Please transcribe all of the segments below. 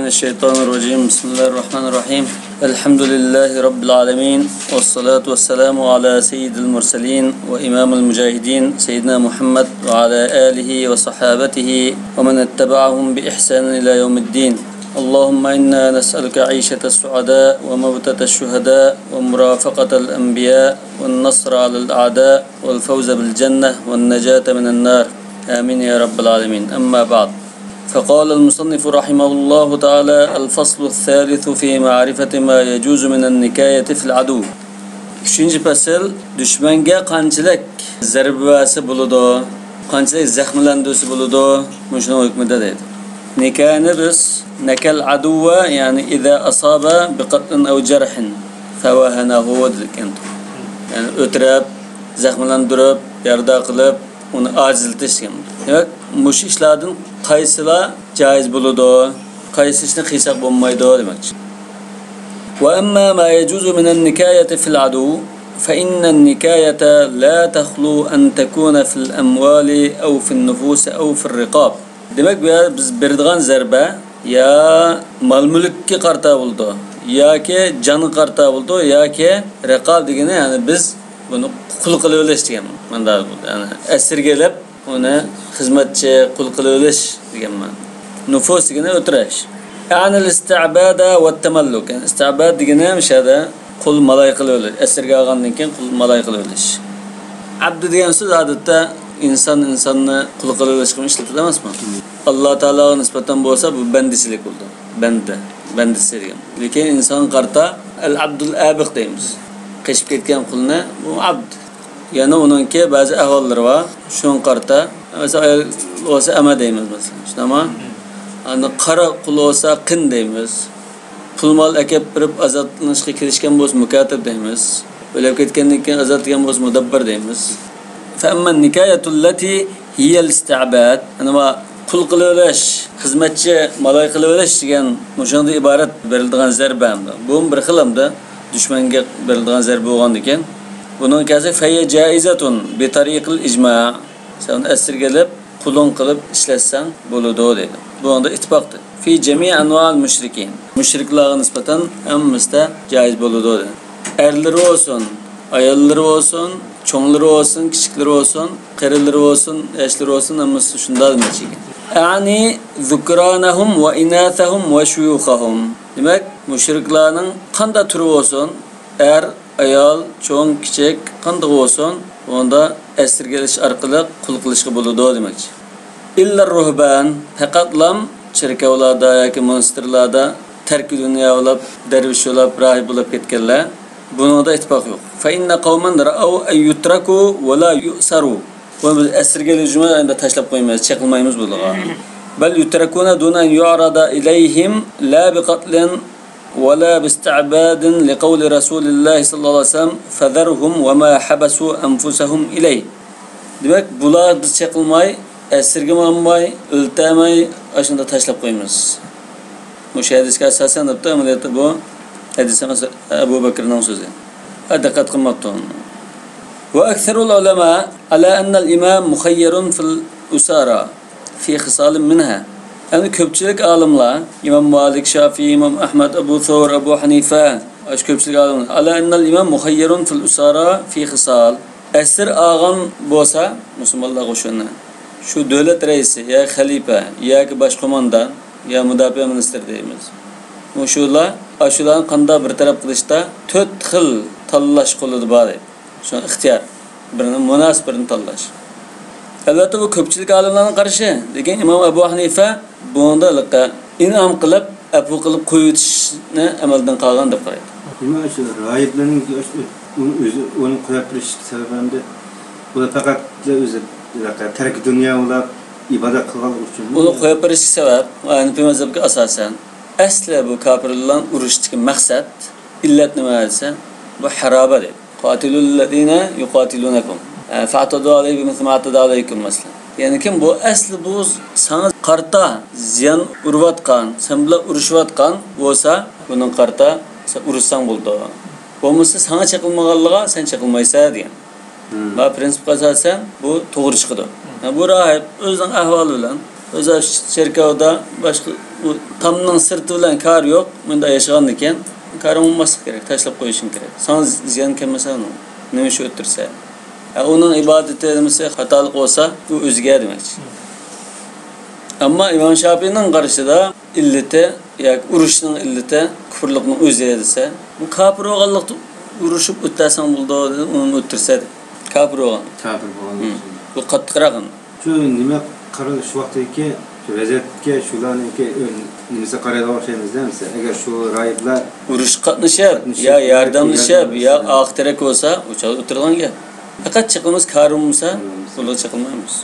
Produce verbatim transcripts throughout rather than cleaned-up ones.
الشيطان الرجيم. بسم الله الرحمن الرحيم. الحمد لله رب العالمين، والصلاة والسلام على سيد المرسلين وإمام المجاهدين سيدنا محمد وعلى آله وصحابته ومن اتبعهم بإحسان إلى يوم الدين. اللهم إنا نسألك عيشة السعداء وموتة الشهداء ومرافقة الأنبياء والنصر على الأعداء والفوز بالجنة والنجاة من النار. آمين يا رب العالمين. أما بعد. فقال المصنف رحمه الله تعالى: الفصل الثالث في معرفة ما يجوز من النكاية في العدو. ئۈچىنچى پەسىل، دۈشمەنگە قانچىلىك زەربە بەرسە بولىدۇ، قانچىلىك زەخىملەندۈرسە بولىدۇ، مۇشۇنىڭ ھۆكمىدە دەيدۇ. نىكايىنى بىز نكا العدو، يەنى إذا أصاب بقتل أو جرح فوهنه دېگەن. يەنى ئۆلتۈرۈپ، زەخىملەندۈرۈپ، يارىدار قىلىپ، ئۇنى ئاجىزلىتىش دېگەن. دېمەك، مۇشۇ ئىشلاردىن قايسىلار جائىز بولىدۇ، قايسى ئىشنى قىلساق بولمايدۇ دېمەكچى. وأما ما يجوز من النكاية في العدو فإن النكاية لا تخلو أن تكون في الأموال أو في النفوس أو في الرقاب. دېمەك، بۇ يەردە بىز بېرىدىغان زەربە يا مال-مۈلۈككە قارىتا بولىدۇ، ياكى جانغا قارىتا بولىدۇ، ياكى رىقاب دېگىنى، يەنى بىز بۇنى قۇل قىلىۋېلىش دېگەن مەنىدە بولىدۇ. يەنى ئەسىرگە ئېلىپ، ئۇنى خىزمەتچى، قۇل قىلىۋېلىش دېگەن مەنە. نۇفۇس دېگىنى ئۆلتۈرۈش. يەنى الاستعباد والتملك. يەنى ئىستىئباد دېگىنى مۇشۇ يەردە قۇل مالاي قىلىۋېلىش. ئەسىرگە ئالغاندىن كېيىن قۇل مالاي قىلىۋېلىش. ئابد دېگەن سۆز ئادەتتە ئىنسان ئىنساننى قۇل قىلىۋېلىشقىمۇ ئىشلىتىلىدۇ ئەمەسمۇ؟ ئاللا تائالاغا نىسبەتەن بولسا بۇ بەندىچىلىك بولىدۇ. بەندە، بەندىسى دېگەن. لېكىن ئىنسانغا قارىتا ئەل ئابدۇل ئابىق دەيمىز. قېچىپ كەتكەن قۇلنى، بۇ ئابد. يەنە ئۇنىڭكى بەزى ئەھۋاللىرى بار. شۇنىڭغا قارىتا، مەسىلەن، ئايال بولسا ئەمە دەيمىز، مەسىلەن. شۇنداقمۇ؟ ئاندىن قارا قۇل بولسا قىن دەيمىز. پۇل-مال ئەكەپ بېرىپ ئازاد قىلىنىشقا كېلىشكەن بولسا مۇكاتەب دەيمىز. ئۆلۈپ كەتكەندىن كېيىن ئازاد دېگەن بولسا مۇدەببەر دەيمىز. فأما النكاية التي هي الاستعباد، يەنى قۇل قىلىۋېلىش، خىزمەتچى، مالاي قىلىۋېلىش دېگەن مۇشۇنىڭدىن ئىبارەت بېرىلىدىغان زەربە ئەمدى. بۇمۇ بىر خىل ئەمدى. دۈشمەنگە بېرىلىدىغان زەربە بولغاندىكىن، بۇنىڭ كەلسە فهي جائزة بطريق الإجماع. سەن ئەسىرگە ئېلىپ، قۇلۇڭ قىلىپ ئىشلەتسەڭ بولىدۇ دەيدۇ. بۇنىڭدا ئىتتىپاق. في جميع أنواع المشركين. مۇشرىكلارغا نىسبەتەن ھەممىسىدە جائىز بولىدۇ دەيدۇ. ئەرلىرى بولسۇن، ئاياللىرى بولسۇن، چوڭلىرى بولسۇن، كىچىكلىرى بولسۇن، قېرىلىرى بولسۇن، ياشلىرى بولسۇن، ھەممىسى شۇنداق دېمەكچى ئىكەن. أعني ذكرانهم وإناثهم وشيوخهم. دېمەك، مۇشرىكلارنىڭ قانداق تۈرى بولسۇن، ئەر، ئايال، چوڭ، كىچىك، قانداق بولسۇن، ئۇندا ئەسىرگە ئېلىش ئارقىلىق قۇل قىلىشقا بولىدۇ دېمەكچى. إلا الرهبان، پەقەتلام چېركاۋلاردا ياكى موناستىرلاردا تەركى دۇنيا بولاپ، دەرۋىش بولاپ، راھىب بولاپ كەتكەنلەر، بۇنىڭدا ئىتتىپاق يوق. فإن قوما رأوا أن يتركوا ولا يؤسروا. بۇنى بىز ئەسىرگە ئېلىپ يۈرمەي، ئەمدى تاشلاپ قويىمىز، چېقىلمايمىز بۇلارغا. بل يتركون دون أن يعرض إليهم لا بقتل ولا باستعباد لقول رسول الله صلى الله عليه وسلم: فذرهم وما حبسوا أنفسهم إليه. دېمەك، بۇلار بىز چېقىلماي، ئەسىرگىمۇ ئالماي، ئۆلتۈرمەي، ئاشۇنداق تاشلاپ قويىمىز. مۇشۇ ھەدىسكە ئاساسەن دەپتۇ، ئەمەلىيەتتە بۇ ھەدىس ئەمەس، ئەبۇ بەكرىنىڭ سۆزى. ھە، دىققەت قىلماپتۇ. وأكثر العلماء على أن الإمام مخير في الأسارى في خصال منها. يەنى كۆپچىلىك ئالىملار، ئىمام مالىك، شافىئىي، ئىمام ئەھمەد، ئەبۇ سەۋر، ئەبۇ ھەنىفە، ئاشۇ كۆپچىلىك ئالىملار، على أن الإمام مخير في الأسارى في خصال. ئەسىر ئالغان بولسا مۇسۇلمانلارغا شۇنى، شۇ دۆلەت رەئىسى يا خەلىپە ياكى باش قوماندان يا مۇداپىئە مىنىستىرى دەيمىز. مۇشۇلار، ئاشۇلارنى قانداق بىر تەرەپ قىلىشتا تۆت خىل تاللاش قولىدا بار دەيدۇ. شۇڭا ئىختىيار، بىرىنى، مۇناسىپ بىرىنى تاللاش. ئەلۋەتتە، بۇ كۆپچىلىك ئالىملارنىڭ قارىشى، لېكىن ئىمام ئەبۇ ھەنىفە بۇنىڭدا ئىنئام قىلىپ، ئەپۇ قىلىپ قويۇۋېتىشنى ئەمەلدىن قالغان دەپ قارايدۇ. دېمەك، شۇ راھىبلارنىڭ ئۇنى ئۆزى، ئۇنى قويۇپ بېرىشلىك سەۋەبى ئەمدى، بۇلار پەقەت ئۆزى تەركى دۇنيا بولاپ ئىبادەت قىلغانلىقى ئۈچۈن. ئۇنى قويۇپ بېرىشلىك سەۋەب، ھەنىفىي مەزھەپكە ئاساسەن، ئەسلى بۇ كاپىرلار بىلەن ئۇرۇشتىكى مەقسەت، ئىللەت نېمە دېسە، بۇ ھارابە دەيدۇ. قاتلوا الذين يقاتلونكم، فاعتدوا عليهم بمثل ما اعتدى عليكم، مەسىلەن. يەنى كىم بۇ ئەسلى بۇ ساڭا قارىتا زىيان ئۇرۇۋاتقان، سەن بىلەن ئۇرۇشۇۋاتقان بولسا، بۇنىڭغا قارىتا سەن ئۇرۇشساڭ بولىدۇ. بولمىسا ساڭا چېقىلمىغانلىقىغا سەن چېقىلمايسەن دېگەن. مم. ما پرىنسىپقا ئاساسەن بۇ توغرا چىقىدۇ. مم. بۇ راھىب ئۆزىنىڭ ئەھۋالى بىلەن، ئۆزى چېركاۋدا باشقا ئۇ تامنىڭ سىرتى بىلەن كارى يوق. مۇنداق ياشىغاندىكىن كارىڭ بولماسلىقى كېرەك، تاشلاپ قويۇشۇڭ كېرەك. ساڭا زىيان كەلمىسە، نېمە ئىش ئۆتتۈرسە. ھە، ئۇنىڭ ئىبادىتى نېمىسى خاتالىق بولسا، ئۇ ئۆزىگە دېمەكچى. ئەمما ئىمام شاپىئىنىڭ قارىشىدا ئىللىتى ياكى ئۇرۇشنىڭ ئىللىتى كۇپۇرلۇقنىڭ ئۆزى دېسە، بۇ كاپىر بولغانلىقتا ئۇرۇشۇپ ئۆتەسەڭ بولىدۇ، ئۇنى ئۆتتۈرسە، كاپىر بولغان. كاپىر بولغان. ھىم. بۇ قاتتىقراق ئەمدى. شۇ نېمە قارىلىش ۋاقتىدىكى شۇ ۋەزىيەتكە شۇلارنىڭكى نېمىسى قارايدىغان ئوخشايمىز-دە، مىسال، ئەگەر شۇ راھىبلار ئۇرۇشقا قاتنىشىپ، قاتنىشىپ يا ياكى ياردەملىشىپ، ياردەملىشىپ، يا ئاق تېرەك بولسا، ئۇ چاغدا ئۆتىدىغان گەپ. پەقەت چېقىلمىسا، كارى بولمىسا، كارى بولمىسا، بۇلار چېقىلمايمىز.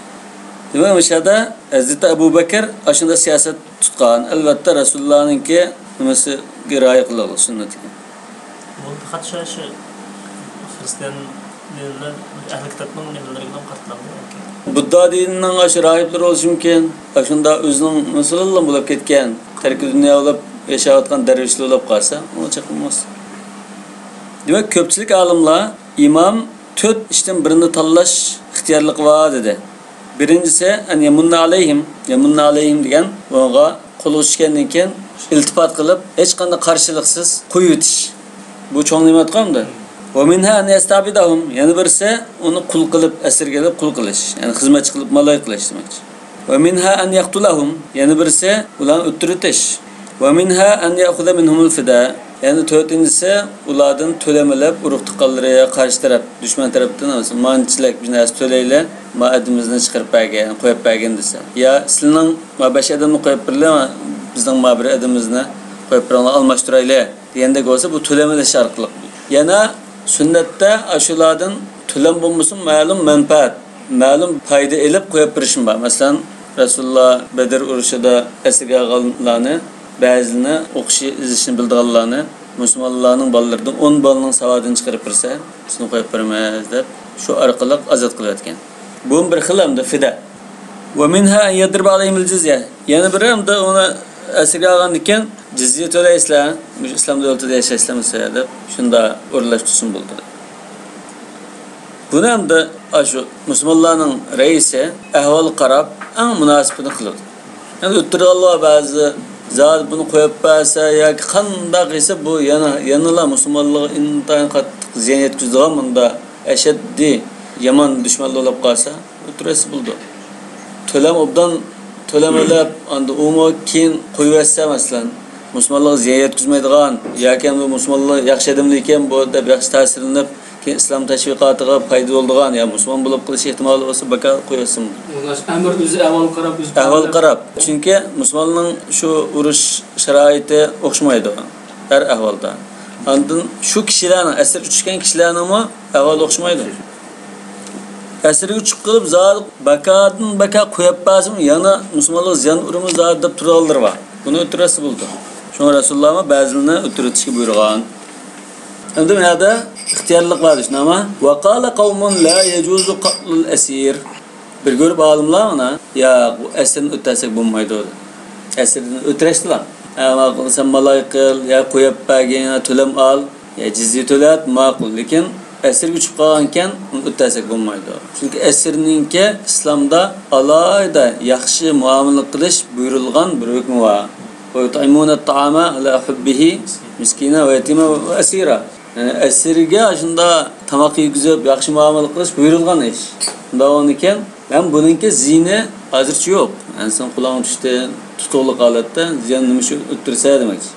دېمەك، مۇشۇ يەردە ھەزرىتى ئەبۇ بەكىر ئاشۇنداق سىياسەت تۇتقان، ئەلۋەتتە، رەسۇلۇللانىڭكى نېمىسىگە رىئايە قىلىدۇ، سۈننىتىگە. بۇ پەقەت شۇ، شۇ خىرىستىيان دىنىدا ئەھلى كىتابنىڭ نېمىلىرىگىلا قارىتىلامدۇ ياكى؟ بۇددا دىنىنىڭ ئاشۇ راھىبلىرى بولۇشى مۇمكىن. ئاشۇنداق ئۆزىنىڭ مۇسۇلمان بولۇپ كەتكەن، تەركى دۇنيا بولۇپ ياشاۋاتقان دەرۋىشلەر بولۇپ قالسا، ئۇنى چېقىلماس. دېمەك، كۆپچىلىك ئالىملار ئىمام تۆت ئىشتىن بىرىنى تاللاش ئىختىيارلىقى بار دېدى. بىرىنچىسى، ئەن يەمۇننە ئەلەيھىم. يەمۇننە ئەلەيھىم دېگەن ئۇنىڭغا قولغا چۈشكەندىن كېيىن ئىلتىپات قىلىپ، ھېچقانداق قارشىلىقسىز قويۇۋېتىش. بۇ چوڭ نېمەتقۇ ئەمدى. ۋە مىنھا ئەن يەستەبىدەھۇم. يەنە بىرسى، ئۇنى قۇل قىلىپ، ئەسىرگە ئېلىپ قۇل قىلىش. يەنى خىزمەتچى قىلىپ، مالاي قىلىش دېمەكچى. ۋە مىنھا ئەن يەقتۇلەھۇم. يەنە بىرسى، ئۇلارنى ئۆلتۈرۈۋېتىش. ۋە مىنھا ئەن يەخۇزە مىنھۇمۇل فىدا. يەنە تۆتىنچىسى، ئۇلاردىن تۆلەم ئېلىپ، ئۇرۇق تۇغقانلىرى، قارشى تەرەپ، دۈشمەن تەرەپتىن مانچىلىك بىر نەرسە تۆلەيلى، ما ئادىمىمىزنى چىقىرىپ بەرگىن، قويۇپ بەرگىن دېسە. يا سىلىنىڭ ما بەش ئادەمنى قويۇپ بېرىلى، بىزنىڭ ما بىر ئادىمىمىزنى قويۇپ بېرىڭلار، ئالماشتۇرايلى دېگەندەك بولسا، بۇ تۆلەم ئېلىش ئارقىلىق. يەنە سۈننەتتە ئاشۇلاردىن تۆلەم بولمىسۇن، مەلۇم مەنپەئەت، مەلۇم پايدا ئېلىپ قويۇپ بېرىشمۇ بار. مەسىلەن، رەسۇلۇللا بەدر ئۇرۇشىدا ئەسىرگە ئالغانلارنى، بەزىلىرىنى ئوقۇشنى، يېزىشنى بىلىدىغانلارنى، مۇسۇلمانلارنىڭ بالىلىرىدىن ئون بالىنىڭ ساۋادىنى چىقىرىپ بېرسە، سىزنى قويۇپ بېرىمىز دەپ، شۇ ئارقىلىق ئازاد قىلىۋەتكەن. بۇمۇ بىر خىل ئەمدى فىدا. ۋە مىنھا ئەن يەدرىبە ئەلەيھىمۇل جىزيە. يەنە بىرى ئەمدى ئۇنى ئەسىرگە ئالغاندىن كېيىن جىزيە تۆلەيسىلەر، مۇشۇ ئىسلام دۆلىتىدە ياشايسىلەر مەسىلەن دەپ، شۇنداق ئورۇنلاشتۇرسىمۇ بولىدۇ. بۇنى ئەمدى ئاشۇ مۇسۇلمانلارنىڭ رەئىسى ئەھۋالغا قاراپ ئەڭ مۇناسىپىنى قىلىدۇ. يەنە ئۆتتۈرۈۋالغان بەزى زادى بۇنى قويۇپ بەرسە ياكى قانداق قىلسا، بۇ يەنە، يەنىلا مۇسۇلمانلىققا ئىنتايىن قاتتىق زىيان يەتكۈزىدىغان، بۇندا ئەشەددىي يامان دۈشمەنلەر بولۇپ قالسا، ئۆتتۈرەتسە بولىدۇ. تۆلەم ئوبدان تۆلەم ئېلىپ، ئاندىن ئۇمۇ كېيىن قويۇۋەتسە، مەسىلەن، مۇسۇلمانلارغا زىيان يەتكۈزمەيدىغان ياكى ئەمدى مۇسۇلمانلار ياخشى ئادەملەر ئىكەن بۇ دەپ ياخشى تەسىرلىنىپ، كېيىن ئىسلام تەشۋىقاتىغا پايدا بولىدىغان يا مۇسۇلمان بولۇپ قېلىش ئېھتىمالى بولسا، بىكار قويۇۋەتسىمۇ. ئۇ ئەمىر ئۆزى ئەھۋالغا قاراپ، ئۆزى ئەھۋالغا قاراپ. چۈنكى مۇسۇلماننىڭ شۇ ئۇرۇش شارائىتى ئوخشىمايدۇ ھەر ئەھۋالدا. ئاندىن شۇ كىشىلەرنىڭ، ئەسىرگە چۈشكەن كىشىلەرنىڭمۇ ئەھۋالى ئوخشىمايدۇ. ئەسىرگە چۈشۈپ قېلىپ، زادى بەكادىن بەكا قويۇپ بەرسىمۇ، يەنە مۇسۇلمانلارغا زىيان ئۇرىمىز زادى دەپ تۇرغانلىرى بار. بۇنى ئۆتتۈرەتسە بولىدۇ. شۇڭا رەسۇلۇللامۇ بەزىلىرىنى ئۆتتۈرۈۋېتىشكە بۇيرۇغان. ئەمدى بۇ يەردە ئىختىيارلىق بار، شۇنداقمۇ؟ ۋە قالە قەۋمۇن لا يەجۇزۇ قەتلۇل ئەسىر. بىر گۇرۇپ ئالىملار مانا، ياق، بۇ ئەسىرنى ئۆتەلسەك بولمايدۇ. ئەسىرنى ئۆتۈرەسىلەر. ھە، ماقۇل، سەن مالاي قىل، يا قويۇپ بەرگىن، يا تۆلەم ئال، يا جىزيە تۆلەت، ماقۇل. لېكىن ئەسىرگە چۈشۈپ قالغانكەن، ئۇنى ئۆتەلسەك بولمايدۇ. چۈنكى ئەسىرنىڭكى ئىسلامدا ئالاھىدە ياخشى مۇئامىلە قىلىش بۇيرۇلغان بىر ھۆكمى بار. ۋە يۇتئىمۇنەت تائامە ئەلا ھۇببىھى مىسكىنە ۋە يەتىمە ۋە ئەسىرا. يەنى ئەسىرگە شۇنداق تاماق يېگۈزۈپ، ياخشى مۇئامىلە قىلىش بۇيرۇلغان ئىش. شۇنداق بولغاندىكىن، ھەم بۇنىڭكى زىيىنى ھازىرچە يوق. يەنى سېنىڭ قولۇڭغا چۈشتى، تۇتۇقلۇق ھالەتتە زىيان نېمە ئىش ئۆتتۈرسە دېمەكچى.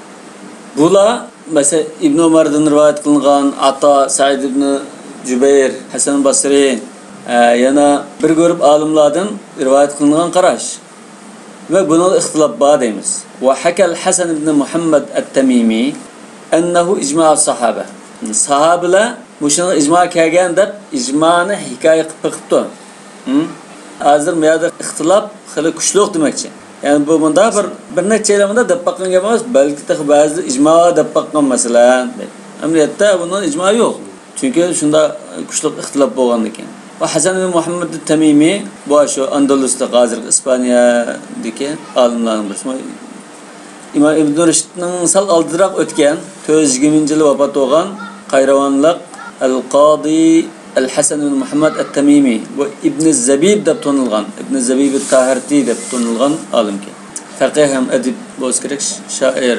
بۇلار، مەسىلەن، ئىبن ئۆمەردىن رىۋايەت قىلىنغان، ئاتا، سەئىد ئىبن جۇبەير، ھەسەن باسرى، ئە، يەنە بىر گۇرۇپ ئالىملاردىن رىۋايەت قىلىنغان قاراش. ۋە بۇنىڭدا ئىختىلاپ بار دەيمىز. ۋە ھەكەل ھەسەن ئىبن مۇھەممەد ئەت-تەمىمى ئەننەھۇ ئىجمەئە ساھابە. ساھابىلەر مۇشۇنىڭغا ئىجما كەلگەن دەپ ئىجمانى ھېكايە قىلىپ بېقىپتۇ. ھىم؟ ھازىر بۇ يەردە ئىختىلاپ خېلى كۈچلۈك دېمەكچى. يەنى بۇ مۇندا بىر، بىر نەچچەيلەن مۇندا دەپ باققان گەپ ئەمەس، بەلكى تېخى بەزىلەر ئىجما دەپ باققان مەسىلەن. ئەمەلىيەتتە بۇنىڭ ئىجما يوق. چۈنكى شۇنداق كۈچلۈك ئىختىلاپ بولغاندىكىن. ۋە ھەسەن ئىبن مۇھەممەد تەمىمى، بۇ شۇ ئاندالۇستا، ھازىرقى ئىسپانىيەدىكى ئالىملارنىڭ بىرسى. ئىمام ئىبن رۇشدنىڭ سەل ئالدىراق ئۆتكەن، تۆت يۈز يىگىرمىنچى يىلى ۋاپات بولغان قايراۋانلىق ئەل-قادى ئەل-ھەسەن ئىبن مۇھەممەد ئەت-تەمىمى. بۇ ئىبن زەبىب دەپ تونۇلغان، ئىبن زەبىب تاھىرتى دەپ تونۇلغان ئالىمكەن. فەقىھ ھەم ئەدىب بولسا كېرەك، شائىر.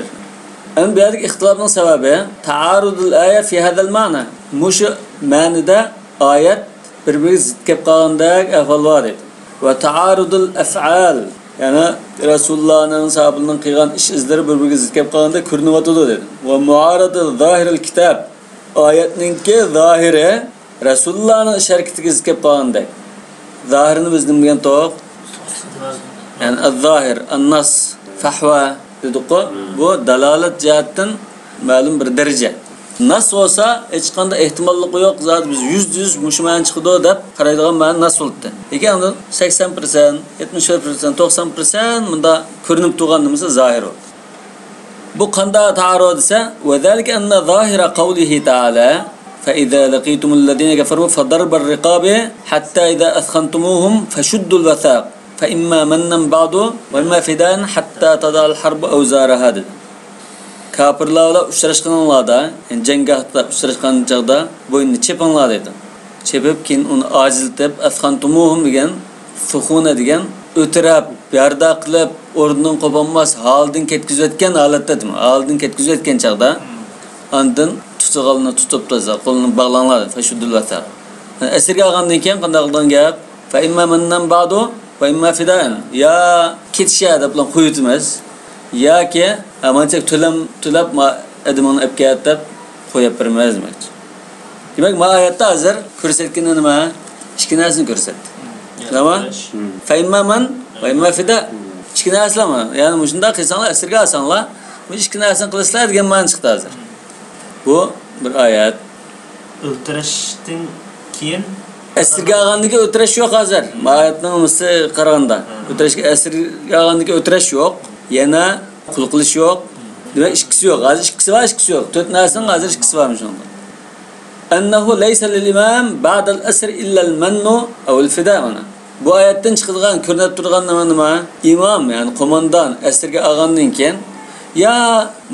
ئەمدى بۇ يەردىكى ئىختىلاپنىڭ سەۋەبى، تعارض الآية في هذا المعنى. مۇشۇ مەنىدە ئايەت بىر-بىرىگە زىت كەپ قالغاندەك ئەھۋال بار دېدى. وتعارض الأفعال، يەنى رەسۇلۇللانىڭ، ساھابىلىرىنىڭ قىلغان ئىش ئىزلىرى بىر-بىرىگە زىت كەپ قالغاندەك كۆرۈنۈۋاتىدۇ دېدى. ومعارضة ظاهر الكتاب، ئايەتنىڭكى زاھىرى رەسۇلۇللانىڭ ئىش ھەرىكىتىگە زىت كەپ قالغاندەك. زاھىرنى بىز نېمە دېگەن توق؟ يەنى ئەززاھىر، ئەنناس، فەھۋا دېدۇققۇ. بۇ دالالەت جەھەتتىن مەلۇم بىر دەرىجە. ناس بولسا ھېچقانداق ئېھتىماللىقى يوق، زادى بىز يۈزدە يۈز مۇشۇ مەنە چىقىدۇ دەپ قارايدىغان مەنە ناس بولاتتى. لېكىن ئاندىن سەكسەن پىرسەنت، يەتمىش پىرسەنت، توقسان پىرسەنت مۇنداق كۆرۈنۈپ تۇرغان نېمىسى زاھىر بولدى. بۇ قانداق تەئارۇز دېسە، وذلك أن ظاهر قوله تعالى، فإذا لقيتم الذين كفروا فضرب الرقاب حتى إذا أثخنتموهم فشدوا الوثاق فإما منا بعد وإما فداء حتى تضع الحرب أوزارها دېدى. كاپىرلار بىلەن ئۇچراشقىنىڭلاردا، يەنى جەڭگاھتا ئۇچراشقان چاغدا بوينىنى چېپىڭلار دېدى. چېپىپ، كېيىن ئۇنى ئاجىزلىتىپ، ئەسخەنتۇمۇھۇم دېگەن، سۇخۇنە دېگەن، ئۆتۈرەپ، بىھاردە قىلىپ، ئورنىدىن قوپالماس ھالىدىن كەتكۈزۈۋەتكەن ھالەتتە، دېمە، ھالىدىن كەتكۈزۈۋەتكەن چاغدا، ئاندىن تۇتىدىغانلارنى تۇتۇپ تازا، قولىنى باغلاڭلار، فەشۇددۇل ۋەساق. ئەسىرگە ئالغاندىن كېيىن قانداق قىلىدىغان گەپ؟ فەئىمما مەننەن بەئدۇ ۋەئىمما فىدائەن. يا كېتىشە دەپلا قويۇۋېتىمىز. ياكى، ھە، مانچە تۆلەم تۆلەپ، ما، ئەدىمىڭنى ئەپ كەت دەپ قويۇپ بېرىمىز دېمەكچى. دېمەك، ما ئايەتتە ھازىر كۆرسەتكىنى نېمە؟ ئىككى نەرسىنى كۆرسەتتى. شۇنداقمۇ؟ فەئىمما مەن ۋەئىمما فىدا. ئىككى نەرسىلەرمۇ؟ يەنى مۇشۇنداق قىلساڭلار، ئەسىرگە ئالساڭلار، مۇشۇ ئىككى نەرسىنى قىلىسىلەر دېگەن مەنە چىقتى ھازىر. بۇ بىر ئايەت. ئۆلتۈرۈشتىن كېيىن ئەسىرگە ئالغاندىكى ئۆلتۈرۈش يوق ھازىر. مم. ئايەتنىڭ نېمىسى قارىغاندا. مم. ئۆلتۈرۈشكە، ئەسىرگە ئالغاندىكى ئۆلتۈرۈش يوق. يەنە قۇل قىلىش يوق. مم. دېمەك، ئىككىسى يوق. ھازىر ئىككىسى بار، ئىككىسى يوق. تۆت نەرسىنىڭ ھازىر ئىككىسى بار مۇشۇنىڭدا. أنه ليس للإمام بعد الأسر إلا المن أو الفداء مانا. بۇ ئايەتتىن چىقىدىغان، كۆرۈنۈپ تۇرىدىغان نېمە، نېمە؟ ئىمام، يەنى قوماندان ئەسىرگە ئالغاندىن كېيىن يا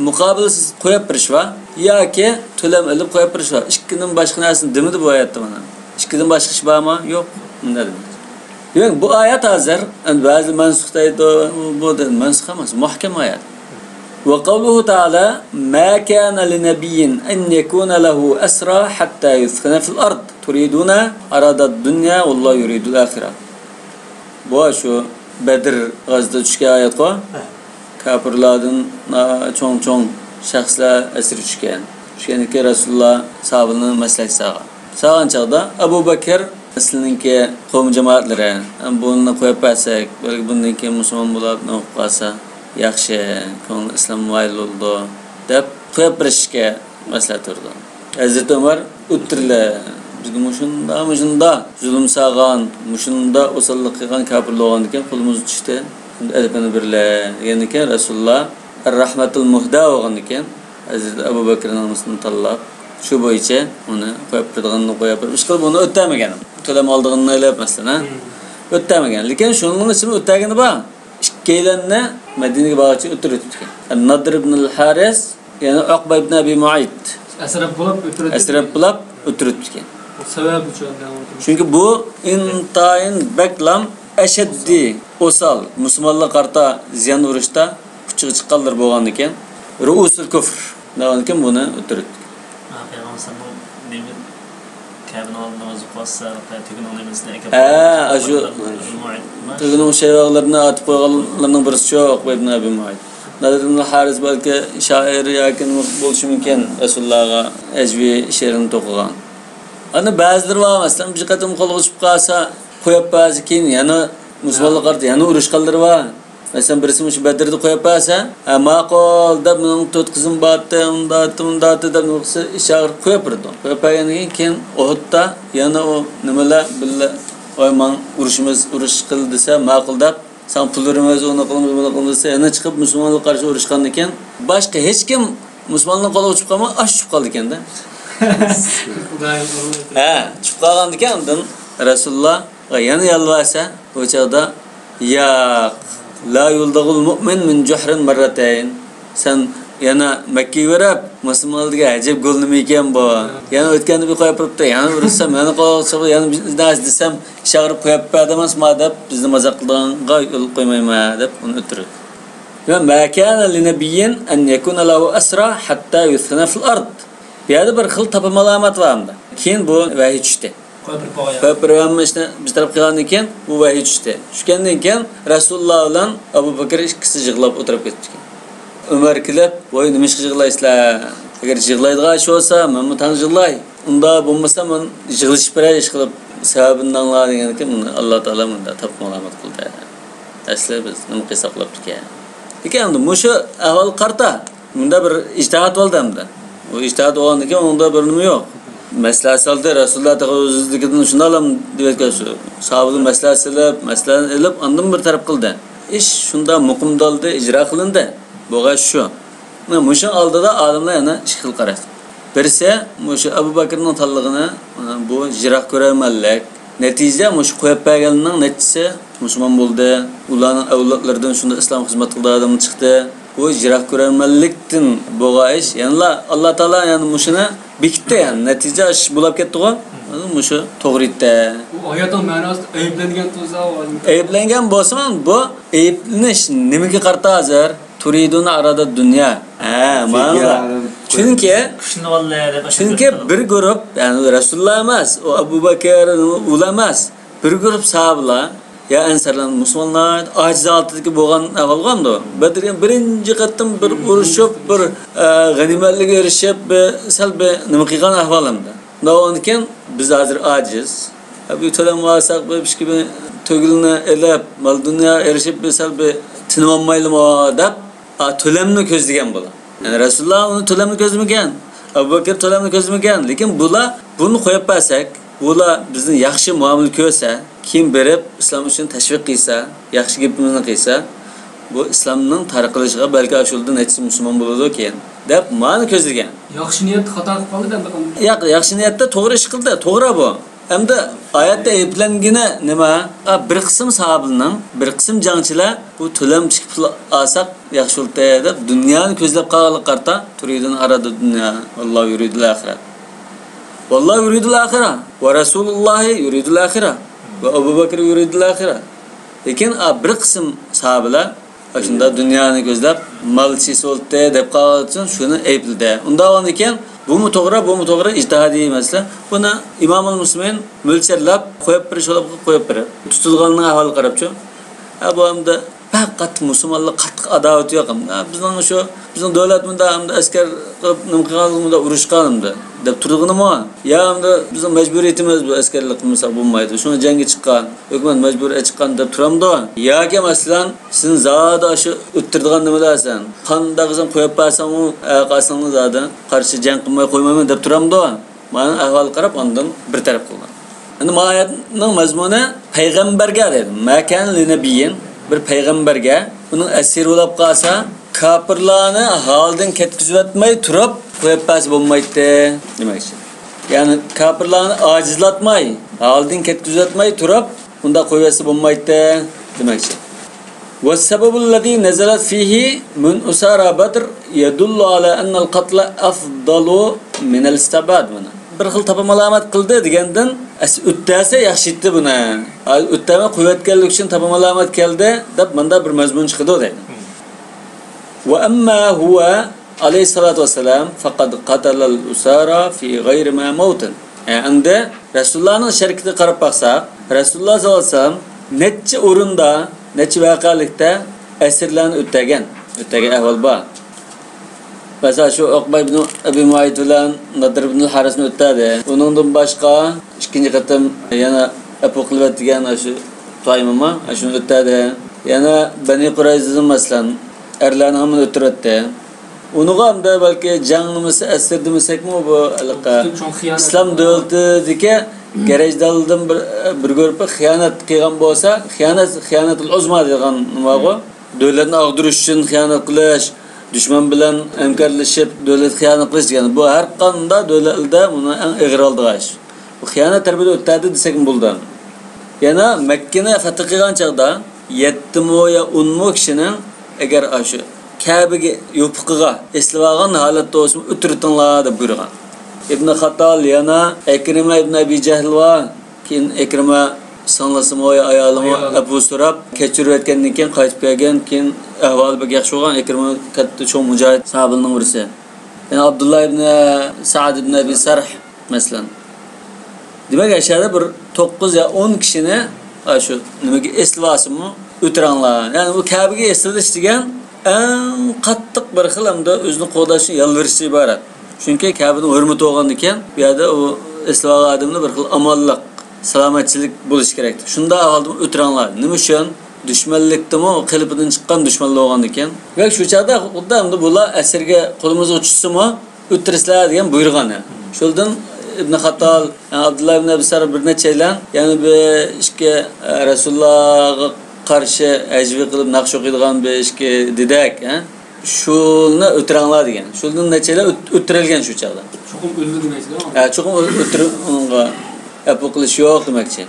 مۇقابىلسىز قويۇپ بېرىش بار، ياكى تۆلەم ئېلىپ قويۇپ بېرىش بار. ئىككىدىن باشقا نەرسىنى دېمىدى بۇ ئايەتتە مانا. ئىككىدىن باشقا ئىش بارمۇ؟ يوق. مۇنداق دېمەيدۇ. دېمەك، بۇ ئايەت ھازىر، ئەمدى بەزى مەنسۇخ دەيدۇ، بۇ، بۇ دەيدۇ، مەنسۇخ ئەمەس، مۇھكەم ئايەت. وقوله تعالى: ما كان لنبي أن يكون له أسرى حتى يثخن في الأرض تريدون عرض الدنيا والله يريد الآخرة. بۇ شۇ بەدر غەزۋىتىدە چۈشكەن ئايەتقۇ. ھە. كاپىرلاردىن نا-، چوڭ-چوڭ شەخسلەر ئەسىر چۈشكەن. چۈشكەندىن كېيىن رەسۇلۇللا ساھابىلىرىنى مەسلىھەت سالغان. سالغان چاغدا ئەبۇ بەكىر سىلىنىڭكى قوم جامائەتلىرى، بۇنى قويۇپ بەرسەك، بەلكى بۇندىن كېيىن مۇسۇلمان بولۇپ نېمە قىلىپ قالسا ياخشى، كۆڭلى ئىسلام مايىل بولىدۇ، دەپ قويۇپ بېرىشكە مەسلىھەت بەردى. ھەزرىتى ئۆمەر ئۆتتۈرلە، بىزگە مۇشۇنداق، مۇشۇنداق زۇلۇم سالغان، مۇشۇنداق ئوساللىق قىلغان كاپىرلار بولغاندىكىن قولىمىزغا چۈشتى. ئەدىپىنى بېرىلە دېگەندىكىن رەسۇلۇللا ئەر-رەھمەتۇل مۇھدا بولغاندىكىن ھەزرىتى ئەبۇ بەكرىنىڭ نېمىسىنى تاللاپ، شۇ بويىچە ئۇنى قويۇپ بېرىدىغىنىنى قويۇپ بېرىپ، ئىشقىلىپ ئۇنى ئۆتەلمىگەن. تۆلەم ئالىدىغىنىنى ئېلىپ مەسىلەن، ھە؟ مم. ئۆتەلمىگەن. لېكىن شۇنىڭ ئىچىدە ئۆتەلگىنى بار. ئىككىيلەننى مەدىنىگە بارغۇچە ئۆتۈرۈۋېتىپتىكەن. نادىر ئىبنۇل ھارىس، يەنى ئۇقبە ئىبن ئەبى مۇئەيت. ئەسىرەپ بولاپ ئۆتۈرۈۋېتىپتىكەن. ئەسىرەپ بولاپ ئۆتۈرۈۋېتىپتىكەن. سەۋەبى شۇ. چۈنكى بۇ ئىنتايىن بەكلام ئەشەددىي ئوسال، مۇسۇلمانلارغا قارىتا زىيان ئۇرۇشتا ئۇچىغا چىققانلار بولغاندىكىن، رۇئۇسۇل كۇفر دېگەندىكىن بۇنى ئۆتتۈرۈپتۇ. ھە، پەيغەمبەر ئەلەيھىسسالام نېمە، كەبىنىڭ ئالدىدا ئۆزى قالسا، تۆگىنىڭ نېمىسىنى ئەكەپ ھە، ئاشۇ تۆگىنىڭ شەيۋەغلىرىنى ئاتىپ قويغانلارنىڭ بىرسى شۇ ئۇقبە ئىبن ئەبى مۇئەيت. نادىر ئىبن ھارىس بەلكى شائىر ياكى نېمە بولۇشى مۇمكىن، رەسۇلۇللاغا ھەجۋىي شېئىرنى توقۇغان. ئەنە بەزىلىرى بار، مەسىلەن، بىر قېتىم قولغا چۈشۈپ قالسا، قويۇپ بەرسە، كېيىن يەنە مۇسۇلمانلارغا قارىتا يەنە ئۇرۇشقانلىرى بار. مەسىلەن، بىرسى مۇشۇ بەدرىدە قويۇپ بەرسە، ھە، ماقۇل دەپ، مېنىڭ تۆت قىزىم بارتتى، ئۇنداقتى، مۇنداقتى دەپ، نېمە قىلسا، ئىش ئاغرىپ قويۇپ بېرىدۇ. قويۇپ بەرگەندىن كېيىن، كېيىن ئۇھۇدتا يەنە ئۇ نېمىلەر بىللە، ۋاي، ماڭ ئۇرۇشىمىز، ئۇرۇش قىل دېسە، ماقۇل دەپ، ساڭا پۇل بېرىمىز، ئۇنى قىلىمىز، بۇنى قىلىمىز دېسە، يەنە چىقىپ مۇسۇلمانلارغا قارشى ئۇرۇشقاندىن كېيىن، باشقا ھېچكىم مۇسۇلمانلارنىڭ قولىغا چۈشۈپ قالماي، ئاشۇ چۈشۈپ قالىدىكەن-دە. ھە، چۈشۈپ قالغاندىكىن ئاندىن رەسۇلۇللا يەنە يالۋارسا، ئۇ چاغدا، ياق، لا يلدغ المؤمن من جحر مرتين. سەن يەنە مەككىگە بېرىپ، مۇسۇلمانلار دېگەن ئەجەب گول نېمە ئىكەن بۇ؟ يەنە ئۆتكەندە بىر قويۇپ بېرىپتۇ، يەنە ئۇرسام، يەنە قولغا چىقىپ، يەنە بىر نەرسە دېسەم، ئىش ئاغرىپ قويۇپ بەردىمەن دەپ، بىزنى مازاق قىلىدىغانغا يول قويمايمەن دەپ ئۇنى ئۆتتۈردى. ما كان لنبي أن يكون له أسرى حتى يثخن في الأرض. بۇ يەردە بىر خىل تاپا مالامەت بار ئەمدى. كېيىن بۇ ۋەھىي چۈشتى. قويۇپ بېرىپ بولغان. قويۇپ بېرىپ ھەممە ئىشنى بىر تەرەپ قىلغاندىن كېيىن بۇ ۋەھىي چۈشتى. چۈشكەندىن كېيىن رەسۇلۇللا بىلەن ئەبۇ بەكرى ئىككىسى يىغلاپ ئولتۇرۇپ كېتىپتىكەن. ئۆمەر كېلىپ، ۋاي، نېمە ئىشقا يىغلايسىلەر؟ ئەگەر يىغلايدىغان ئىش بولسا، مەنمۇ تەڭ يىغلاي. ئۇنداق بولمىسا، مەن يىغلىشىپ بېرەي، ئىشقىلىپ، سەۋەبىنى دەڭلار دېگەندىكىن، مانا ئاللا تائالا مۇنداق تاپا مالامەت قىلدى. ئەسلى بىز نېمە قىلساق بوپتىكەن؟ لېكىن ئەمدى مۇشۇ ئەھۋالغا قارىتا، مۇندا بىر ئىجتىھات بولدى ئەمدى. ئۇ ئىجتىھات بولغاندىن كېيىن ئۇنىڭدا بىر نېمە يوق. مەسلىھەت سالدى، رەسۇلۇللا تېخى ئۆزىدىكىدىن شۇنداقلا دېۋەتكەن شۇ. ساھابىلەر مەسلىھەت سېلىپ، مەسلىھەتنى ئېلىپ، ئاندىن بىر تەرەپ قىلدى. ئىش شۇنداق مۇقىم دالدى ئىجرا قىلىندى. بولغاچ شۇ. مۇشۇ ئالدىدا ئالىملار يەنە ئىككى خىل قاراشتا. بىرسى، مۇشۇ ئەبۇ بەكرىنىڭ تاللىغىنى، بۇ يىراق كۆرەرمەنلىك. نەتىجىدە مۇشۇ قويۇپ بەرگەنلەرنىڭ نەچچىسى مۇسۇلمان بولدى. ئۇلارنىڭ ئەۋلادلىرىدىن شۇنداق ئىسلام خىزمەت قىلىدىغان ئادەملەر چىقتى. بۇ يىراق كۆرەرمەنلىكتىن بولغان ئىش. يەنىلا ئاللا تائالا يەنە مۇشۇنى بېكىتتى، يەنى نەتىجە ئىش بولاپ كەتتىغۇ. مۇشۇ توغرا ئېيتتى. بۇ ئايەتنىڭ مەناسى ئەيىبلەنگەن تۇرسا، ئەيىبلەنگەن بولسىمۇ، بۇ ئەيىبلىنىش نېمىگە قارىتا ھازىر؟ تۇرىدۇنا ئارادە دۇنيا. ھە، مانا. چۈنكى، چۈنكى بىر گۇرۇپ، يەنى رەسۇلۇللا ئەمەس، ئۇ ئەبۇ بەكىر، ئۇلار ئەمەس. بىر گۇرۇپ ساھابىلار، يا ئەنسارلار، مۇسۇلمانلار ئاجىز ھالىتىدىكى بولغان ئەھۋالغۇ. بەدرگە بىرىنچى قېتىم بىر ئۇرۇشۇپ، بىر، ئە، غەنىيمەتلىككە ئېرىشىپ، بىر سەل بىر نېمە قىلغان ئەھۋال ئەمدى. ئۇنداق بولغاندىكىن بىز ھازىر ئاجىز. بىر تۆلەم ئالساق، بىر ئىككى بىر تۆگىلىنى ئېلىپ، مال دۇنياغا ئېرىشىپ، بىر سەل بىر تىنىۋالمايلىمۇ دەپ، ئا، تۆلەمنى كۆزلىگەن بۇلار. يەنى رەسۇلۇللا ئۇنى تۆلەمنى كۆزلىمىگەن. ئەبۇ بەكىر تۆلەمنى كۆزلىمىگەن. لېكىن بۇلار بۇنى قويۇپ بەرسەك، بۇلار بىزنى ياخشى مۇئامىلە كۆرسە، كېيىن بېرىپ ئىسلام ئۈچۈن تەشۋىق قىلسا، ياخشى گېپىمىزنى قىلسا، بۇ ئىسلامنىڭ تارقىلىشىغا بەلكى ئاشۇ يولدا نەچچىسى مۇسۇلمان بولىدۇ كېيىن، دەپ مانا كۆزلىگەن. ياخشى نىيەتتە خاتا قىلىپ قالدى دەمدى. ياق، ياخشى نىيەتتە توغرا ئىش قىلدى، توغرا بۇ. ئەمدى ئايەتتە ئەيىبلەنگىنى نېمە؟ ئا، بىر قىسىم ساھابىلەرنىڭ، بىر قىسىم جەڭچىلەر بۇ تۆلەم چىقىپ ئالساق ياخشى بولاتتى دەپ دۇنيانى كۆزلەپ قالغانلىققا قارىتا، تۇرىدۇن ئارادە دۇنيا، ۋاللاھۇ يۇرىدۇل ئاخىرە. ۋاللاھۇ يۇرىدۇل ئاخىرە. ۋە رەسۇلۇللاھى يۇرىدۇل ئاخىرە. ۋە ئەبۇ بەكر يۇرىدۇل ئاخىرە. لېكىن، ئا، بىر قىسىم ساھابىلەر ئاشۇنداق دۇنيانى كۆزلەپ، مال چېسىۋالدى دەپ قالغان ئۈچۈن شۇنى ئەيىبلىدى. ئۇنداق بولغاندىكىن، بۇمۇ توغرا، بۇمۇ توغرا، ئىجتىھادىي مەسىلە. بۇنى ئىمامۇل مۇسلىمىن مۆلچەرلەپ قويۇپ بېرىش بولۇپ قويۇپ بېرىپ، تۇتۇلغاننىڭ ئەھۋالىغا قاراپچۇ. ھە، بۇ ئەمدى پەقەت مۇسۇلمانلار قاتتىق ئاداۋىتى يوق ئەمدى. ھە، بىزنىڭ شۇ، بىزنىڭ دۆلەت مۇنداق ئەمدى ئەسكەر قىلىپ نېمە قىلغان، مۇنداق ئۇرۇشقان ئەمدى دەپ تۇرىدىغىنىمۇ؟ يا ئەمدى بىزنىڭ مەجبۇرىيىتىمىز بۇ، ئەسكەرلىك قىلمىساق بولمايدۇ، شۇڭا جەڭگە چىققان، ھۆكۈمەت مەجبۇرىي چىققان دەپ تۇرامدۇ؟ ياكى مەسىلەن، سىزنى زادى ئاشۇ ئۆتتۈرىدىغان نېمىلەرسەن؟ قانداق قىلسام قويۇپ بەرسەڭمۇ، ئە، قالساڭمۇ زادى قارشى جەڭ قىلماي قويمايمەن دەپ تۇرامدۇ؟ مانا ئەھۋالغا قاراپ ئاندىن بىر تەرەپ قىلغان. ئەمدى ما ئايەتنىڭ مەزمۇنى پەيغەمبەرگە دەيدۇ. ما كان لنبي، بىر پەيغەمبەرگە ئۇنىڭ ئەسىرى بولۇپ قالسا، كاپىرلارنى ھالىدىن كەتكۈزۈۋەتمەي تۇرۇپ قويۇپ بەرسە بولمايتتى دېمەكچى. يەنى كاپىرلارنى ئاجىزلاتماي، ھالىدىن كەتكۈزۈۋەتمەي تۇرۇپ ئۇنداق قويۇۋەتسە بولمايتتى دېمەكچى. والسبب الذي نزلت فيه من أسارى بدر يدل على أن القتل أفضل من الاستعباد. مانا بىر خىل تاپا مالامەت قىلدى دېگەندىن، ئەس-، ئۆتتەسە ياخشى ئىدى بۇنى. ھازىر ئۆتتەمە قۇۋۋەت كەلدى ئۈچۈن تاپا مالامەت كەلدى دەپ مۇندا بىر مەزمۇن چىقىدۇ دەيدۇ. وأما هو عليه الصلاة والسلام فقد قتل الأسارى في غير ما موطن. ئە، ئەمدى رەسۇلۇللانىڭ شەرىكىتىگە قاراپ باقساق، رەسۇلۇللا ساللاللاھۇ ئەلەيھى ۋەسەللەم نەچچە ئورۇندا، نەچچە ۋەقەلىكتە ئەسىرلەرنى ئۆتەگەن، ئۆتەگەن ئەھۋال بار. مەسىلەن، شۇ ئۇقبە ئىبنى ئەبى مۇئەيت بىلەن نەدىر ئىبنى ھارىسنى ئۆتەدى. ئۇنىڭدىن باشقا ئىككىنچى قېتىم يەنە ئەپۇ قىلىۋەت دېگەن شۇ تايمىما، شۇنى ئۆتەدى. يەنە بەنى قۇرەيزىدىن، مەسىلەن، ئەرلەرنى ھامان ئۆتتۈرەتتى. ئۇنىڭغا ئەمدى بەلكى جەڭ نېمىسى ئەسىر دېمىسەكمۇ، بۇ ھېلىقى ئىسلام دۆلىتىدىكى گەرەجدالدىن بىر، بىر گۇرۇپپا خىيانەت قىلغان بولسا، خىيانەت، خىيانەتۇل ئۇزما دېگەن نېمە بار. دۆلەتنى ئاغدۇرۇش ئۈچۈن خىيانەت قىلىش، دۈشمەن بىلەن ھەمكارلىشىپ دۆلەت خىيانەت قىلىش دېگەن، بۇ ھەر قانداق دۆلەتلەردە بۇنى ئەڭ ئېغىر ئالىدىغان ئىش. بۇ خىيانەت تەرىپىدە ئۆتەدى دېسەكمۇ بولىدۇ. يەنە مەككىنى فەتھ قىلغان چاغدا يەتتە مو يا ئون مو كىشىنىڭ ئەگەر ئاشۇ كەبىگە يوپۇقىغا ئېسىلىۋالغان ھالەتتە بولسىمۇ ئۆتتۈرۈۋېتىڭلار دەپ بۇيرۇغان. ئىبن خاتال يەنە ئەكرىمە ئىبن ئەبى جەھل بار. كېيىن ئىكرىمە سىڭلىسىمۇ يا ئايالىمۇ ئايالى. ئەپۇ سوراپ، كەچۈرۈۋەتكەندىن كېيىن قايتىپ كەلگەن، كېيىن ئەھۋالى بەك ياخشى بولغان، ئىكرىمە كاتتا چوڭ مۇجاھىد ساھابىلىرىنىڭ بىرسى. يەنى ئابدۇللا ئىبنى سەئد ئىبنى ئەبى سەرھ، مەسىلەن. دېمەك، ئەشەدە بىر توققۇز يا ئون كىشىنى، ھە، شۇ نېمىگە ئېسىلىۋالسىمۇ ئۆتۈرەڭلار. يەنى بۇ كەبىگە ئېسىلىش دېگەن ئەڭ قاتتىق بىر خىل ھەمدە ئۆزىنى قوغداش ئۈچۈن يالۋۇرۇشتىن ئىبارەت. چۈنكى كەبىنىڭ ھۆرمىتى بولغاندىكەن، بۇ يەردە ئۇ ئېسىلىۋالغان ئادەمنى بىر خىل ئامانلىق، سالامەتچىلىك بولۇشى كېرەك. شۇنداق ئەھۋالدىمۇ ئۆتۈرەڭلار. نېمە ئۈچۈن؟ دۈشمەنلىكتىمۇ قېلىپىدىن چىققان دۈشمەنلەر بولغاندىكەن. ۋە شۇ چاغدا خۇددى ئەمدى بۇلار ئەسىرگە قولىمىزغا چۈشسىمۇ، ئۆتتۈرسىلەر دېگەن بۇيرۇغان. شۇندىن ئىبن خاتال، يەنى ئابدۇللا ئىبن ئەبسار بىر نەچچەيلەن، يەنى بىر ئىككى، ئە، رەسۇلۇللاغا قارشى ھەجۋىي قىلىپ ناخشا ئوقۇيدىغان بىر ئىككى دېدەك، ھە؟ شۇنى ئۆتتۈرەڭلار دېگەن. شۇندىن نەچچەيلەن ئۆت-، ئۆتتۈرۈلگەن شۇ چاغدا. چوقۇم ئۆلدى دېمەكچى. ھە، چوقۇم ئۆل-، ئۆتتۈرۈ-، ئۇنىڭغا ئەپۇ قىلىش يوق دېمەكچى.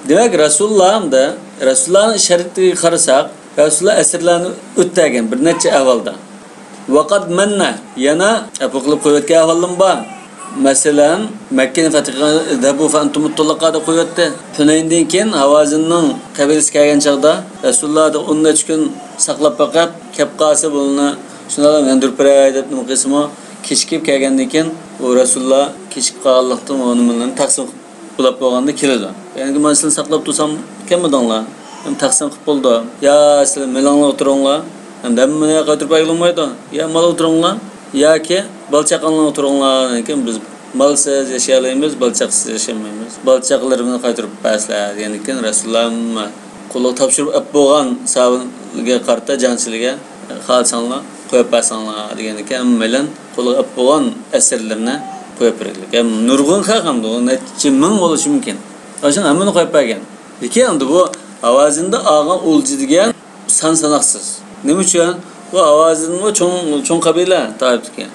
دېمەك، رەسۇلۇللا ئەمدى، رەسۇلۇللانىڭ شەرتىگە قارىساق، رەسۇلۇللا ئەسىرلەرنى ئۆتتۈرگەن بىر نەچچە ئەھۋالدا. ۋەقەد مەننە، يەنە ئەپۇ قىلىپ قويۇۋەتكەن ئەھۋاللىمۇ بار. مەسىلەن، مەككىنى فەتھ قىلغان، «ئىزھەبۇ فەئەنتۇمۇت تۇلەقا» دەپ قويۇۋەتتى. ھۈنەيندىن كېيىن ھاۋازىننىڭ قەبىلىسى كەلگەن چاغدا، رەسۇلۇللا ئون نەچچە كۈن ساقلاپ بېقىپ، كەپ قالسا بۇلارنى شۇنداق ياندۇرۇپ بېرەي دەپ نېمە قىلسىمۇ، كېچىكىپ كەلگەندىن كېيىن، ئۇ رەسۇلۇللا كېچىكىپ قالغانلىقتىن ئۇنى مۇنى تەقسىم قىلىپ بولۇپ بولغاندا كېلىدۇ. يەنى مانا سىلەرنى ساقلاپ تۇرسام كەلمىدىڭلار. ھەم تەقسىم قىلىپ بولدى. يا سىلەر مېلىڭلارغا تۇرۇڭلار. ھەم ھەممىنى قايتۇرۇپ ئەكېلەلمەيدۇ. يا مالغا تۇرۇڭلار. ياكى بالا چاقاڭلارغا تۇرۇڭلار. لېكىن بىز مالسىز ياشىيالايمىز، بالا چاقىسىز ياشىيالمايمىز. بالا چاقىلىرىمىزنى قايتۇرۇپ بەرسىلەر دېگەندىن كېيىن رەسۇلۇللا قولىغا تاپشۇرۇپ ئەپ بولغان ساھابىگە قارىتا جەڭچىلىرىگە، خالىساڭلار قويۇپ بەرسەڭلار دېگەندىكىن، ھەممەيلەن قولىغا ئېلىپ بولغان ئەسىرلىرىنى قويۇپ بېرىلدى. ھەم نۇرغۇن خەق، ھەمدە ئۇ نەچچە مىڭ بولۇشى مۇمكىن. ئاشۇنى ھەممىنى قويۇپ بەرگەن. لېكىن ئەمدى بۇ ھاۋازىندا ئالغان ئولجا دېگەن سان ساناقسىز. نېمە ئۈچۈن؟ بۇ ھاۋازىنمۇ چوڭ، چوڭ قەبىلە تائىپتىكى.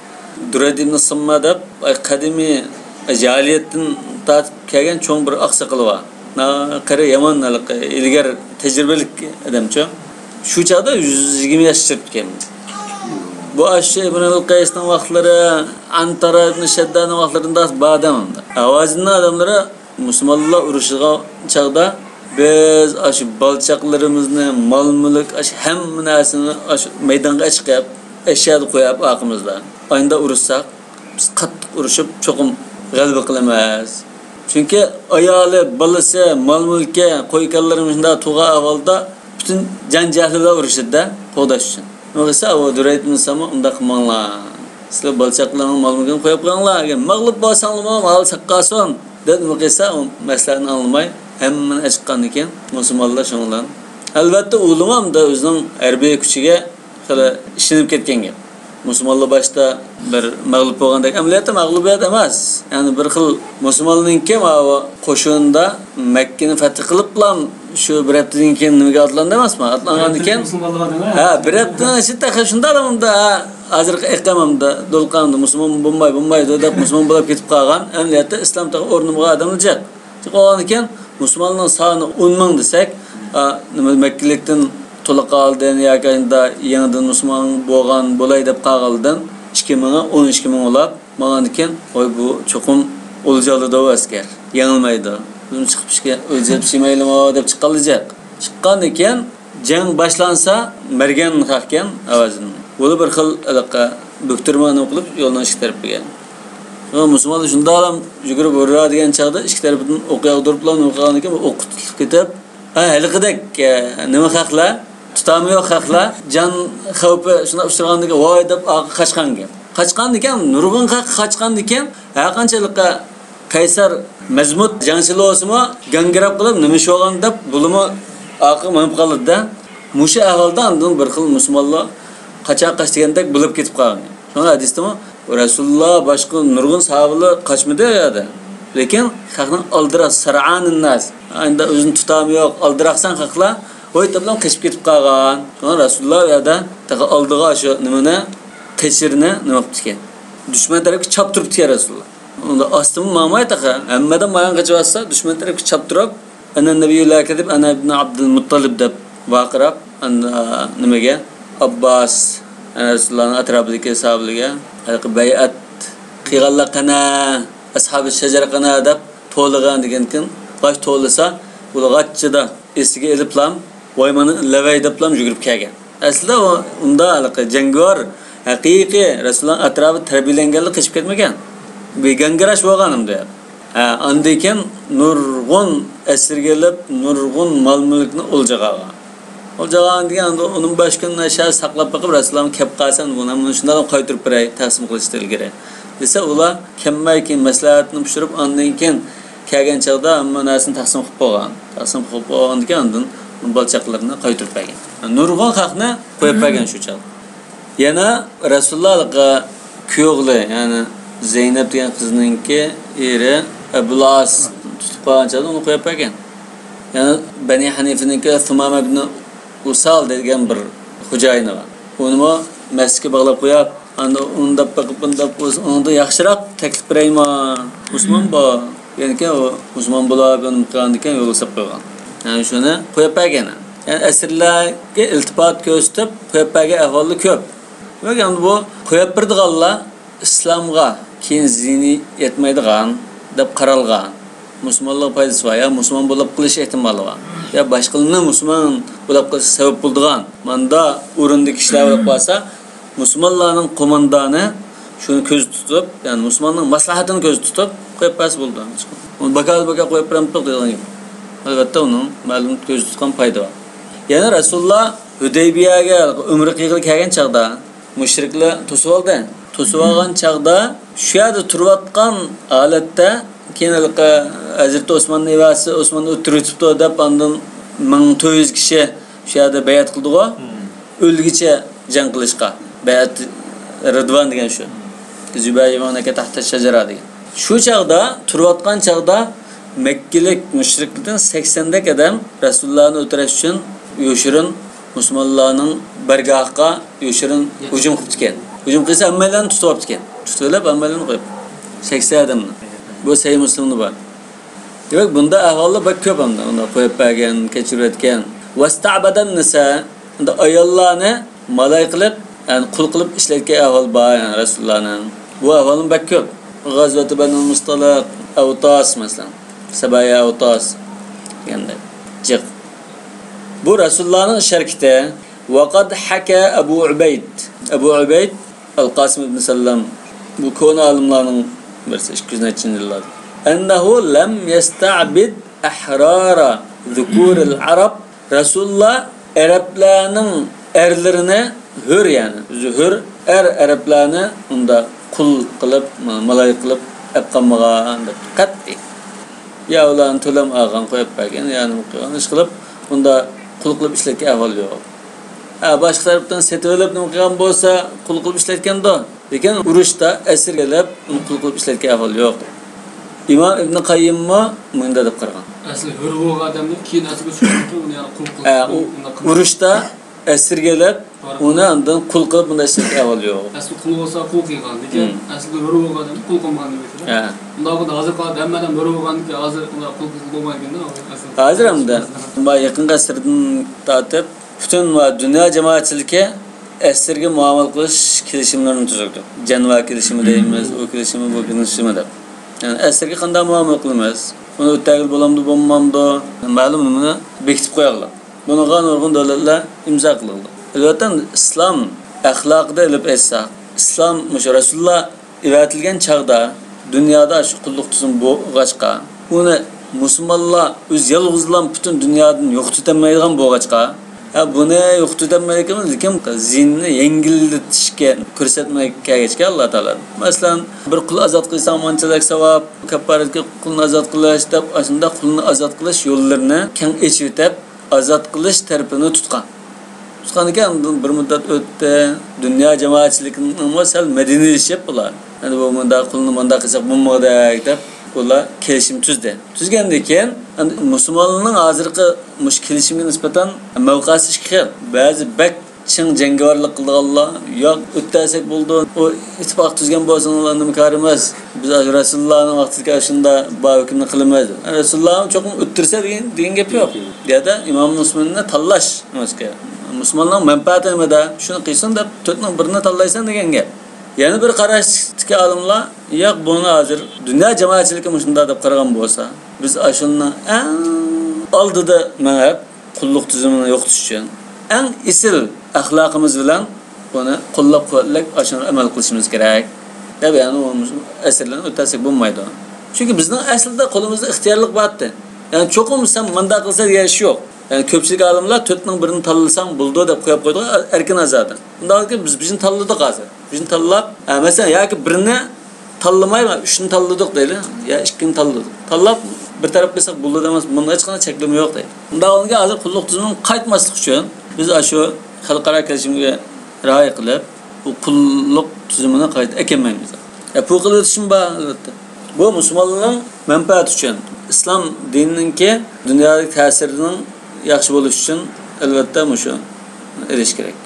دۇرەيد ئىبن سىمما دەپ، ئاي، قەدىمىي جاھىلىيەتتىن تارتىپ كەلگەن چوڭ بىر ئاقساقىلى بار. ناقىرى يامان ھېلىقى ئىلگەر تەجرىبىلىك ئادەمچۇ. شۇ چاغدا يۈز يىگىرمە ياش چىقىپتىكەن. بۇ ئاشۇ ئىبنۇل قەيسنىڭ ۋاقىتلىرى، ئەنتارا ئىبن شەددانىڭ ۋاقىتلىرىدا بار ئادەم ئەمدى. ھاۋازىننىڭ ئادەملىرى مۇسۇلمانلار ئۇرۇشىدىغان چاغدا بىز ئاشۇ بالا-چاقىلىرىمىزنى، مال-مۈلۈك، ئاشۇ ھەممە نەرسىنى ئاشۇ مەيدانغا چىقىپ، ئەشيادا قويۇپ ئارقىمىزدا. ئاينىدا ئۇرۇشساق، بىز قاتتىق ئۇرۇشۇپ، چوقۇم غەلىبە قىلىمىز. چۈنكى ئايالى، بالىسى، مال-مۈلكى، قوي-كانلىرى مۇشۇنداق تۇرغان ئەھۋالدا پۈتۈن جان-جەھلى بىلەن ئۇرۇشىدۇ-دە، قوغداش ئۈچۈن. نېمە قىلسا، ئۇ دۇرەيد ئىبن سىمما، ئۇنداق قىلماڭلار. سىلەر بالا-چاقىلارنىڭ مال-مۈلكىنى قويۇپ قويۇڭلار. ئەگەر مەغلۇپ بولساڭلارمۇ، مال ساقلىسۇن، دەپ نېمە قىلسا، ئۇ مەسلىھەتنى ئاڭلىماي، ھەممىنى ئەچىققاندىن كېيىن، مۇسۇلمانلار شۇنىڭ بىلەن. ئەلۋەتتە، ئۇلىمۇ ئەمدى ئۆزىنىڭ ھەربىي كۈچىگە خېلى ئىشىنىپ كەتكەن گەپ. مۇسۇلمانلار باشتا بىر مەغلۇپ بولغاندەك، ئەمەلىيەتتە مەغلۇبىيەت ئەمەس. يەنى بىر خىل مۇسۇلمانلارنىڭكى ماۋۇ قوشۇندا مەككىنى فەتھ قىلىپلا شۇ بىر ھەپتىدىن كېيىن نېمىگە ئاتلاندى ئەمەسمۇ؟ ئاتلانغاندىن كېيىن، ھە، بىر ھەپتىنىڭ ئىچىدە تېخى شۇنداق ئەمدى، ھە، ھازىرقى ئېقىم ئەمدى، دولقۇن ئەمدى مۇسۇلمان بولماي، بولمايدۇ دەپ مۇسۇلمان بولۇپ كېتىپ قالغان. ئەمەلىيەتتە ئىسلام تېخى ئورنىمىغان ئادەملەر جىق. جىق بولغاندىن كېيىن مۇسۇلماننىڭ سانى ئون مىڭ دېسەك، ئا، نېمە، مەككىلىكتىن تولۇق قالدىن ياكى ئەمدى يېڭىدىن مۇسۇلمان بولغان بولاي دەپ قالغانلىدىن ئىككى مىڭى، ئون ئىككى مىڭ بولاپ، ماڭغاندىن كېيىن، ۋاي، بۇ چوقۇم ئولجا ئالىدۇ ئەسكەر، يېڭىلمەيدۇ. بۇنى چىقىپ ئىشكە ئۆلجۈرۈپ يېمەيلىمۇ دەپ چىققانلار جىق. چىققاندىن كېيىن جەڭ باشلانسا، مەرگەن خەقكەن ئاۋازىنى. بۇلار بىر خىل ھېلىقى بۆكتۈرمە نېمە قىلىپ يولنىڭ ئىككى تەرىپىگە. مۇسۇلمانلار شۇنداقلا يۈگۈرۈپ ھۇررا دېگەن چاغدا ئىككى تەرىپىدىن ئوق ياغدۇرۇپلا نېمە قىلغاندىن كېيىن ئوق قۇتۇلۇپ كېتىپ، ھە، ھېلىقىدەك، ئە، نېمە خەقلەر، تۇتامى يوق خەقلەر، جان خەۋپى شۇنداق ئۇچرىغاندىن كېيىن، ۋاي دەپ ئارقىغا قاچقان گەپ. قاچقاندىن كېيىن، نۇرغۇن خەق قاچقاندىن كېيىن، ھەر قانچىلىك قەيسەر مەزمۇت جەڭچىلىرى بولسىمۇ، گاڭگىراپ قېلىپ، نېمە ئىش بولغان دەپ، بۇلىمۇ ئارقىغا مېڭىپ قالىدۇ-دە. مۇشۇ ئەھۋالدا ئاندىن بىر خىل مۇسۇلمانلار قاچا قاچ دېگەندەك بولۇپ كېتىپ قالغان. شۇڭا ھەدىستىمۇ رەسۇلۇللا باشقا نۇرغۇن ساھابىلار قاچمىدى ئۇ يەردە. لېكىن خەقنىڭ ئالدىراش، سەرئانىنناس، ئەمدى ئۆزىنى تۇتامى يوق، ئالدىراقسان خەقلەر ھوي دەپلا قېچىپ كېتىپ قالغان. شۇڭا رەسۇلۇللا ئۇ يەردە تېخى ئالدىغا شۇ نېمىنى، قېچىرنى نېمە قىپتىكەن. دۈشمەن تەرەپكە چاپتۇرۇپتىكەن رەسۇلۇللا. ئۇندا ئاستىمۇ ماڭماي تېخى، ھەممە ئادەم مايان قېچىۋاتسا، دۈشمەن تەرەپكە چاپتۇرۇپ، «ئەنە نەبىييۇ لا كەزىب، ئەنە ئىبنى ئابدۇل مۇتتالىب» دەپ ۋارقىراپ، ئەن-، نېمىگە، ئابباس، ئەنە رەسۇلۇللانىڭ ئەتراپىدىكى ساھابىلەرگە، ھېلىقى بەيئەت قىلغانلار قەنە، ئەسھابى شەجەرە قەنە دەپ توۋلىغان دېگەنكىن، باش توۋلىسا، بۇلغاچچىدا ئېسىگە ئېلىپلام، ۋاي مانا لەۋەي دەپلام يۈگۈرۈپ كەلگەن. ئەسلىدە ئۇ ئۇنداق ھېلىقى جەڭگىۋار، ھەقىقىي رەسۇلۇللانىڭ ئەتراپىدا تەربىيەلەنگەنلا قېچىپ كەتمىگەن. بىر گاڭگىراش بولغان ئەمدى. ھە، ئاندىن كېيىن نۇرغۇن ئەسىرگە ئېلىپ، نۇرغۇن مال-مۈلۈكنى ئولجىغا ئالغان. ئولجىغا ئالغاندىن كېيىن ئاندىن ئون بەش كۈن شەھەردە ساقلاپ بېقىپ، رەسۇلۇللانىڭ كەپ قالسا، بۇنى، بۇنى شۇنداق قايتۇرۇپ بېرەي، تەقسىم قىلىشتىن ئىلگىرى دېسە، ئۇلار كەلمەي كېيىن مەسلىھەتنى پىشۇرۇپ، ئاندىن كېيىن كەلگەن چاغدا ھەممە نەرسىنى تەقسىم قىلىپ بولغان. تەقسىم قىلىپ بولغاندىن كېيىن ئاندىن بالا-چاقىلىرىنى قايتۇرۇپ بەرگەن. نۇرغۇن خەقنى قويۇپ بەرگەن شۇ چاغدا. يەنە رەسۇلۇللا ھېلىقى كۈيئوغلى، يەنى زەينەپ دېگەن قىزنىڭكى ئېرى ئەبۇل ئاس تۇتۇپ قالغان چاغدا ئۇنى قويۇپ بەرگەن. يەنە بەنى ھەنىفىنىڭكى سۇمامە ئىبنى ئۇسال دېگەن بىر خوجايىنى بار. ئۇنىمۇ مەسچىتكە باغلاپ قويۇپ، ئاندىن ئۇنداپ بېقىپ، بۇنداپ بولسا، ئۇنىڭدىن ياخشىراق تەكلىپ بېرەيما؟ مۇسۇلمان بار. يەنىكى ئۇ مۇسۇلمان بولاپ، يەنە قىلغاندىكىن يولغا سېلىپ قويغان. يەنى شۇنى قويۇپ بەرگەن. يەنى ئەسىرلەرگە ئىلتىپات كۆرسىتىپ قويۇپ بەرگەن ئەھۋاللار كۆپ. دېمەك، ئەمدى بۇ قويۇپ بېرىدىغانلار ئىسلامغا كېيىن زىيىنى يەتمەيدىغان دەپ قارالغان. مۇسۇلمانلارغا پايدىسى بار، يا مۇسۇلمان بولاپ قېلىش ئېھتىمالى بار، يا باشقىلارنى مۇسۇلمان بولاپ قېلىشقا سەۋەب بولىدىغان ماندا ئورۇندىكى كىشىلەر بولۇپ قالسا، مۇسۇلمانلارنىڭ قوماندانى شۇنى كۆزدە تۇتۇپ، يەنى مۇسۇلماننىڭ ماسلاھىتىنى كۆزدە تۇتۇپ قويۇپ بەرسە بولىدۇ. ئۇنى باكا-باكا قويۇپ بېرەمتۇق دەيدىغان گەپ. ئەلۋەتتە، ئۇنىڭ مەلۇم كۆزدە تۇتقان پايدا بار. يەنە رەسۇلۇللا ھۇدەيبىيەگە ئۆمرە قىلغىلى كەلگەن چاغدا، مۇشرىكلار توسۇۋالدى. توسۇۋالغان چاغدا شۇ يەردە تۇرۇۋاتقان ھالەتتە، كېيىن ھېلىقى ھەزرىتى ئوسماننى ئەۋەتسە، ئوسماننى ئۆلتۈرۈۋېتىپتۇ دەپ، ئاندىن مىڭ تۆت يۈز كىشى شۇ يەردە بەيئەت قىلدىغۇ. ئۆلگۈچە جەڭ قىلىشقا. بەيئەت رىدۋان دېگەن شۇ. زۇبەير ئىبن نەكە تەھتە شەجەرە دېگەن. شۇ چاغدا، تۇرۇۋاتقان چاغدا مەككىلىك مۇشرىكلىرىدىن سەكسەندەك ئادەم رەسۇلۇللانى ئۆلتۈرۈش ئۈچۈن يوشۇرۇن مۇسۇلمانلارنىڭ بارگاھىغا يوشۇرۇن ھۇجۇم قىپتىكەن. ھۇجۇم قىلسا، ھەممەيلەننى تۇتۇۋاپتىكەن. تۇتۇۋېلىپ، ھەممەيلەننى قويۇپ. سەكسەن ئادەمنى. بۇ سەھىھ مۇسلىمدا بار. دېمەك، بۇنداق ئەھۋاللار بەك كۆپ ئەمدى. ئۇنى قويۇپ بەرگەن، كەچۈرۈۋەتكەن. ۋەستەبەدەن نىسا، ئەمدى ئاياللارنى مالاي قىلىپ، يەنى قۇل قىلىپ ئىشلەتكەن ئەھۋال بار، يەنى رەسۇلۇللانىڭ. بۇ ئەھۋالمۇ بەك كۆپ. غەزۋەتى بەنۇل مۇستەلىق، ئەۋتاس مەسىلەن. سەبەيە ئەۋتاس دېگەندەك. جىق. بۇ رەسۇلۇللانىڭ ئىش ھەرىكىتى. ۋەقەد ھەكە ئەبۇ ئۇبەيد. ئەبۇ ئۇبەيد ئەل-قاسىم ئىبن سەللەم. بۇ كونا ئالىملارنىڭ بىرسى، ئىككى يۈز نەچچىنچى يىللاردا. ئەننەھۇ لەم يەستەبىد ئەھرارە زۇكۇرىل ئەرەب. رەسۇلۇللا ئەرەبلەرنىڭ ئەرلىرىنى ھۆر، يەنى ھۆر ئەر ئەرەبلەرنى ئۇنداق قۇل قىلىپ، مالاي قىلىپ ئەپ قالمىغان دەپ قەتئىي. يا ئۇلارنى تۆلەم ئالغان، قويۇپ بەرگەن، يا نېمە قىلغان، ئىشقىلىپ ئۇنداق قۇل قىلىپ ئىشلەتكەن ئەھۋال يوق. ھە، باشقا تەرەپتىن سېتىۋېلىپ نېمە قىلغان بولسا، قۇل قىلىپ ئىشلەتكەندۇ. لېكىن ئۇرۇشتا ئەسىرگە ئېلىپ، ئۇنى قۇل قىلىپ ئىشلەتكەن ئەھۋال يوق. ئىمام ئىبن قەييىممۇ مۇنداق دەپ قارىغان. ئەسلى ھۆر بولغان ئادەمنى كېيىن ئەسىرگە چۈشۈرۈپ، ئۇنى يەنە قۇل قىلىپ، ھە، ئۇ ئۇنداق قىلمايدۇ. ئۇرۇشتا ئەسىرگە ئېلىپ، ئۇنى ئاندىن قۇل قىلىپ، بۇنداق ئىشلەتكەن ئەھۋال يوق. ئەسلى قۇل بولسا قۇل قىلغان، لېكىن ھىم. ئەسلىدە ھۆر بولغان ئادەمنى قۇل قىلمىغان دېمەكچىدە. ھە. ئۇنداق بولغاندا ھازىرقى ھەممە ئادەم ھۆر بولغاندىكىن ھازىر ئۇنداق قۇل قىلسا بولمايدىكەن-دە، ئەسلىدە. ھازىر ئەمدى، يېقىنقى ئەسىردىن تارتىپ، پۈتۈن ۋە دۇنيا جامائەتچىلىكى ئەسىرگە مۇئامىلە قىلىش كېلىشىملىرىنى تۈزۈلدى. جەنۋا كېلىشىمى دەيمىز، ئۇ كېلىشىمى، بۇ كېلىشىمى دەپ. يەنى ئەسىرگە قانداق مۇئامىلە قىلىمىز؟ ئۇنى ئۆتەرگىلى بولامدۇ، بولمامدۇ؟ مەلۇم نېمىنى بېكىتىپ قويايلى. بۇنىڭغا نۇرغۇن دۆلەتلەر ئىمزا قىلىدۇ. ئەلۋەتتە، ئىسلام ئەخلاقىدا ئېلىپ ئېيتساق، ئىسلام مۇشۇ رەسۇلۇللا ئەۋەتىلگەن چاغدا دۇنيادا شۇ قۇللۇق تۈزۈم بولغاچقا، ئۇنى مۇسۇلمانلار ئۆز يالغۇزلام پۈتۈن دۇنيادىن يوقىتىۋېتەلمەيدىغان بولغاچقا، ھە، بۇنى يوقىتىۋېتەلمەيدىكەنمىز، لېكىن زىيىنىنى يەڭگىللىتىشكە كۆرسەتمە كەلگەچكە ئاللا تائالا. مەسىلەن، بىر قۇل ئازاد قىلساڭ مانچىلىك ساۋاب، كاپپارەتكە قۇلنى ئازاد قىلىش دەپ، ئاشۇنداق قۇلنى ئازاد قىلىش يوللىرىنى كەڭ ئېچىۋېتىپ، ئازاد قىلىش تەرىپىنى تۇتقان. تۇتقاندىكىن، ئاندىن بىر مۇددەت ئۆتتى. دۇنيا جامائەتچىلىكىنىڭمۇ سەل مەدەنىيلىشىپ بۇلار. ئەمدى بۇ مۇنداق قۇلنى مۇنداق قىلساق بولمىغۇدەك دەپ، بۇلار كېلىشىم تۈزدى. تۈزگەندىن كېيىن، ئەمدى مۇسۇلمانلارنىڭ ھازىرقى مۇشۇ كېلىشىمگە نىسبەتەن مەۋقەسى ئىككى خىل. بەزى بەك چىڭ جەڭگىۋارلىق قىلىدىغانلار، ياق، ئۆتەلىسەك بولىدۇ، ئۇ ئىتتىپاق تۈزگەن بولسىڭىزلار نېمە كارى ئەمەس، بىز رەسۇلۇللانىڭ ۋاقتىدىكى ئاشۇنداق بار ھۆكۈمنى قىلىمىز. رەسۇلۇللانى چوقۇم ئۆتتۈرسە دېگەن، دېگەن گەپ يوق. بۇ يەردە ئىمام مۇسلىمنى تاللاش ئەمەسكەن. مۇسۇلماننىڭ مەنپەئەتى نېمىدە، شۇنى قىلسۇن دەپ تۆتنىڭ بىرىنى تاللايسەن دېگەن گەپ. يەنە بىر قاراشتىكى ئالىملار، ياق، بۇنى ھازىر دۇنيا جامائەتچىلىكى مۇشۇنداق دەپ قارىغان بولسا، بىز ئاشۇنىڭ ئەڭ ئالدىدا مېڭىپ، قۇللۇق تۈزۈمىنى يوقىتىش ئۈچۈن ئەڭ ئېسىل ئەخلاقىمىز بىلەن بۇنى قوللاپ-قۇۋۋەتلەپ، ئاشۇنىڭغا ئەمەل قىلىشىمىز كېرەك، دەپ، يەنى ئۇ ئەسىرلەرنى ئۆتەلسەك بولمايدۇ. چۈنكى بىزنىڭ ئەسلىدە قولىمىزدا ئىختىيارلىق بار ئىدى. يەنى چوقۇم سەن مۇنداق قىلسا دېگەن ئىش يوق. يەنى كۆپچىلىك ئالىملار تۆتنىڭ بىرىنى تاللىساڭ بولىدۇ دەپ قويۇپ قويىدىغان ئەركىن ئازادە. ئۇنداق بىز بىرنى تاللىدۇق ھازىر. بىرنى تاللاپ، ھە، مەسىلەن، ياكى بىرنى تاللىماي، مانا، ئۈچنى تاللىدۇق دەيلى، يا ئىككىنى تاللىدۇق. تاللاپ، بىر تەرەپ قىلساق بولىدۇ ئەمەس، بۇنىڭغا ھېچقانداق چەكلىمە يوق دەيدۇ. ئۇنداق بولغانكەن، ھازىر قۇللۇق تۈزۈمىگە قايتماسلىق ئۈچۈن، بىز ئاشۇ خەلقئارا كېلىشىمگە رىئايە قىلىپ، بۇ قۇللۇق تۈزۈمىنى قايتا ئەكەلمەيمىز. يا پۇل قىلىۋېتىشمۇ بار، ئەلۋەتتە. بۇ مۇسۇلمانلارنىڭ مەنپەئەتى ئۈچۈن، ئىسلام دىنىنىڭكى دۇنيادىكى تەسىرىنىڭ ياخشى بولۇشى ئۈچۈن، ئەلۋەتتە، مۇشۇ ئېلىش كېرەك.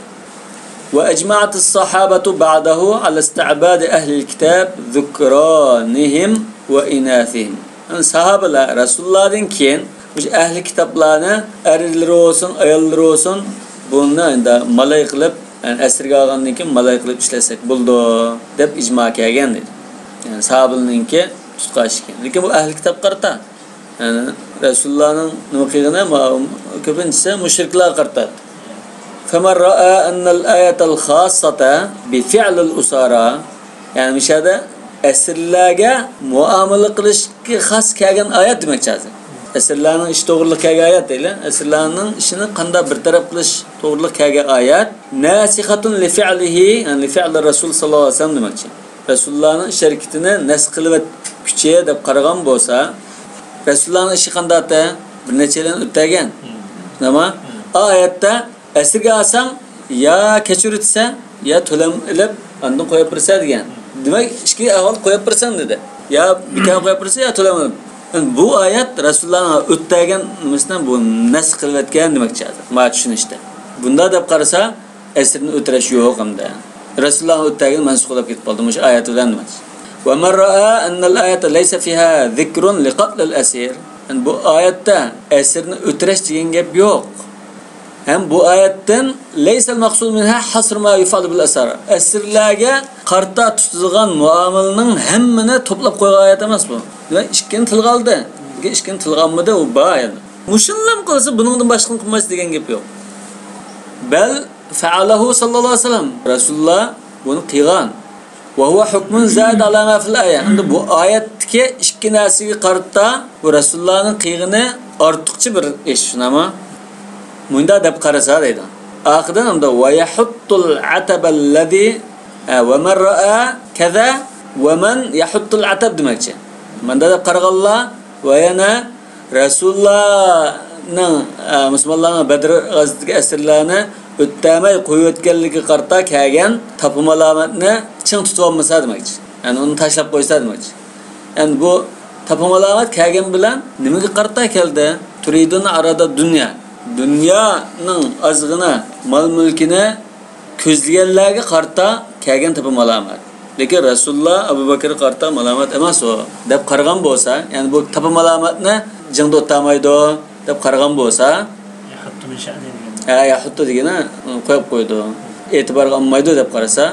وأجمعت الصحابة بعده على استعباد أهل الكتاب ذكرانهم وإناثهم. يەنى ساھابىلەر رەسۇلۇللاھتىن كېيىن مۇشۇ ئەھلى كىتابلارنى ئەرلىرى بولسۇن، ئاياللىرى بولسۇن، بۇنى ئەمدى مالاي قىلىپ، يەنى ئەسىرگە ئالغاندىن كېيىن مالاي قىلىپ ئىشلەتسەك بولىدۇ، دەپ ئىجما كەلگەن دېدى. يەنى ساھابىلەرنىڭكى تۇتقاش ئىكەن. لېكىن بۇ ئەھلى كىتابقا قارىتا. يەنى رەسۇلۇللاھنىڭ نېمە قىلغىنى، ما-، كۆپىنچىسى مۇشرىكلارغا قارىتاتتى. فمن رأى أن الآية الخاصة بفعل الأسارى، يەنى مۇشۇ يەردە ئەسىرلەرگە مۇئامىلە قىلىشقا خاس كەلگەن ئايەت دېمەكچى ھازىر. ئەسىرلەرنىڭ ئىشى توغرىلىق كەلگەن ئايەت دەيلى. ئەسىرلەرنىڭ ئىشىنى قانداق بىر تەرەپ قىلىش توغرىلىق كەلگەن ئايەت. ناسخة لفعله، يەنى لفعل الرسول صلى الله عليه وسلم دېمەكچى. رەسۇلۇللاھنىڭ ئىش ھەرىكىتىنى نەسخ قىلىۋەتكۈچى دەپ قارىغان بولسا، رەسۇلۇللاھنىڭ ئىشى قانداقتى؟ بىر نەچچەيلەن ئۆتەلگەن. نېمە؟ ئا ئايەتتە ئەسىرگە ئالساڭ، يا كەچۈرۈۋېتىسەن، يا تۆلەم ئېلىپ، ئاندىن قويۇپ بېرىسەن دېگەن. دېمەك، ئىككى ئەھۋال قويۇپ بېرىسەن دېدى. يا بىكار قويۇپ بېرىسەن، يا تۆلەم ئېلىپ. ئەمدى بۇ ئايەت رەسۇلۇللاھنىڭ ئۆتەلگەن نېمىسىنى بۇ نەسخ قىلىۋەتكەن دېمەكچى ھازىر. مانا چۈشىنىشتە. بۇنداق دەپ قارىسا، ئەسىرنى ئۆتەلەش يوق ئەمدى. رەسۇلۇللاھنىڭ ئۆتەلگىنى مەنسۇخ بولۇپ كېتىپ قالدى مۇشۇ ئايەت بىلەن دېمەكچى. ومن رأى أن الآية ليس فيها ذكر لقتل الأسير. يەنى بۇ ئايەتتە ئەسىرنى ئۆتەلەش دېگەن گەپ يوق. ھەم بۇ ئايەتتىن ليس المقصود منها حصر ما يفعل بالأسارى. ئەسىرلەرگە قارىتا تۇتىدىغان مۇئامىلىنىڭ ھەممىنى توپلاپ قويغان ئايەت ئەمەس بۇ. دېمەك، ئىككىنى تىلغا ئالدى. لېكىن ئىككىنى تىلغا ئالمىدى، ئۇ بار يەنە. مۇشۇنىلا قىلسا، بۇنىڭدىن باشقىنى قىلمايسىز دېگەن گەپ يوق. بل فعله صلى الله عليه وسلم. رەسۇلۇللا بۇنى قىلغان. وهو حكم زائد على ما في الآية. ئەمدى بۇ ئايەتتىكى ئىككى نەرسىگە قارىتا بۇ رەسۇلۇللانىڭ قىلغىنى ئارتۇقچە بىر ئىش، شۇنداقمۇ؟ مۇنداق دەپ قارىسا دەيدۇ. ئاخىرىدىن ئەمدى ويحط العتب الذي، ھە، ومن رأى كذا ومن يحط العتب دېمەكچى. مۇنداق دەپ قارىغانلار ۋە يەنە رەسۇلۇللانىڭ، ئە، مۇسۇلمانلارنىڭ بەدر غەزۋىتىدىكى ئەسىرلەرنى ئۆتەلمەي قويۇۋەتكەنلىكىگە قارىتا كەلگەن تاپا مالامەتنى چىڭ تۇتۇۋالمىسا دېمەكچى. يەنى ئۇنى تاشلاپ قويسا دېمەكچى. يەنى بۇ تاپا مالامەت كەلگەن بىلەن نېمىگە قارىتا كەلدى؟ تۇرىدۇن ئارادە دۇنيا. دۇنيانىڭ ئازغىنە مال-مۈلكىنى كۆزلىگەنلەرگە قارىتا كەلگەن تاپا مالامەت. لېكىن رەسۇلۇللا ئەبۇ بەكرگە قارىتا مالامەت ئەمەس ئۇ، دەپ قارىغان بولسا، يەنى بۇ تاپا مالامەتنى جەڭدە ئۆتەلمەيدۇ، دەپ قارىغان بولسا، يەھۇتتۇ مىن شەئنى دېگەن. ھە، يەھۇتتۇ دېگىنى قويۇپ قويىدۇ. ئېتىبارغا ئالمايدۇ دەپ قارىسا،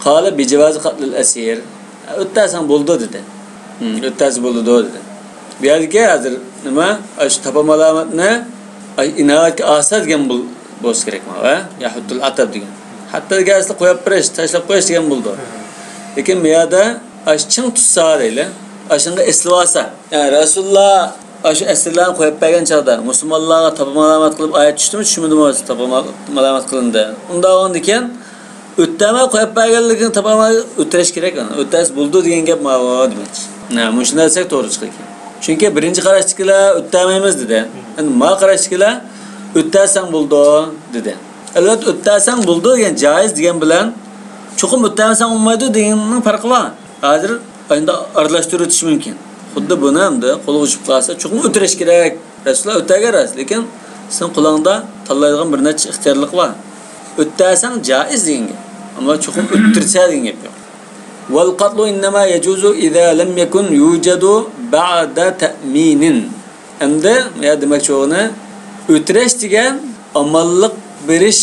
قال بىجاۋازى قەتلىل ئەسىر. ئۆتەلسەڭ بولىدۇ دېدى. ھىم، ئۆتەلسە بولىدۇ دېدى. بۇ يەردىكى ھازىر نېمە؟ ئاشۇ تاپا مالامەتنى، ئاشۇ ئىناۋەتكە ئالسا دېگەن بول-، بولسا كېرەك مانا، ھە؟ يەھۇتتۇل ئەتەب دېگەن. ھەتتا دېگەن ئەسلى قويۇپ بېرىش، تاشلاپ قويۇش دېگەن بولىدۇ. لېكىن بۇ يەردە ئاشۇ چىڭ تۇتسا دەيلى. ئاشۇنىڭغا ئېسىلىۋالسا. يەنى رەسۇلۇللا ئاشۇ ئەسىرلەرنى قويۇپ بەرگەن چاغدا مۇسۇلمانلارغا تاپا مالامەت قىلىپ ئايەت چۈشتىمۇ، چۈشمىدىمۇ؟ تاپا مال-، مالامەت قىلىندى. ئۇنداق بولغاندىكىن ئۆتەلمەي قويۇپ بەرگەنلىكىنى تاپالماي ئۆتەلەش كېرەك. ئۆتەلسە بولىدۇ دېگەن گەپ ماۋۇ دېمەكچى. ھە، مۇشۇنداق دېسەك توغرا چىقىدىكەن. چۈنكى بىرىنچى قاراشتىكىلەر ئۆتەلمەيمىز دېدى. ئەمدى ما قاراشتىكىلەر ئۆتەلسەڭ بولىدۇ دېدى. ئەلۋەتتە، ئۆتەلسەڭ بولىدۇ دېگەن جائىز دېگەن بىلەن چوقۇم ئۆتەلمىسەڭ بولمايدۇ دېگەننىڭ پەرقى بار. ھازىر ئەمدى ئارىلاشتۇرۇۋېتىش مۇمكىن. خۇددى بۇنى ئەمدى قولغا چۈشۈپ قالسا، چوقۇم ئۆتەلەش كېرەك. رەسۇلۇللا ئۆتەلگەن راست، لېكىن سېنىڭ قولۇڭدا تاللايدىغان بىر نەچچە ئىختىيارلىق بار. ئۆتەلسەڭ جائىز دېگەن گەپ. ئەمما چوقۇم ئۆتتۈرسە دېگەن گەپ يوق. والقتل إنما يجوز إذا لم يكن يوجد بعد تأمين. ئەمدى يا دېمەكچى بولغىنى، ئۆتەلەش دېگەن ئامانلىق بېرىش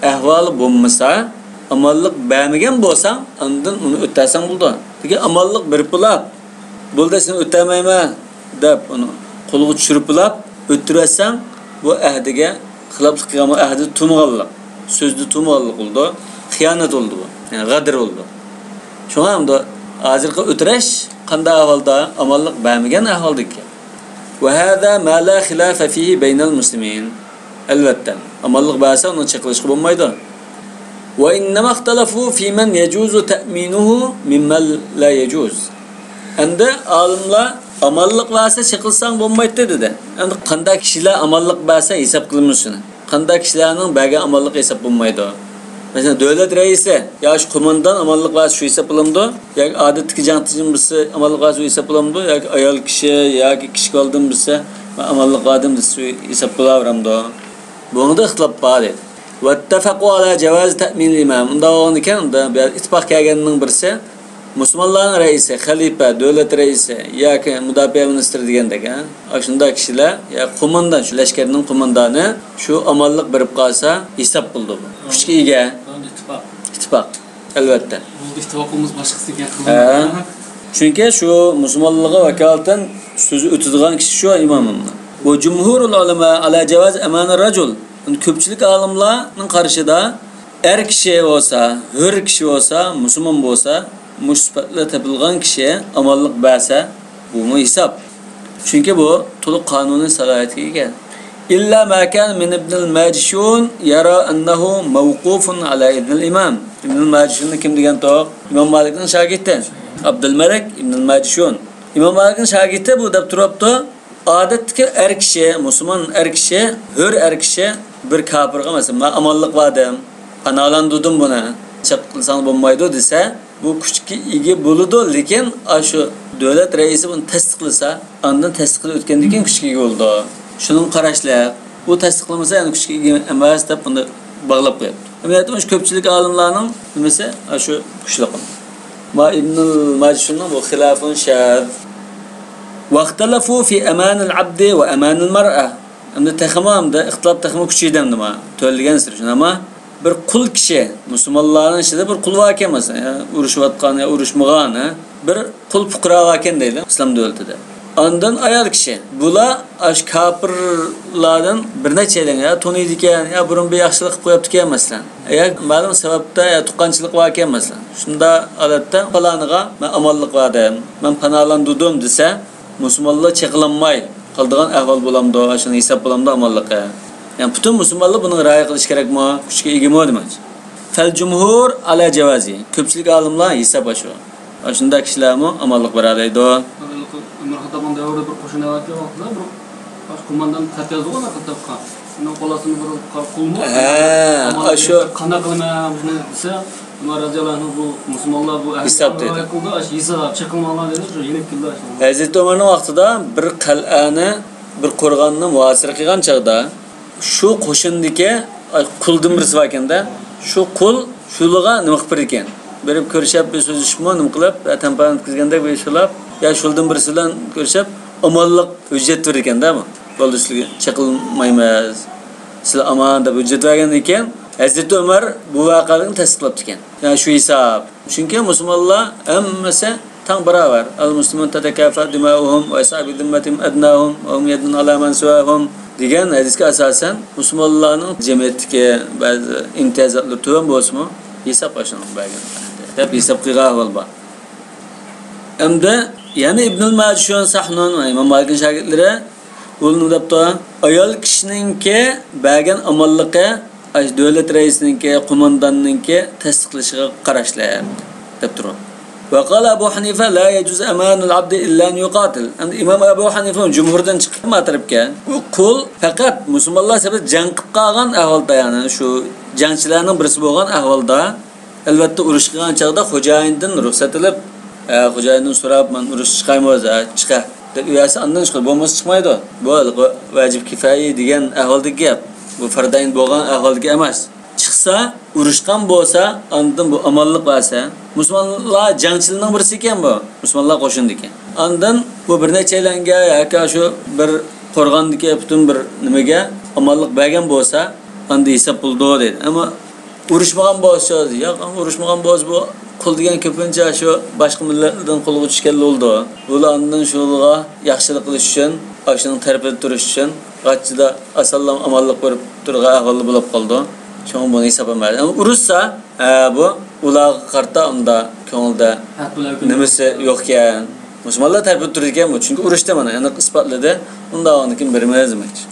ئەھۋالى بولمىسا، ئامانلىق بەرمىگەن بولساڭ، ئاندىن ئۇنى ئۆتەلسەڭ بولىدۇ. لېكىن ئامانلىق بېرىپ بولاپ، بولدى، سېنى ئۆتەلمەيمەن دەپ، ئۇنى قولغا چۈشۈرۈپ بولاپ، ئۆتتۈرۈۋەتسەڭ، بۇ ئەھدىگە خىلاپلىق قىلغان، بۇ ئەھدىدە تۇرمىغانلىق، سۆزدە تۇرمىغانلىق بولىدۇ، خىيانەت بولىدۇ بۇ، يەنى غەدىر بولىدۇ. شۇڭا ئەمدى ھازىرقى ئۆتۈرەش قانداق ئەھۋالدا؟ ئامانلىق بەرمىگەن ئەھۋالدا ئىكەن. وهذا ما لا خلاف فيه بين المسلمين. ئەلۋەتتە، ئامانلىق بەرسە ئۇنى چېقىلىشقا بولمايدۇ. وإنما اختلفوا في من يجوز تأمينه ممن لا يجوز. ئەمدى ئالىملار ئامانلىق بەرسە چېقىلساڭ بولمايتتى دېدى. ئەمدى قانداق كىشىلەر ئامانلىق بەرسە ھېساب قىلىمىز شۇنى؟ قانداق كىشىلەرنىڭ بەرگەن ئامانلىقى ھېساب بولمايدۇ؟ مەسىلەن، دۆلەت رەئىسى يا شۇ قوماندان ئامانلىق بەرسە شۇ ھېساب بولامدۇ؟ ياكى ئادەتتىكى جەڭ تېجىمچىسى ئامانلىق بەرسە شۇ ھېساب بولامدۇ؟ ياكى ئايال كىشى ياكى كىچىك بالىدىن بىرسى مەن ئامانلىق بەردىم دېسە شۇ ھېساب بولاۋېرەمدۇ؟ بۇنىڭدا ئىختىلاپ بار دەيدۇ. واتفقوا على جواز تأمين الإمام. ئۇنداق بولغاندىكىن، ئۇندا بىر ئىتتىپاق كەلگەننىڭ بىرسى، مۇسۇلمانلارنىڭ رەئىسى، خەلىپە، دۆلەت رەئىسى ياكى مۇداپىئە مىنىستىرى دېگەندەك، ھە؟ ئاشۇنداق كىشىلەر يا قوماندان، شۇ لەشكەرنىڭ قوماندانى شۇ ئامانلىق بېرىپ قالسا ھېساب بولىدۇ بۇ. كۈچكە ئىگە. ئىتتىپاق. ئىتتىپاق. ئەلۋەتتە. بولدى، ئىتتىپاقىمىز باشقىسى ئىكەن. ھە. چۈنكى شۇ مۇسۇلمانلارغا ۋاكالىتەن سۆزى ئۆتىدىغان كىشى شۇ ئىمام. وجمهور العلماء على جواز أمان الرجل. كۆپچىلىك ئالىملارنىڭ قارىشىدا ئەر كىشى بولسا، ھۆر كىشى بولسا، مۇسۇلمان بولسا، مۇشۇ سۈپەتلەر تېپىلغان كىشى ئامانلىق بەرسە، بۇمۇ ھېساب. چۈنكى بۇ تولۇق قانۇنىي سالاھىيەتكە ئىگە. إلا ما كان من ابن الماجشون يرى أنه موقوف على إذن الإمام. ئىبنۇل ماجشۇننى كىم دېگەنتۇق؟ ئىمام مالىكنىڭ شاگىرتى. ئابدۇلمەلىك ئىبنۇل ماجشۇن. ئىمام مالىكنىڭ شاگىرتى بۇ دەپ تۇرۇپتۇ. ئادەتتىكى ئەر كىشى، مۇسۇلمان ئەر كىشى، ھۆر ئەر كىشى بىر كاپىرغا، مەسىلەن، مەن ئامانلىق بەردىم، پاناھلاندۇردۇم بۇنى، چېقىلساڭ بولمايدۇ دېسە، بۇ كۈچكە ئىگە بولىدۇ، لېكىن ئاشۇ دۆلەت رەئىسى بۇنى تەستىقلىسا، ئاندىن تەستىقلىنىپ ئۆتكەندىن كېيىن كۈچكە ئىگە بولىدۇ. شۇنىڭغا قاراشلىق، ئۇ تەستىقلىمىسا، يەنە كۈچكە ئىگە ئەمەس دەپ بۇنى باغلاپ قويۇپتۇ. ئەمەلىيەتتە مۇشۇ كۆپچىلىك ئالىملارنىڭ نېمىسى، ئاشۇ كۈچلۈك. ما ئىبنۇل ماجشۇننىڭ بۇ خىلاپۇن شاذ. واختلفوا في أمان العبد وأمان المرأة. ئەمدى تېخىمۇ، ئەمدى ئىختىلاپ تېخىمۇ كۈچىيدى ئەمدى ما. تۆۋەنلىگەنسېرى شۇنداقما؟ بىر قۇل كىشى، مۇسۇلمانلارنىڭ ئىچىدە بىر قۇل باركەن مەسىلەن، يا ئۇرۇشۇۋاتقان، يا ئۇرۇشمىغان، ھە؟ بىر قۇل پۇقرا باركەن دەيلى، ئىسلام دۆلىتىدە. ئاندىن ئايال كىشى. بۇلار ئاشۇ كاپىرلاردىن بىر نەچچەيلەن يا تونۇيدىكەن، يا بۇرۇن بىر ياخشىلىق قىلىپ قويۇپتىكەن مەسىلەن. يا مەلۇم سەۋەبتە يا تۇغقانچىلىق باركەن مەسىلەن. شۇنداق ھالەتتە پالانىغا مەن ئامانلىق بەردىم، مەن پاناھلاندۇردۇم دېسە، مۇسۇلمانلار چېقىلالماي قالىدىغان ئەھۋال بولامدۇ؟ ئاشۇنى ھېساب بولامدۇ ئامانلىقى؟ يەنى پۈتۈن مۇسۇلمانلار بۇنىڭغا رىئايە قىلىشى كېرەكمۇ؟ كۈچكە ئىگىمۇ دېمەكچى. فالجمهور على جوازه. كۆپچىلىك ئالىملار ھېساب ئاشۇ. ئاشۇنداق كىشىلەرمۇ ئامانلىق بېرەلەيدۇ. ئۆمەر خەتتابنىڭ دەۋرىدە بىر قوشۇن ئەۋەتكەن ۋاقتىدا بىر قوماندان خەت يازدىغۇ ئۆمەر خەتتابقا. ئۇنىڭ قول ئاستىدا بىر قۇلمۇ؟ ھە، ئاشۇ. قانداق قىلىمەن بۇنى دېسە، ئۇمار رازىياللاھۇ ئەنھۇ بۇ مۇسۇلمانلار بۇ ئەھدىگە رىئايە قىلدى، ئاشۇ ھېساب چېقىلماڭلار دېدى، شۇ يېنىپ كېلدى ئاشۇ. ھەزرىتى ئۆمەرنىڭ ۋاقتىدا بىر قەلئەنى، بىر قورغاننى مۇھاسىرە قىلغان چاغدا، شۇ قوشۇندىكى، ئاي، قۇلدىن بىرسى باركەندە، شۇ قۇل شۇلىغا نېمە قىلىپ بېرىدىكەن؟ بېرىپ كۆرۈشۈپ، بىر سۆزلىشىپمۇ، نېمە قىلىپ، يا تەمپەن ئۆتكۈزگەندەك بىر ئىش قىلىپ، يا شۇلدىن بىرسى بىلەن كۆرۈشۈپ، ئامانلىق ھۆججەت بېرىدىكەندە بۇ. بولدى، سىلەرگە چېقىلمايمىز، سىلەر ئامان دەپ ھۆججەت بەرگەندىن كېيىن، ھەزرىتى ئۆمەر بۇ ۋەقەلىكنى تەستىقلاپتىكەن. يەنى شۇ ھېساب. چۈنكى مۇسۇلمانلار ھەممىسى تەڭ باراۋەر. المسلمون تتكافأ دماؤهم ويسعى بذمتهم أدناهم وهم يد على من سواهم دېگەن ھەدىسكە ئاساسەن، مۇسۇلمانلارنىڭ جەمئىيەتتىكى بەزى ئىمتىيازاتلىرى تۆۋەن بولسىمۇ، ھېساب ئاشۇنىڭغا بەرگەن دەپ ھېساب قىلغان ئەھۋال بار. ئەمدى يەنە ئىبنۇل ماجشۇن، سەھنۇن، ئىمام مالىكنىڭ شاگىرتلىرى، ئۇ نېمە دەپتۇ؟ ئايال كىشىنىڭكى بەرگەن ئامانلىقى ئاشۇ دۆلەت رەئىسىنىڭكى، قومانداننىڭكى تەستىقلىشىغا قاراشلىق دەپ تۇرۇپ. وقال أبو حنيفة لا يجوز أمان العبد إلا أن يقاتل. ئەمدى ئىمام ئەبۇ ھەنىفە جۇمھۇردىن چىقىپ ما تەرەپكە، بۇ قۇل پەقەت مۇسۇلمانلار سەپىدە جەڭ قىلىپ قالغان ئەھۋالدا، يەنى شۇ جەڭچىلەرنىڭ بىرسى بولغان ئەھۋالدا، ئەلۋەتتە، ئۇرۇش قىلغان چاغدا خوجايىندىن رۇخسەت ئېلىپ، ئە، خوجايىندىن سوراپ، مەن ئۇرۇشقا چىقايمۇ ئۆزى، چىقە دەپ ئەۋەتسە، ئاندىن چىقىدۇ، بولمىسا چىقمايدۇ. بۇ ھېلىقى ۋەجىب كىپايە دېگەن ئەھۋالدىكى گەپ. بۇ پەردايىن بولغان ئەھۋالدىكى ئەمەس. چىقسا، ئۇرۇشقان بولسا، ئاندىن بۇ ئامانلىق بەرسە، مۇسۇلمانلار جەڭچىلىرىنىڭ بىرسى ئىكەن بۇ. مۇسۇلمانلار قوشۇنىدىكى. ئاندىن بۇ بىر نەچچەيلەنگە ياكى شۇ بىر قورغاندىكى پۈتۈن بىر نېمىگە ئامانلىق بەرگەن بولسا، ئاندىن ھېساب بولىدۇ دەيدۇ. ئەمما ئۇرۇشمىغان بولسا، ياق، ئۇرۇشمىغان بولسا، بۇ قۇل دېگەن كۆپىنچە شۇ باشقا مىللەتلەردىن قولغا چۈشكەنلەر بولىدۇ. بۇلار ئاندىن شۇلارغا ياخشىلىق قىلىش ئۈچۈن، ئاشۇنىڭ تەرىپىدە تۇرۇش ئۈچۈن غاچچىدا ئاسانلا ئامانلىق بېرىپ تۇرىدىغان ئەھۋالدا بولۇپ قالىدۇ. شۇڭا بۇنى ھېسابلىمايدۇ. ئەمما ئۇرۇشسا، ھە، بۇ ئۇلارغا قارىتا ئۇندا كۆڭلىدە نېمىسى يوقكەن. مۇسۇلمانلار تەرىپىدە تۇرىدىكەن بۇ. چۈنكى ئۇرۇشتا مانا ئېنىق ئىسپاتلىدى. ئۇنداق بولغاندىن كېيىن بېرىمىز دېمەكچى.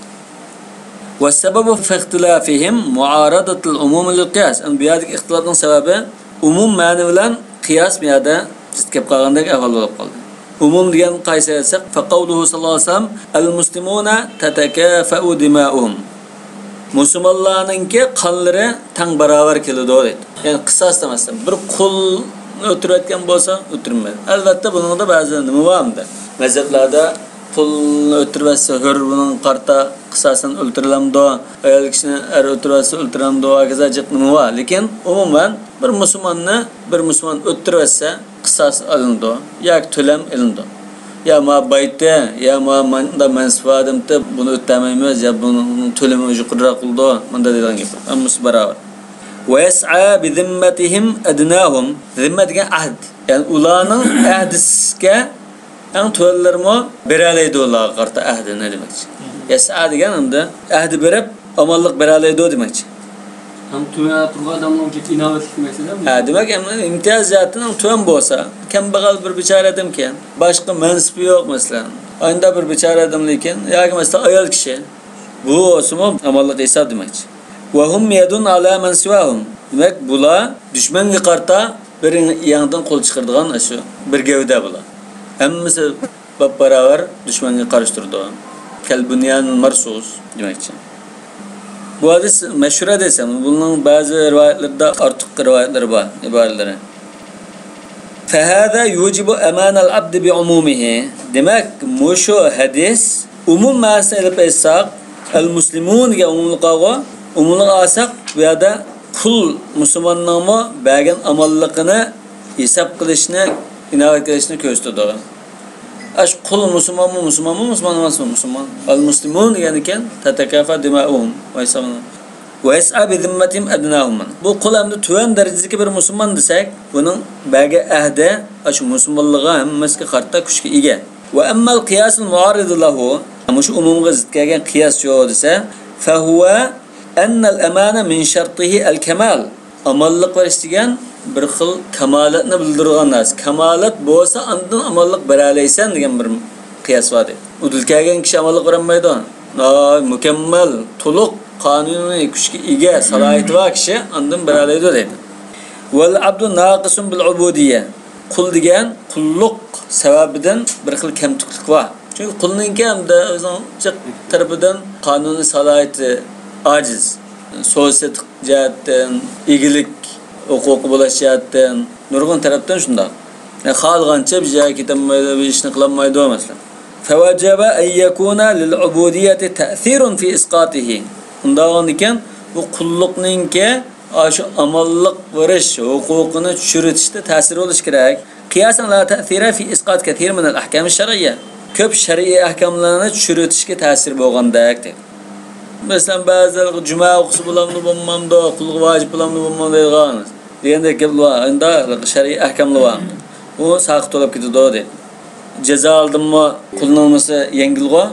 والسبب في اختلافهم معارضة العموم للقياس. ئەمدى بۇ يەردىكى ئىختىلاپنىڭ سەۋەبى ئومۇم مەنە بىلەن قىياس بۇ يەردە زىت كېلىپ قالغاندەك ئەھۋال بولۇپ قالدى. ئومۇم دېگەن قايسى دېسەك، فقوله صلى الله عليه وسلم، المسلمون تتكافأ دماؤهم. مۇسۇلمانلارنىڭكى قانلىرى تەڭ باراۋەر كېلىدۇ دەيدۇ. يەنى قىساس دېمەستىن، بىر قۇلنى ئۆلتۈرۈۋەتكەن بولسا ئۆلتۈرمەيدۇ. ئەلۋەتتە بۇنىڭدا بەزى نېمە بار ئەمدى؟ مەزھەپلەردە قۇلنى ئۆلتۈرۈۋەتسە ھۆر بۇنىڭغا قارىتا قىساسەن ئۆلتۈرۈلەمدۇ؟ ئايال كىشىنى ئەر ئۆلتۈرۈۋەتسە ئۆلتۈرۈلەمدۇ؟ ھاكازا جىق نېمە بار. لېكىن ئومۇمەن بىر مۇسۇلماننى بىر مۇسۇلمان ئۆلتۈرۈۋەتسە قىساس ئېلىنىدۇ ياكى تۆلەم ئېلىنىدۇ. يا ما بايتى، يا ما مۇنداق مەنسىپى ئادەمتى، بۇنى ئۆتەلمەيمىز، يا بۇنىڭ تۆلىمى يۇقىرىراق بولىدۇ، مۇنداق دەيدىغان گەپ. ھەممىسى باراۋەر. ويسعى بذمتهم أدناهم. زىممە دېگەن ئەھد. يەنى ئۇلارنىڭ ئەھدىسىگە ئەڭ تۆۋەنلىرىمۇ بېرەلەيدۇ ئۇلارغا قارىتا ئەھدىنى دېمەكچى. يەسئا دېگەن ئەمدى ئەھدى بېرىپ ئامانلىق بېرەلەيدۇ دېمەكچى. ھەم تۆۋەن تۇرغان ئادەمنىڭ ئىناۋەتلىك مەسىلە. ھە، دېمەك، ئەمدى ئىمتىياز جەھەتتىن ئەڭ تۆۋەن بولسا، كەمبەغەل بىر بىچارە ئادەمكەن، باشقا مەنسىپى يوق، مەسىلەن، ئاينىدا بىر بىچارە ئادەم لېكىن، ياكى مەسىلەن، ئايال كىشى، بۇ بولسىمۇ ئامانلىق ھېساب دېمەكچى. وهم يد على من سواهم. دېمەك، بۇلار دۈشمەنگە قارىتا بىر يەڭدىن قول چىقىرىدىغان ئاشۇ بىر گەۋدە بۇلار. ھەممىسى باپباراۋەر دۈشمەنگە قارشى تۇرىدۇ. كالبنيان المرصوص دېمەكچى. بۇ ھەدىس مەشھۇر ھەدىس، بۇنىڭ بەزى رىۋايەتلىرىدە ئارتۇق رىۋايەتلىرى بار، ئىبارىلىرى. فهذا يوجب أمان العبد بعمومه. دېمەك، مۇشۇ ھەدىس ئومۇم مەنىسىنى ئېلىپ ئېيتساق، ئەل مۇسلىمۇن دېگەن ئومۇملۇققا، ئومۇملۇققا ئالساق، بۇ يەردە قۇل مۇسۇلماننىڭمۇ بەرگەن ئامانلىقىنى ھېساب قىلىشنى، ئىناۋەت قىلىشنى كۆرسىتىدۇ. ئاش قۇل مۇسۇلمانمۇ، مۇسۇلمانمۇ، مۇسۇلمان ئەمەسمۇ، مۇسۇلمان. ئەل مۇسلىمۇن دېگەنىكەن، تەتەكافا دىمائۇھۇم. ۋەيسا-، ۋەيسئا بىزىممەتىھىم ئەدناھۇم. بۇ قۇل ئەمدى تۆۋەن دەرىجىدىكى بىر مۇسۇلمان دېسەك، بۇنىڭ بەرگەن ئەھدى ئاشۇ مۇسۇلمانلىقىغا ھەممىسىگە قارىتا كۈچكە ئىگە. ۋە ئەممەل قىياسۇل مۇئارىدۇ لەھۇ، مۇشۇ ئومۇمغا زىت كەلگەن قىياسچۇ دېسە، فەھۇۋە ئەننەل ئەمانە مىن شەرتىھى ئەل كەمال. ئامانلىق بېرىش دېگەن بىر خىل كامالەتنى بىلدۈرىدىغان نەرسە. كامالەت بولسا، ئاندىن ئامانلىق بېرەلەيسەن دېگەن بىر قىياس بار دەيدۇ. ئۇدۇل كەلگەن كىشى ئامانلىق بېرەلمەيدۇ. ناھايىتى مۇكەممەل، تولۇق قانۇنىي كۈچكە ئىگە، سالاھىيىتى بار كىشى ئاندىن بېرەلەيدۇ دەيدۇ. ۋەل ئەبدۇ ناقىسۇن بىل ئۇبۇدىيە. قۇل دېگەن قۇللۇق سەۋەبىدىن بىر خىل كەمتۈكلۈك بار. چۈنكى قۇلنىڭكى ھەمدە ئۆزىنىڭ جىق تەرىپىدىن قانۇنىي سالاھىيىتى ئاجىز. سودا-سېتىق جەھەتتىن، ئىگىلىك ھوقۇقى بولۇش جەھەتتىن، نۇرغۇن تەرەپتىن شۇنداق. يەنى خالىغانچە بىر جايغا كېتەلمەيدۇ، بىر ئىشنى قىلالمايدۇ، مەسىلەن. فوجب أن يكون للعبودية تأثير في إسقاطه. ئۇنداق بولغاندىكىن، بۇ قۇللۇقنىڭكى ئاشۇ ئامانلىق بېرىش ھوقۇقىنى چۈشۈرۈۋېتىشتە تەسىرى بولۇشى كېرەك. قىياسەن لا تەسىرە في إسقاط كثير من الأحكام الشرعية. كۆپ شەرئىي ئەھكاملارنى چۈشۈرۈۋېتىشكە تەسىرى بولغاندەك دەيدۇ. مەسىلەن، بەزىلەر جۈمە ئوقۇسا بولامدۇ، بولمامدۇ، قۇلغا ۋاجىپ بولامدۇ، بولمامدۇ دەيدىغان دېگەندەك گەپلەر بار. ئەمدى شەرئىي ئەھكاملار بار. ئۇ ساقىت بولۇپ كېتىدۇ دەيدۇ. جازا ئالدىمۇ قۇلنىڭ نېمىسى يەڭگىلغۇ؟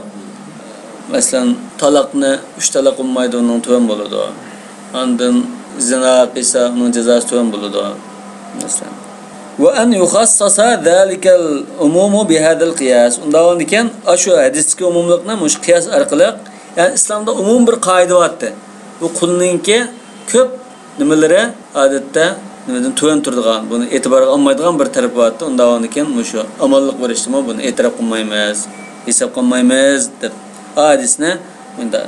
مەسىلەن، تالاقنى ئۈچ تالاق بولمايدۇ، ئۇنىڭ تۆۋەن بولىدۇ. ئاندىن زىنا قىلسا، ئۇنىڭ جازاسى تۆۋەن بولىدۇ. مەسىلەن. وأن يخصص ذلك العموم بهذا القياس. ئۇنداق بولغاندىكىن، ئاشۇ ھەدىستىكى ئومۇملۇقنى مۇشۇ قىياس ئارقىلىق، يەنى ئىسلامدا ئومۇمىي بىر قائىدە بارتتى. بۇ قۇلنىڭكى كۆپ نېمىلىرى ئادەتتە نېمىدىن تۆۋەن تۇرىدىغان، بۇنى ئېتىبارغا ئالمايدىغان بىر تەرىپى بارتتى. ئۇنداق بولغاندىكىن مۇشۇ ئامانلىق بېرىشتىمۇ بۇنى ئېتىراپ قىلمايمىز، ھېساب قىلمايمىز دەپ ھەدىسنى مۇنداق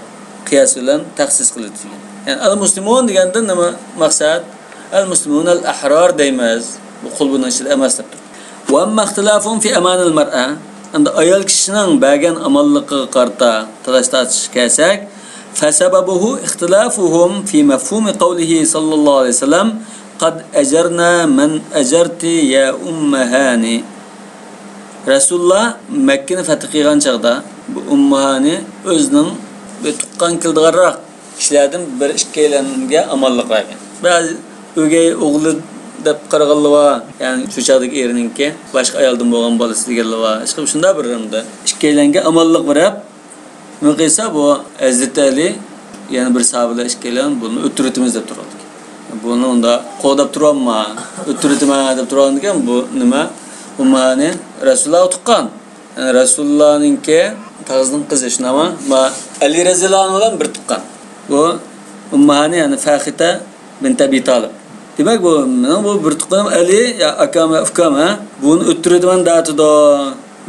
قىياس بىلەن تەخسىس قىلىۋېتىلگەن. يەنى ئەل مۇسلىمۇن دېگەندىن نېمە مەقسەت؟ ئەل مۇسلىمۇن ئەل ئەھرار دەيمىز. بۇ قۇل بۇنىڭ ئىچىدە ئەمەس دەپ تۇرۇپتۇ. وأما اختلافهم في أمان المرأة. ئەمدى ئايال كىشىنىڭ بەرگەن ئامانلىقىغا قارىتا تالاش تارتىشقا كەلسەك، فسببه اختلافهم في مفهوم قوله صلى الله عليه وسلم، قد أجرنا من أجرت يا أم هاني. رەسۇلۇللا مەككىنى فەتھ قىلغان چاغدا بۇ ئۇممۇ ھانى ئۆزىنىڭ بىر تۇغقان كېلىدىغانراق كىشىلەردىن بىر ئىككىيلەنگە ئامانلىق بەرگەن. بەزى ئۆگەي ئوغلى دەپ قارىغانلار بار، يەنى شۇ چاغدىكى ئېرىنىڭكى باشقا ئايالدىن بولغان بالىسى دېگەنلەر بار. ئىشقىلىپ شۇنداق بىر ئىككىيلەنگە ئامانلىق بېرىپ، مۇنى قىلسا، بۇ ھەزرىتى ئەلى يەنە بىر ساھابىلەر ئىككىيلەن بۇنى ئۆلتۈرۈۋېتىمىز دەپ تۇرغان. بۇنى ئۇندا قوغداپ تۇرۇۋالما، ئۆلتۈرۈۋېتىمەن دەپ تۇرغاندىكىن، بۇ نېمە؟ ئۇممۇ ھانى رەسۇلۇللاغا تۇغقان. يەنى رەسۇلۇللانىڭكى تاغىسىنىڭ قىزى، شۇنداقمۇ؟ ما ئەلى رەزىياللاھۇ ئەنھۇ بىلەن بىر تۇغقان. بۇ ئۇممۇ ھانى، يەنى فاخىتە بىنت ئەبى تالىب. دېمەك، بۇ مېنىڭ بۇ بىر تۇغقىنىم ئەلى، يا ئاكام ۋە ئۇكام، ھە؟ بۇنى ئۆلتۈرۈۋېتىمەن دەۋاتىدۇ.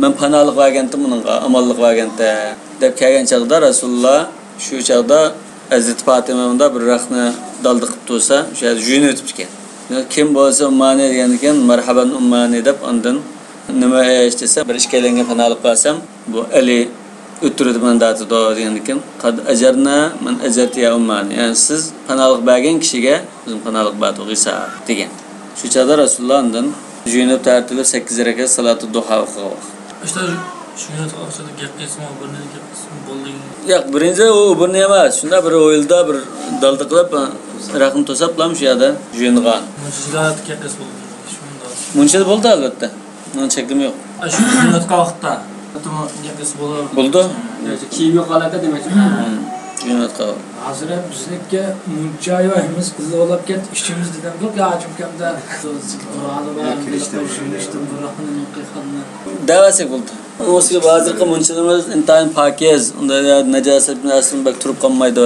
مەن پاناھلىق بەرگەنتىم ئۇنىڭغا، ئامانلىق بەرگەنتىم، دەپ كەلگەن چاغدا رەسۇلۇللا شۇ چاغدا ھەزرىتى پاتىمە مۇندا بىر رەختنى دالدا قىلىپ تۇرسا، شۇ يەردە يۇيۇنۇۋېتىپتىكەن. كىم بولسا ئۇممۇ ھانى دېگەندىكىن، مەرھەبەن ئۇممۇ ھانى دەپ ئاندىن نېمە ئىش دېسە، بىر ئىككىيلەنگە پاناھلىق بەرسەم، بۇ ئەلى ئۆلتۈرۈۋېتىمەن دەۋاتىدۇ دېگەندىكىن، قەد ئەجەرنا مەن ئەجەرتى يا ئۇممۇ ھانى. يەنى سىز پاناھلىق بەرگەن كىشىگە بىزمۇ پاناھلىق بەردۇق، ئىسا دېگەن. شۇ چاغدا رەسۇلۇللا ئاندىن يۇيۇنۇپ تەرەتلىنىپ سەككىز رەكەت سالاتۇ دۇھا ئوقۇغان ۋاقىت. ئىشتا شۇ يەردە ئاشۇ گەپ قىلسىمۇ، بىر نېمە گەپ قىلسىمۇ بولدى. ياق، بىرىنچى ئۇ بىر نېمە ئەمەس. شۇنداق بىر ھويلىدا بىر دالدا قىلىپ، رەختنى توساپلا شۇ يەردە يۇيۇنغان. مۇنچە جىددىيەت گەپ قىلسا بولدى. شۇنداق. مۇنچە بولدى، ئەلۋەتتە. ئۇنىڭ چەكلىمە يوق. ئاشۇ يۇيۇنۇۋاتقان ۋاقىتتا. ئەتىمۇ گەپ قىلسا بولىدۇ. بولىدۇ. كىيىم يوق ھالەتتە دېمەكچى. ھىم، يۇيۇنۇۋاتقان ۋاقىت. ھازىر ھەم بىزنىڭكى مۇنچە ھەممىمىز قىزىق بولاپ كەتتى، ئىچىمىز دېدىمدۇق يا، چۈنكى دۇئالىغا يۈرۈشتىن بۇرۇن نېمە قىلغاننى. دەۋەرسەك بولدى. ئۇنىڭ ئۈستىگە ھازىرقى مۇنچىلىرىمىز ئىنتايىن پاكىز، ئۇندا ناجاسەت نەرسىمۇ بەك تۇرۇپ قالمايدۇ.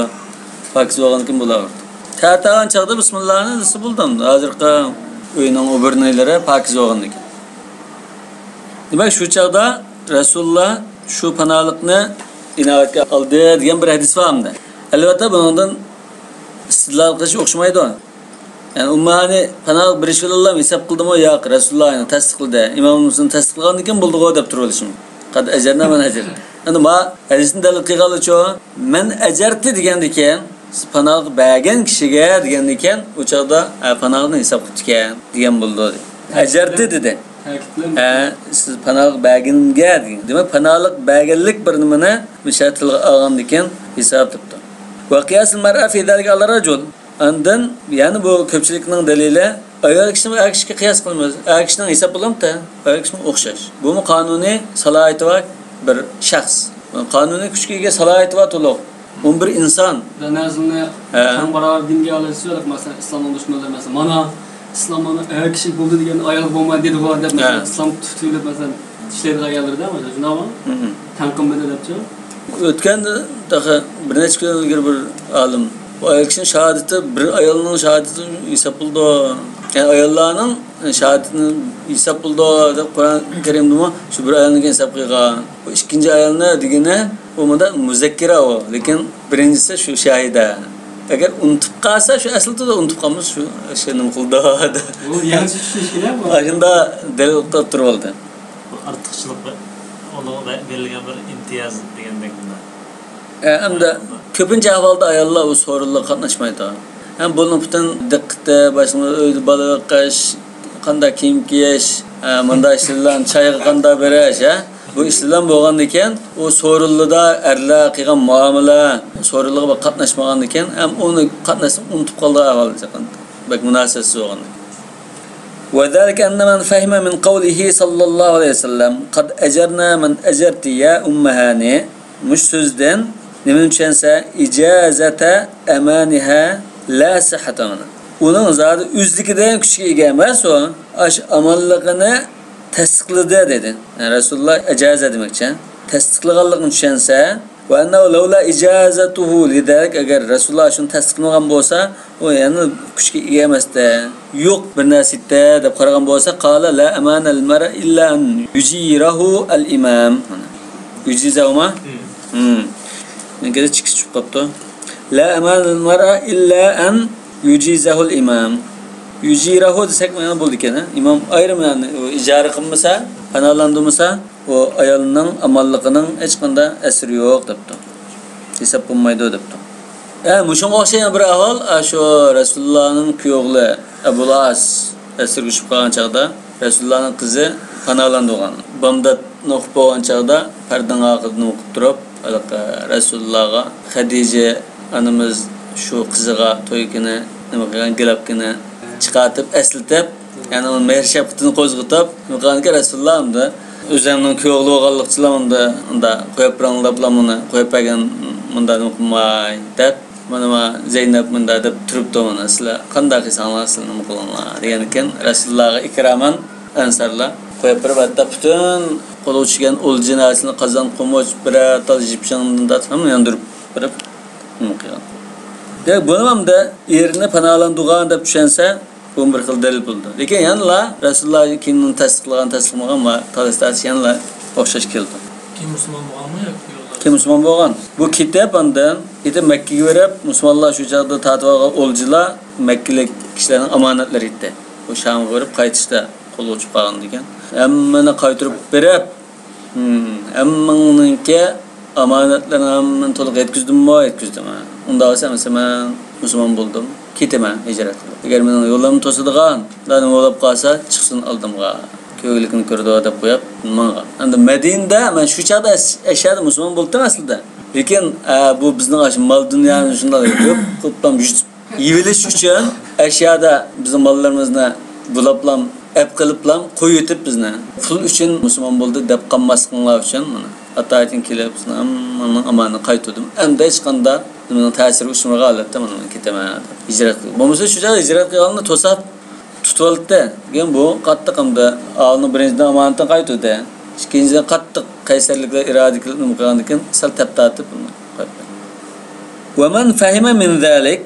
پاكىز بولغاندىكىن بولاۋېرىدۇ. تەرەت ئالغان چاغدا بىسمىللانى دېسە بولدى. ھازىرقى ئۆينىڭ ئوبورنىيلىرى پاكىز بولغاندىكىن. دېمەك، شۇ چاغدا رەسۇلۇللا شۇ پاناھلىقنى ئىناۋەتكە ئالدى دېگەن بىر ھەدىس بار ئەمدى. ئەلۋەتتە، بۇنىڭدىن ئىستىدلال قىلىش ئوخشىمايدۇ. يەنى ئۇممۇ ھانى پاناھلىق بېرىش بىلەنلا ھېساب قىلدىمۇ؟ ياق، رەسۇلۇللا يەنى تەستىقلىدى. ئىمام مۇسلىم تەستىقلىغاندىن كېيىن بولدىغۇ دەپ تۇرۇۋېلىشىمۇ. قەد ئەجەرنا مەن ئەجەر. ئەمدى ما ھەدىسنى دەلىل قىلغانلىچۇ؟ مەن ئەجەرتى دېگەندىكىن، سىز پاناھلىق بەرگەن كىشىگە دېگەندىكىن، ئۇ چاغدا، ھە، پاناھلىقنى ھېساب قىپتىكەن دېگەن بولىدۇ. ئەجەرتى دېدى. تەكىتلەندى. ھە، سىز پاناھلىق بەرگەنگە دېگەن. دېمەك، پاناھلىق بەرگەنلىك بىر نېمىنى مۇشۇ تىلغا ئالغاندىكىن ھېساب قىپتۇ. ۋەقىيەسىل مەرئە فى زالىكە ئەلە رەجۇل. ئاندىن يەنە بۇ كۆپچىلىكنىڭ دەلىلى، ئايال كىشىنى ئەر كىشىگە قىياس قىلىمىز. ئەر كىشىنىڭ ھېساب بولامتى؟ ئەر كىشىمۇ ئوخشاش. بۇمۇ قانۇنىي سالاھىيىتى بار بىر شەخس. قانۇنىي كۈچكە ئىگە، سالاھىيىتى بار تولۇق. ئۇ بىر ئىنسان. جانازىنى ھە. تەڭ باراۋەر دىنگە ئالىشى يوق. مەسىلەن، ئىسلامنىڭ دۈشمەنلىرى، مەسىلەن، مانا ئىسلام مانا ئەر كىشىگە بولدى دېگەن ئايالغا بولمايدۇ دەپ، مەسىلەن، ھە. ئىسلام تۇتۇۋېلىپ، مەسىلەن، ئىشلەيدىغان ئاياللىرى دە، مانا شۇنداقمۇ؟ مم. تەڭ قىلمىدى دەپچۇ. ئۆتكەندە تېخى بىر نەچچە كۈن ئىلگىرى بىر ئالىم، بۇ ئايال كىشىنىڭ شاھادىتى، بىر ئايالنىڭ شاھادىتى ھېساب بولىدۇ. يەنى ئاياللارنىڭ شاھادىتىنى ھېساب بولىدۇ دەپ قۇرئان كەرىمدىمۇ شۇ بىر ئايالنىڭكى ھېساب قىلغان. بۇ ئىككىنچى ئايالنى دېگىنى، بۇ مۇندا مۇزەككىرە ئۇ، لېكىن بىرىنچىسى شۇ شاھىدە. ئەگەر ئۇنتۇپ قالسا، شۇ ئەسلىدە ئۇنتۇپ قالمىسا، شۇ، شۇ نېمە قىلىدۇ؟ بۇ يەنە چۈشىنىشكە بولىدۇ. ئاشۇندا دەلىل قىلىپ تۇرۇۋالدى. بۇ ئارتۇقچىلىق، ئۇنىڭغا بېرىلگەن بىر ئىمتىياز دېگەندەك بۇنداق. ئە، ئەمدى كۆپىنچە ئەھۋالدا ئاياللار ئۇ سورۇنلارغا قاتناشمايدۇ. ھەم بۇنىڭ پۈتۈن دىققىتى، باشقا ئۆيدە بالا بېقىش، قانداق كىيىم كىيىش، ئە، مۇنداق ئىشلار بىلەن چايغا قانداق بېرىش، ھە؟ بۇ ئىشلار بىلەن بولغاندىكىن، ئۇ سورۇنلىدا ئەرلەر قىلغان مۇئامىلە، سورۇنلىرىغا بىر قاتناشمىغاندىكىن، ھەم ئۇنى قاتناشسا ئۇنتۇپ قالىدىغان ئەھۋال بەك مۇناسىۋەتسىز بولغاندىكىن. وذلك أن من فهم من قوله صلى الله عليه وسلم قد أجرنا من أجرت يا أم هاني، مۇشۇ سۆزدىن نېمىنى چۈشەنسە، إجازة أمانها لا صحة منها. ئۇنىڭ زادى ئۆزلۈكىدىن كۈچكە ئىگە ئەمەس ئۇ. ئاشۇ ئامانلىقىنى تەستىقلىدى دېدى. يەنى رەسۇلۇللا ئەجازە دېمەكچى. تەستىقلىغانلىقىنى چۈشەنسە، وأنه لولا إجازته لذلك، ئەگەر رەسۇلۇللا شۇنى تەستىقلىمىغان بولسا، ئۇ يەنە كۈچكە ئىگە ئەمەستە، يوق بىر نەرسە ئىدى دەپ قارىغان بولسا، قال لا أمان المرء إلا أن يجيره الإمام. يجيزهما؟ ھىم. مېنىڭكىدە چىكىس چۈشۈپ قاپتۇ. لا أمان المرء إلا أن يجيزه الإمام. يجيره دېسەك مانا بولىدىكەن، ھە؟ ئىمام ئايرىم، يەنى ئۇ ئىجارە قىلمىسا، پاناھلاندۇرمىسا، ئۇ ئايالنىڭ ئامانلىقىنىڭ ھېچقانداق ئەسىرى يوق دەپتۇ. ھېساب بولمايدۇ دەپتۇ. ھە، مۇشۇنىڭغا ئوخشاش يەنە بىر ئەھۋال، ئاشۇ رەسۇلۇللانىڭ كۈيئوغلى ئەبۇل ئاس ئەسىرگە چۈشۈپ قالغان چاغدا، رەسۇلۇللانىڭ قىزى پاناھلاندۇرغان. بامداتنى ئوقۇپ بولغان چاغدا پەردىنىڭ ئارقىدىن ئوقۇپ تۇرۇپ، ھېلىقى رەسۇلۇللاغا خەدىجە ئانىمىز شۇ قىزىغا توي كۈنى نېمە قىلغان، گىلاپكىنى چىقارتىپ ئەسلىتىپ، يەنى ئۇنىڭ مېھىر-شەپقىتىنى قوزغىتىپ، نېمە قىلغانىكەن، رەسۇلۇللا ئەمدى ئۆزۈمنىڭ كۆڭلى بولغانلىقچىلا ئۇندا، ئۇندا قويۇپ بېرىڭ دەپلا، مۇنى قويۇپ بەرگەن، مۇندا نېمە قىلماي دەپ، مانا ما زەينەپ مۇندا دەپ تۇرۇپتۇ. مانا سىلەر قانداق قىلساڭلار، سىلەر نېمە قىلىڭلار دېگەنىكەن، رەسۇلۇللاغا ئىكرامەن ئەنسارلار قويۇپ بېرىپ، ھەتتا پۈتۈن قولىغا چۈشكەن ئولجا نەرسىنى، قازان، قومۇچ، بىرەر تال يىپ شېڭىدىن تارتىپ ھەممىنى ياندۇرۇپ بېرىپ نېمە قىلغان. دەپ، بۇنى ئەمدى ئېرىنى پاناھلاندۇرغان دەپ چۈشەنسە، بۇمۇ بىر خىل دەلىل بولىدۇ. لېكىن يەنىلا رەسۇلۇللا كېيىن تەستىقلىغان، تەستىقلىمىغان ۋە تالىش تەستىق يەنىلا ئوخشاش كېلىدۇ. كېيىن مۇسۇلمان بولغانمۇ ياكى يولدا؟ كېيىن مۇسۇلمان بولغان. بۇ كېتىپ، ئاندىن كېتىپ مەككىگە بېرىپ، مۇسۇلمانلار شۇ چاغدا تارتىۋالغان ئولجىلار مەككىلىك كىشىلەرنىڭ ئامانەتلىرى ئىدى. بۇ شامغا بېرىپ قايتىشتا قولغا چۈشۈپ قالغان ئىكەن. ھەممىنى قايتۇرۇپ بېرىپ، ھىم، ھەممىڭنىڭكى ئامانەتلىرىنى ھەممىنى تولۇق يەتكۈزدۈممۇ؟ يەتكۈزدۈم. ئۇنداق بولسا ئەمىسە مەن مۇسۇلمان بولدۇم. كېتىمەن، ھىجرەت قىلىپ. ئەگەر مېنىڭ يوللىرىمنى توسىدىغان، نېمە بولۇپ قالسا، چىقسۇن ئالدىمغا. كۆرگۈلۈكنى كۆرىدۇ دەپ قويۇپ ماڭغان. ئەمدى مەدىنىدە مەن شۇ چاغدا ئەش-، ئەشيادا مۇسۇلمان بولدۇم ئەسلىدە. لېكىن، ئە، بۇ بىزنىڭ ئاشۇ مال دۇنيانى شۇنداق يۆپ قىلىپلا يېۋىلىش ئۈچۈن ئەشيادا بىزنىڭ ماللىرىمىزنى بۇلاپلام، ئەپ قىلىپلام قويۇۋېتىپ بىزنى، پۇل ئۈچۈن مۇسۇلمان بولدى دەپ قالماسلىقىڭلار ئۈچۈن مانا ئاتايىتىن كېلىپ بىزنىڭ ھەممىنىڭ ئامانىنى قايتۇردۇم. ئەمدى ھېچقانداق نېمىنىڭ تەسىرىگە ئۇچرىمىغان ھالەتتە مانا مەن كېتىمەن دەپ ھىجرەت قىلدى. بولمىسا شۇ چاغدا ھىجرەت قىلغاندا توساپ تۇتۇۋالدى. لېكىن بۇ قاتتىق ئەمدى ئالىنىڭ بىرىنچىدىن ئامانىتىنى قايتۇردى. ئىككىنچىدىن قاتتىق قەيسەرلىك ۋە ئىرادىلىك نېمە قىلغاندىكىن سەل تەپ تارتىپ قويدى. ومن فهم من ذلك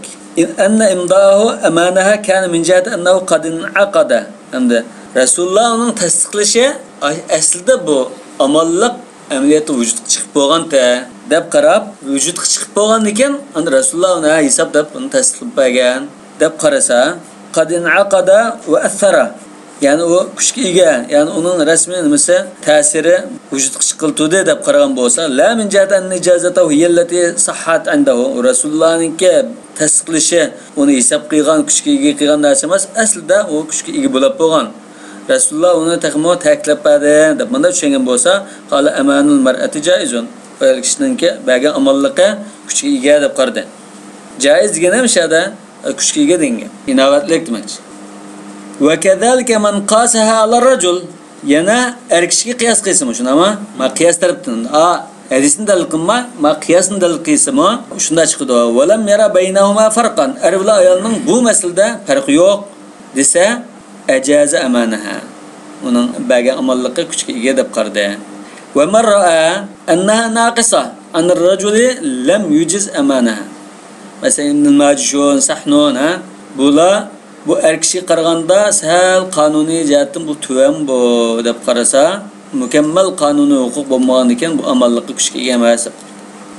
أن إمضاءه أمانها كان من جهة أنه قد انعقد. ئەمدى رەسۇلۇللا ئۇنىڭ تەستىقلىشى، ئەسلىدە بۇ ئامانلىق ئەمەلىيەتتە ۋۇجۇدقا چىقىپ بولغانتى دەپ قاراپ، ۋۇجۇدقا چىقىپ بولغاندىكىن ئەمدى رەسۇلۇللا ئۇنى ھە ھېساب دەپ ئۇنى تەستىقلاپ بەرگەن دەپ قارىسا، قد انعقد وأثر، يەنى ئۇ كۈچكە ئىگە، يەنى ئۇنىڭ رەسمىي نېمىسى، تەسىرى ۋۇجۇدقا چىققىلى تۇردى دەپ قارىغان بولسا، لا من جهة أن إجازته هي التي صحت عنده، رەسۇلۇللانىڭكى تەستىقلىشى، ئۇنى ھېساب قىلغان، كۈچكە ئىگە قىلغان نەرسە ئەمەس، ئەسلىدە ئۇ كۈچكە ئىگە بولاپ بولغان. رەسۇلۇللا ئۇنى تېخىمۇ تەكىتلەپ بەردى دەپ مۇنداق چۈشەنگەن بولسا، قال أمان المرأة جائز، ئايال كىشىنىڭكى بەرگەن ئامانلىقى كۈچكە ئىگە دەپ قارىدى. جائىز دېگەن ھەم شەدە كۈچكە ئىگە دېگەن گەپ. ئىناۋەتلىك دېمەكچى. وكذلك من قاسها على الرجل. يەنە ئەر كىشىگە قىياس قىلسىمۇ، شۇنداقمۇ؟ ما قىياس تەرەپتىن، ئا، ھەدىسنى دەلىل قىلماي، ما قىياسنى دەلىل قىلسىمۇ، شۇنداق چىقىدۇ. ولم ير بينهما فرقا. ئەر بىلەن ئايالنىڭ بۇ مەسىلىدە پەرقى يوق دېسە، أجاز أمانها. ئۇنىڭ بەرگەن ئامانلىقى كۈچكە ئىگە دەپ قارىدى. ومن رأى أنها ناقصة عن الرجل لم يجز أمانها. مەسىلەن، ئىبنۇل ماجىشۇن، سەھنۇن، ھە؟ بۇلار بۇ ئەر كىشىگە قارىغاندا سەل قانۇنىي جەھەتتىن بۇ تۆۋەن بۇ دەپ قارىسا، مۇكەممەل قانۇنىي ھوقۇق بولمىغاندىكىن بۇ ئامانلىققا كۈچكە ئىگە ئەمەس.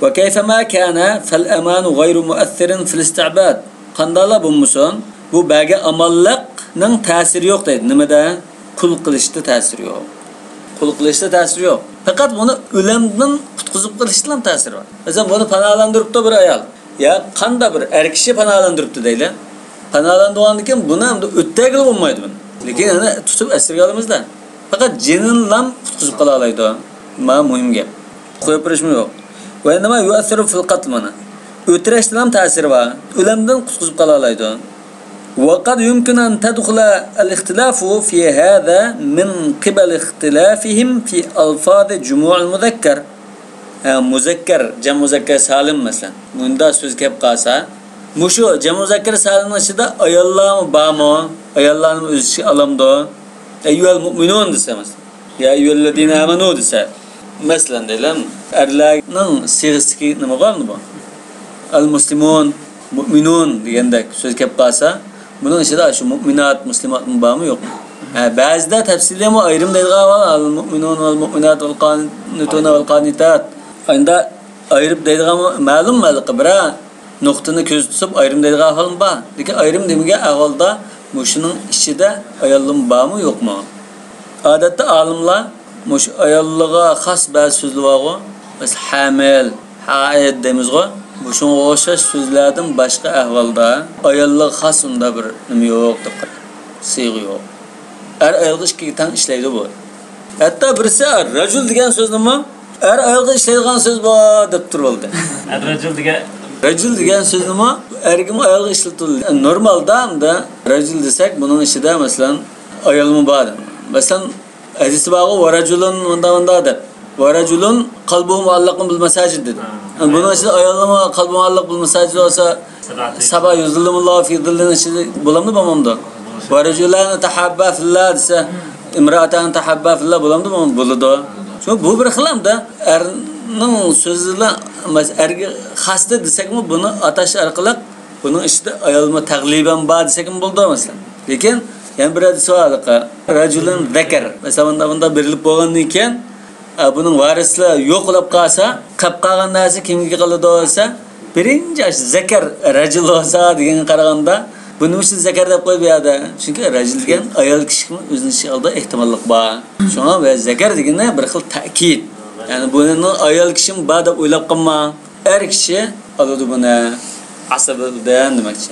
وكيفما كان فالأمان غير مؤثر في الاستعباد. قانداقلا بولمىسۇن، بۇ بەرگەن ئامانلىقنىڭ تەسىرى يوق دەيدۇ. نېمىدە؟ قۇل قىلىشتا تەسىرى يوق. قۇل قىلىشتا تەسىرى يوق. پەقەت بۇنى ئۆلۈمدىن قۇتقۇزۇپ قېلىشتىلا تەسىرى بار. مەسىلەن، بۇنى پاناھلاندۇرۇپتۇ بىر ئايال. يا قانداق بىر ئەر كىشى پاناھلاندۇرۇپتۇ دەيلى. پاناھلاندۇرغاندىن كېيىن بۇنى ئەمدى ئۆتتۈرگىلى بولمايدۇ بۇنى. لېكىن يەنە تۇتۇپ ئەسىرگە ئالىمىزدا. پەقەت جېنىنىلا قۇتقۇزۇپ قالالايدۇ. مانا مۇھىم گەپ. قويۇپ بېرىشمۇ يوق. وإنما يؤثر في القتل مانا. ئۆلتۈرۈشتىنلا تەسىرى بار. ئۆلۈمدىن قۇتقۇزۇپ قالالايدۇ. وقد يمكن أن تدخل الاختلاف في هذا من قبل اختلافهم في ألفاظ جموع المذكر. ھە، مۇزەككەر، جەم مۇزەككەر سالىم مەسىلەن. مۇنداق سۆز كەپ قالسا، مۇشۇ جەم مۇزەككەر سالىمنىڭ ئىچىدە ئاياللارمۇ بارمۇ؟ ئاياللارنىمۇ ئۆز ئىچىگە ئالامدۇ؟ أيها المؤمنون دېسە مەسىلەن. يا أيها الذين آمنوا دېسە. مەسىلەن دەيلى، ئەرلەرنىڭ سىيغىسىدىكى نېمە بارمۇ بۇ؟ المسلمون، مؤمنون دېگەندەك سۆز كەپ قالسا، بۇنىڭ ئىچىدە شۇ مۇئمىنات، مۇسلىماتمۇ بارمۇ يوقمۇ؟ ھە، بەزىدە تەپسىلىيمۇ ئايرىم دەيدىغان بار، المؤمنون والمؤمنات والقانتون والقانتات. ئايرىم دەيدىغانمۇ مەلۇم، ھېلىقى بىرەر نۇقتىنى كۆزدە تۇتۇپ ئايرىم دەيدىغان ئەھۋالمۇ بار. لېكىن ئايرىم دېمىگەن ئەھۋالدا مۇشۇنىڭ ئىچىدە ئاياللىرمۇ بارمۇ يوقمۇ؟ ئادەتتە ئالىملار مۇشۇ ئاياللىرىغا خاس بەزى سۆزلەر بارغۇ، مەسىلەن، ھامىل، ھائىد دەيمىزغۇ، مۇشۇنىڭغا ئوخشاش سۆزلەردىن باشقا ئەھۋالدا ئاياللىرىغا خاس ئۇنداق بىر نېمە يوق دەپ قارىدى. سىيغا يوق. ئەر ئايالغا ئىككىگە تەڭ ئىشلەيدۇ بۇ. ھەتتا بىرسى رەجۇل دېگەن سۆزنىمۇ ئەر ئايالغا ئىشلەيدىغان سۆز بار دەپ تۇرۇۋالدى. رەجۇل دېگەن، رەجۇل دېگەن سۆزنىمۇ ئەرگىمۇ ئايالغا ئىشلىتىلدى. نورمالدا ئەمدى رەجۇل دېسەك، بۇنىڭ ئىچىدە، مەسىلەن، ئايالمۇ بار. مەسىلەن، ھەدىسى بارغۇ، ۋە رەجۇلۇن مۇنداق مۇنداق دەپ. ۋە رەجۇلۇن قەلبۇھۇ مۇئەللەقۇن بىل مەساجىد دېدى. ھە. بۇنىڭ ئىچىدە ئاياللىرىمۇ قەلبى مۇئەللەق بىل مەساجىد بولسا، سەبا يۇزىللۇھۇمۇللاھۇ فى زىللىھىنىڭ ئىچىدە بولامدۇ، بولمامدۇ؟ ۋە رەجۇلان تەھاببا فىللا دېسە، ئىمرائەتان تەھاببا فىللا بولامدۇ، بولمامدۇ؟ بولىدۇ. شۇڭا بۇ بىر خىل ھەمدە ئەرنىڭ سۆزىلا ئەرگە خاستى دېسەكمۇ، بۇنى ئاتاش ئارقىلىق بۇنىڭ ئىچىدە ئايالمۇ تەغلىبەن بار دېسەكمۇ بولىدۇ، مەسىلەن. لېكىن يەنە بىر ھەدىس بار، رەجۇلۇن زەكەر. مەسىلەن، مۇنداق، مۇنداق بېرىلىپ بولغاندىن كېيىن، ئە، بۇنىڭ ۋارىسلىرى يوق بولۇپ قالسا، قېلىپ قالغان نەرسە كىمگە قالىدۇ دېسە، بىرىنچى ئاشۇ زەكەر رەجۇل بولسا دېگەنگە قارىغاندا، بۇ نېمە ئۈچۈن زەكەر دەپ قويدى بۇ يەردە؟ چۈنكى رەجۇل دېگەن ئايال كىشىمۇ ئۆزىنىڭ ئىچىگە ئالىدۇ، ئېھتىماللىق بار. شۇڭا ۋە زەكەر دېگىنى بىر خىل تەكىت. يەنى بۇنىڭ ئايال كىشىمۇ بار دەپ ئويلاپ قالماڭ. ئەر كىشى ئالىدۇ بۇنى. ئاسىبىدەن دېمەكچى.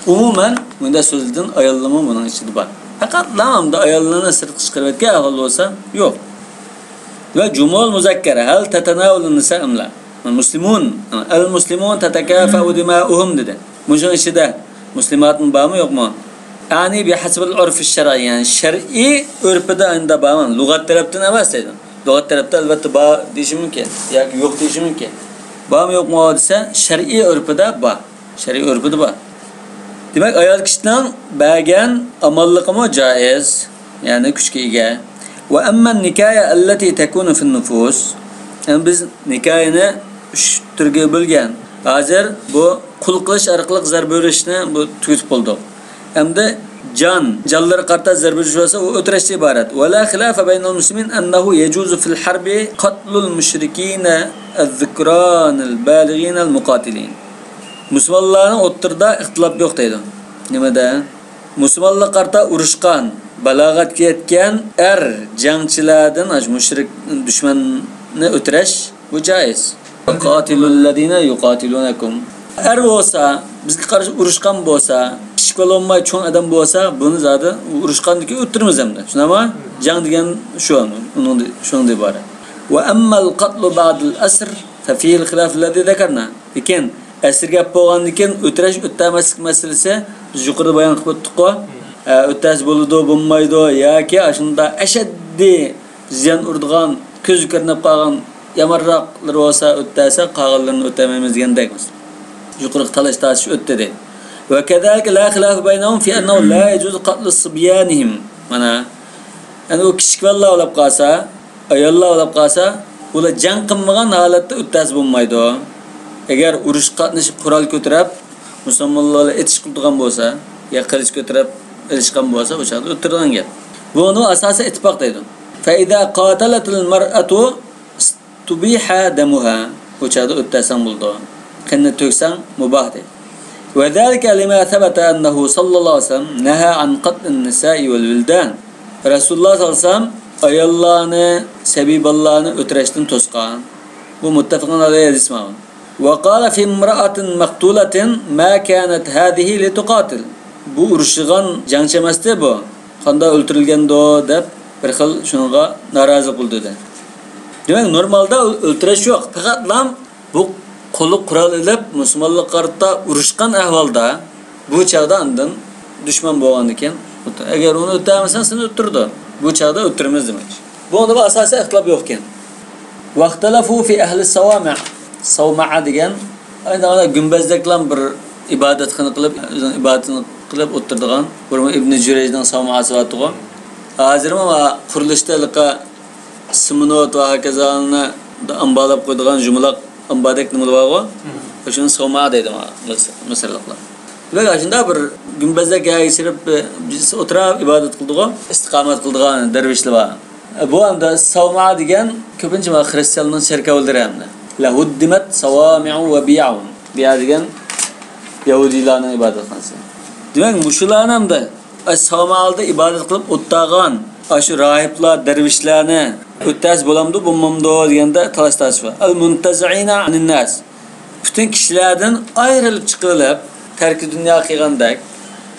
ئومۇمەن، بۇنداق سۆزلىدىن ئاياللارمۇ بۇنىڭ ئىچىدە بار. پەقەتلا ئەمدى ئاياللارنى سىرتقا چىقىرىۋەتكەن ئەھۋال بولسا، يوق. ۋە جۇمۇل مۇزەككەر، ھەل تەتەناۋۇلۇن نىسا ئەملا. مۇسلىمۇن، ئەل مۇسلىمۇن تەتەكافەئۇ دىمائۇھۇم دېدى. مۇشۇنىڭ ئىچىدە مۇسلىماتمۇ بارمۇ، يوقمۇ؟ ئەنى بىھەسبىل ئۇرفى شەرئى، يەنى شەرئىي ئۆرپىدە ئەمدى بارمۇ؟ لۇغەت تەرەپتىن ئەمەس دەيدۇ. لۇغەت تەرەپتە ئەلۋەتتە بار دېيىشى مۇمكىن ياكى يوق دېيىشى مۇمكىن. بارمۇ يوقمۇ دېسە، شەرئىي ئۆرپىدە بار. شەرئىي ئۆرپىدە بار. دېمەك، ئايال كىشىنىڭ بەرگەن ئامانلىقىمۇ جائىز، يەنى كۈچكە ئىگە. ۋە ئەممەن نىكايە ئەللەتى تەكۇنۇ فىن نۇفۇس. يەنى بىز نىكايىنى ئۈچ تۈرگە بۆلگەن. ھازىر بۇ قۇل قىلىش ئارقىلىق زەربە بېرىشنى بۇ تۈگىتىپ بولدۇق. ئەمدى جان، جانلىرى قارىتا زەربە بېرىش بولسا، ئۇ ئۆترەشتىن ئىبارەت. ۋە لا خىلاف بەينەل مۇسلىمىن ئەننەھۇ يەجۇزۇ فىل ھەربى قەتلۇل مۇشرىكىنە ئەززۇكرانىل بالىغىنەل مۇقاتىلىن. مۇسۇلمانلارنىڭ ئوتتۇرىدا ئىختىلاپ يوق دەيدۇ. نېمىدە؟ مۇسۇلمانلارغا قارىتا ئۇرۇشقان، بالاغەتكە يەتكەن ئەر جەڭچىلەردىن، ئاشۇ مۇشرىك دۈشمەننى ئۆترەش، بۇ جائىز. قاتىلۇللەزىنە يۇقاتىلۇنەكۇم. ئەر بولسا، بىزگە قارشى ئۇرۇشقان بولسا، كىچىك بالا بولماي چوڭ ئادەم بولسا، بۇنى زادى ئۇرۇشقاندىكى ئۆتتۈرىمىز ئەمدى. شۇنداقمۇ؟ جەڭ دېگەن شۇ، ئۇنىڭدىن، شۇنىڭدىن ئىبارەت. ۋە ئەممەل قەتلۇ بەئدىل ئەسر فەفىھىل خىلاف لەزى زەكەرنا. لېكىن ئەسىرگە بولغاندىن كېيىن ئۆترەش ئۆتەلمەسلىك مەسىلىسى بىز يۇقىرىدا بايان قىلىپ ئۆتتۇققۇ. ئە، ئۆتەلسە بولىدۇ، بولمايدۇ ياكى ئاشۇنداق ئەشەددىي زىيان ئۇرىدىغان، كۆزگە كۆرۈنۈپ قالغان يامانراقلىرى بولسا ئۆتەلسە، قالغانلىرىنى ئۆتەلمەيمىز دېگەندەك. يۇقىرىقى تالاش تارتىش ئۆتتى دەيدۇ. ۋە كەزالىكە لا خىلاف بەينەھۇم فى ئەننەھۇ لا يەجۇزۇ قەتلۇ سىبيانىھىم. مانا، يەنى ئۇ كىچىك بالىلار ئۇلاپ قالسا، ئاياللار ئۇلاپ قالسا، ئۇلار جەڭ قىلمىغان ھالەتتە ئۆتتەسە بولمايدۇ. ئەگەر ئۇرۇشقا قاتنىشىپ قورال كۆتۈرۈپ، مۇسۇلمانلار بىلەن ئېتىش قىلىدىغان بولسا، يا قىلىچ كۆتۈرۈپ ئېلىشقان بولسا، ئۇ چاغدا ئۆتتۈرىدىغان گەپ. بۇنىڭ ئاساسى ئىتتىپاق دەيدۇ. فەئىزا قاتەلەتىل مەرئەتۇ ئۇستۇبىھە دەمۇھا. ئۇ چاغدا ئۆتتەسەڭ بولىدۇ. قېنىنى تۆكسەڭ مۇباھ دەيدۇ. ۋە زالىكە لىما سەبەتە ئەننەھۇ سەللەللاھۇ ئەلەيھى ۋەسەللەم نەھا ئەن قەتلىن نىسائى ۋەل ۋىلدان. رەسۇلۇللاھ سەللەللاھۇ ئەلەيھى ۋەسەللەم ئاياللارنى، سەبىي بالىلارنى ئۆترەشتىن توسقان. بۇ مۇتتەپىقۇن ئەلەيھى ھەدىس ماۋۇ. ۋە قالە فى ئىمرائەتىن مەقتۇلەتىن ما كانەت ھازىھى لىتۇقاتىل. بۇ ئۇرۇشىدىغان جەڭچى ئەمەستى بۇ. قانداق ئۆلتۈرۈلگەندۇ دەپ بىر خىل شۇنىڭغا نارازى بولدى دېدى. دېمەك، نورمالدا ئۆلتۈرۈش يوق. پەقەتلا بۇ قولىغا قورال ئېلىپ، مۇسۇلمانلارغا قارىتا ئۇرۇشقان ئەھۋالدا، بۇ چاغدا ئاندىن دۈشمەن بولغاندىكىن، ئەگەر ئۇنى ئۆتەلمىسەڭ، سېنى ئۆتتۈرىدۇ. بۇ چاغدا ئۆتتۈرىمىز دېمەكچى. بۇنىڭدا ئاساسىي ئىختىلاپ يوقكەن. ۋەختەلەفۇ فى ئەھلى سەۋامە. سەۋمەئە دېگەن، ئايدا گۈمبەزدەكلا بىر ئىبادەتخانا قىلىپ، ئۆزىنىڭ ئىبادىتىنى قىلىپ ئولتۇرىدىغان، بۇرۇن ئىبنى جۈرەيجنىڭ سەۋمەئەسى بارتىغۇ. ھازىرمۇ قۇرۇلۇشتا ھېلىقى سىمونوت ۋە ھاكازانى ئامبارلاپ قويىدىغان يۇمىلاق ئامباردەك نېمىلەر بارغۇ؟ مم. شۇنى سەۋمەئە دەيدۇ مانا مىس-، مىسىرلىقلار. دېمەك، ئاشۇنداق بىر گۈمبەزدەك يەرگە چىرىپ، بىز ئولتۇراپ ئىبادەت قىلىدىغۇ، ئىستىقامەت قىلىدىغان دەرۋىشلەر بار. بۇ ئەمدى سەۋمەئە دېگەن كۆپىنچە مانا خرىستىياننىڭ چېركاۋلىرى ئەمدى. لە ھۇددىمەت سەۋامىئۇ ۋە بىئۇن. بىئا دېگەن يەھۇدىيلارنىڭ ئىبادەتخانىسى. دېمەك، مۇشۇلارنى ئەمدى ئاشۇ سەۋمەئەدە ئىبادەت قىلىپ ئولتۇرغان ئاشۇ راھىبلار، دەرۋىشلەرنى ئۆتەلسە بولامدۇ، بولمامدۇ دېگەندە تالاش تارتىش بار. ئەل مۇنتەزىئىنە ئانىن ناس. پۈتۈن كىشىلەردىن ئايرىلىپ چىقىۋېلىپ، تەركى دۇنيا قىلغاندەك،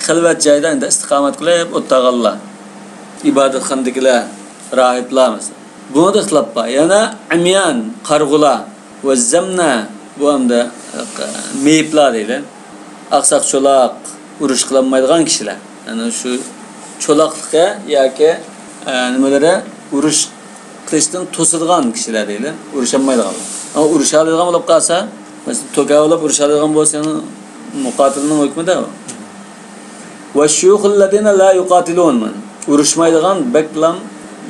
خىلۋەت جايدا ئەمدى ئىستىقامەت قىلىپ ئولتۇرغانلار. ئىبادەتخانىدىكىلەر، راھىبلار مەسىلەن. بۇنىڭدا ئىختىلاپ بار. يەنە ئىميان، قارىغۇلار ۋە زەمنە، بۇ ئەمدى مېيىپلار دەيلى. ئاقساق چولاق، ئۇرۇش قىلالمايدىغان كىشىلەر. يەنى شۇ چولاقلىقى ياكى، ئە، نېمىلىرى ئۇرۇش قىلىشتىن توسىدىغان كىشىلەر دەيلى، ئۇرۇشالمايدىغانلار. ئەمما ئۇرۇشالايدىغان بولۇپ قالسا، مەسىلەن، توكا بولۇپ ئۇرۇشالايدىغان بولسا، يەنە مۇقاتىلنىڭ ھۆكمىدە. والشيوخ الذين لا يقاتلون، مانا ئۇرۇشمايدىغان بەكلام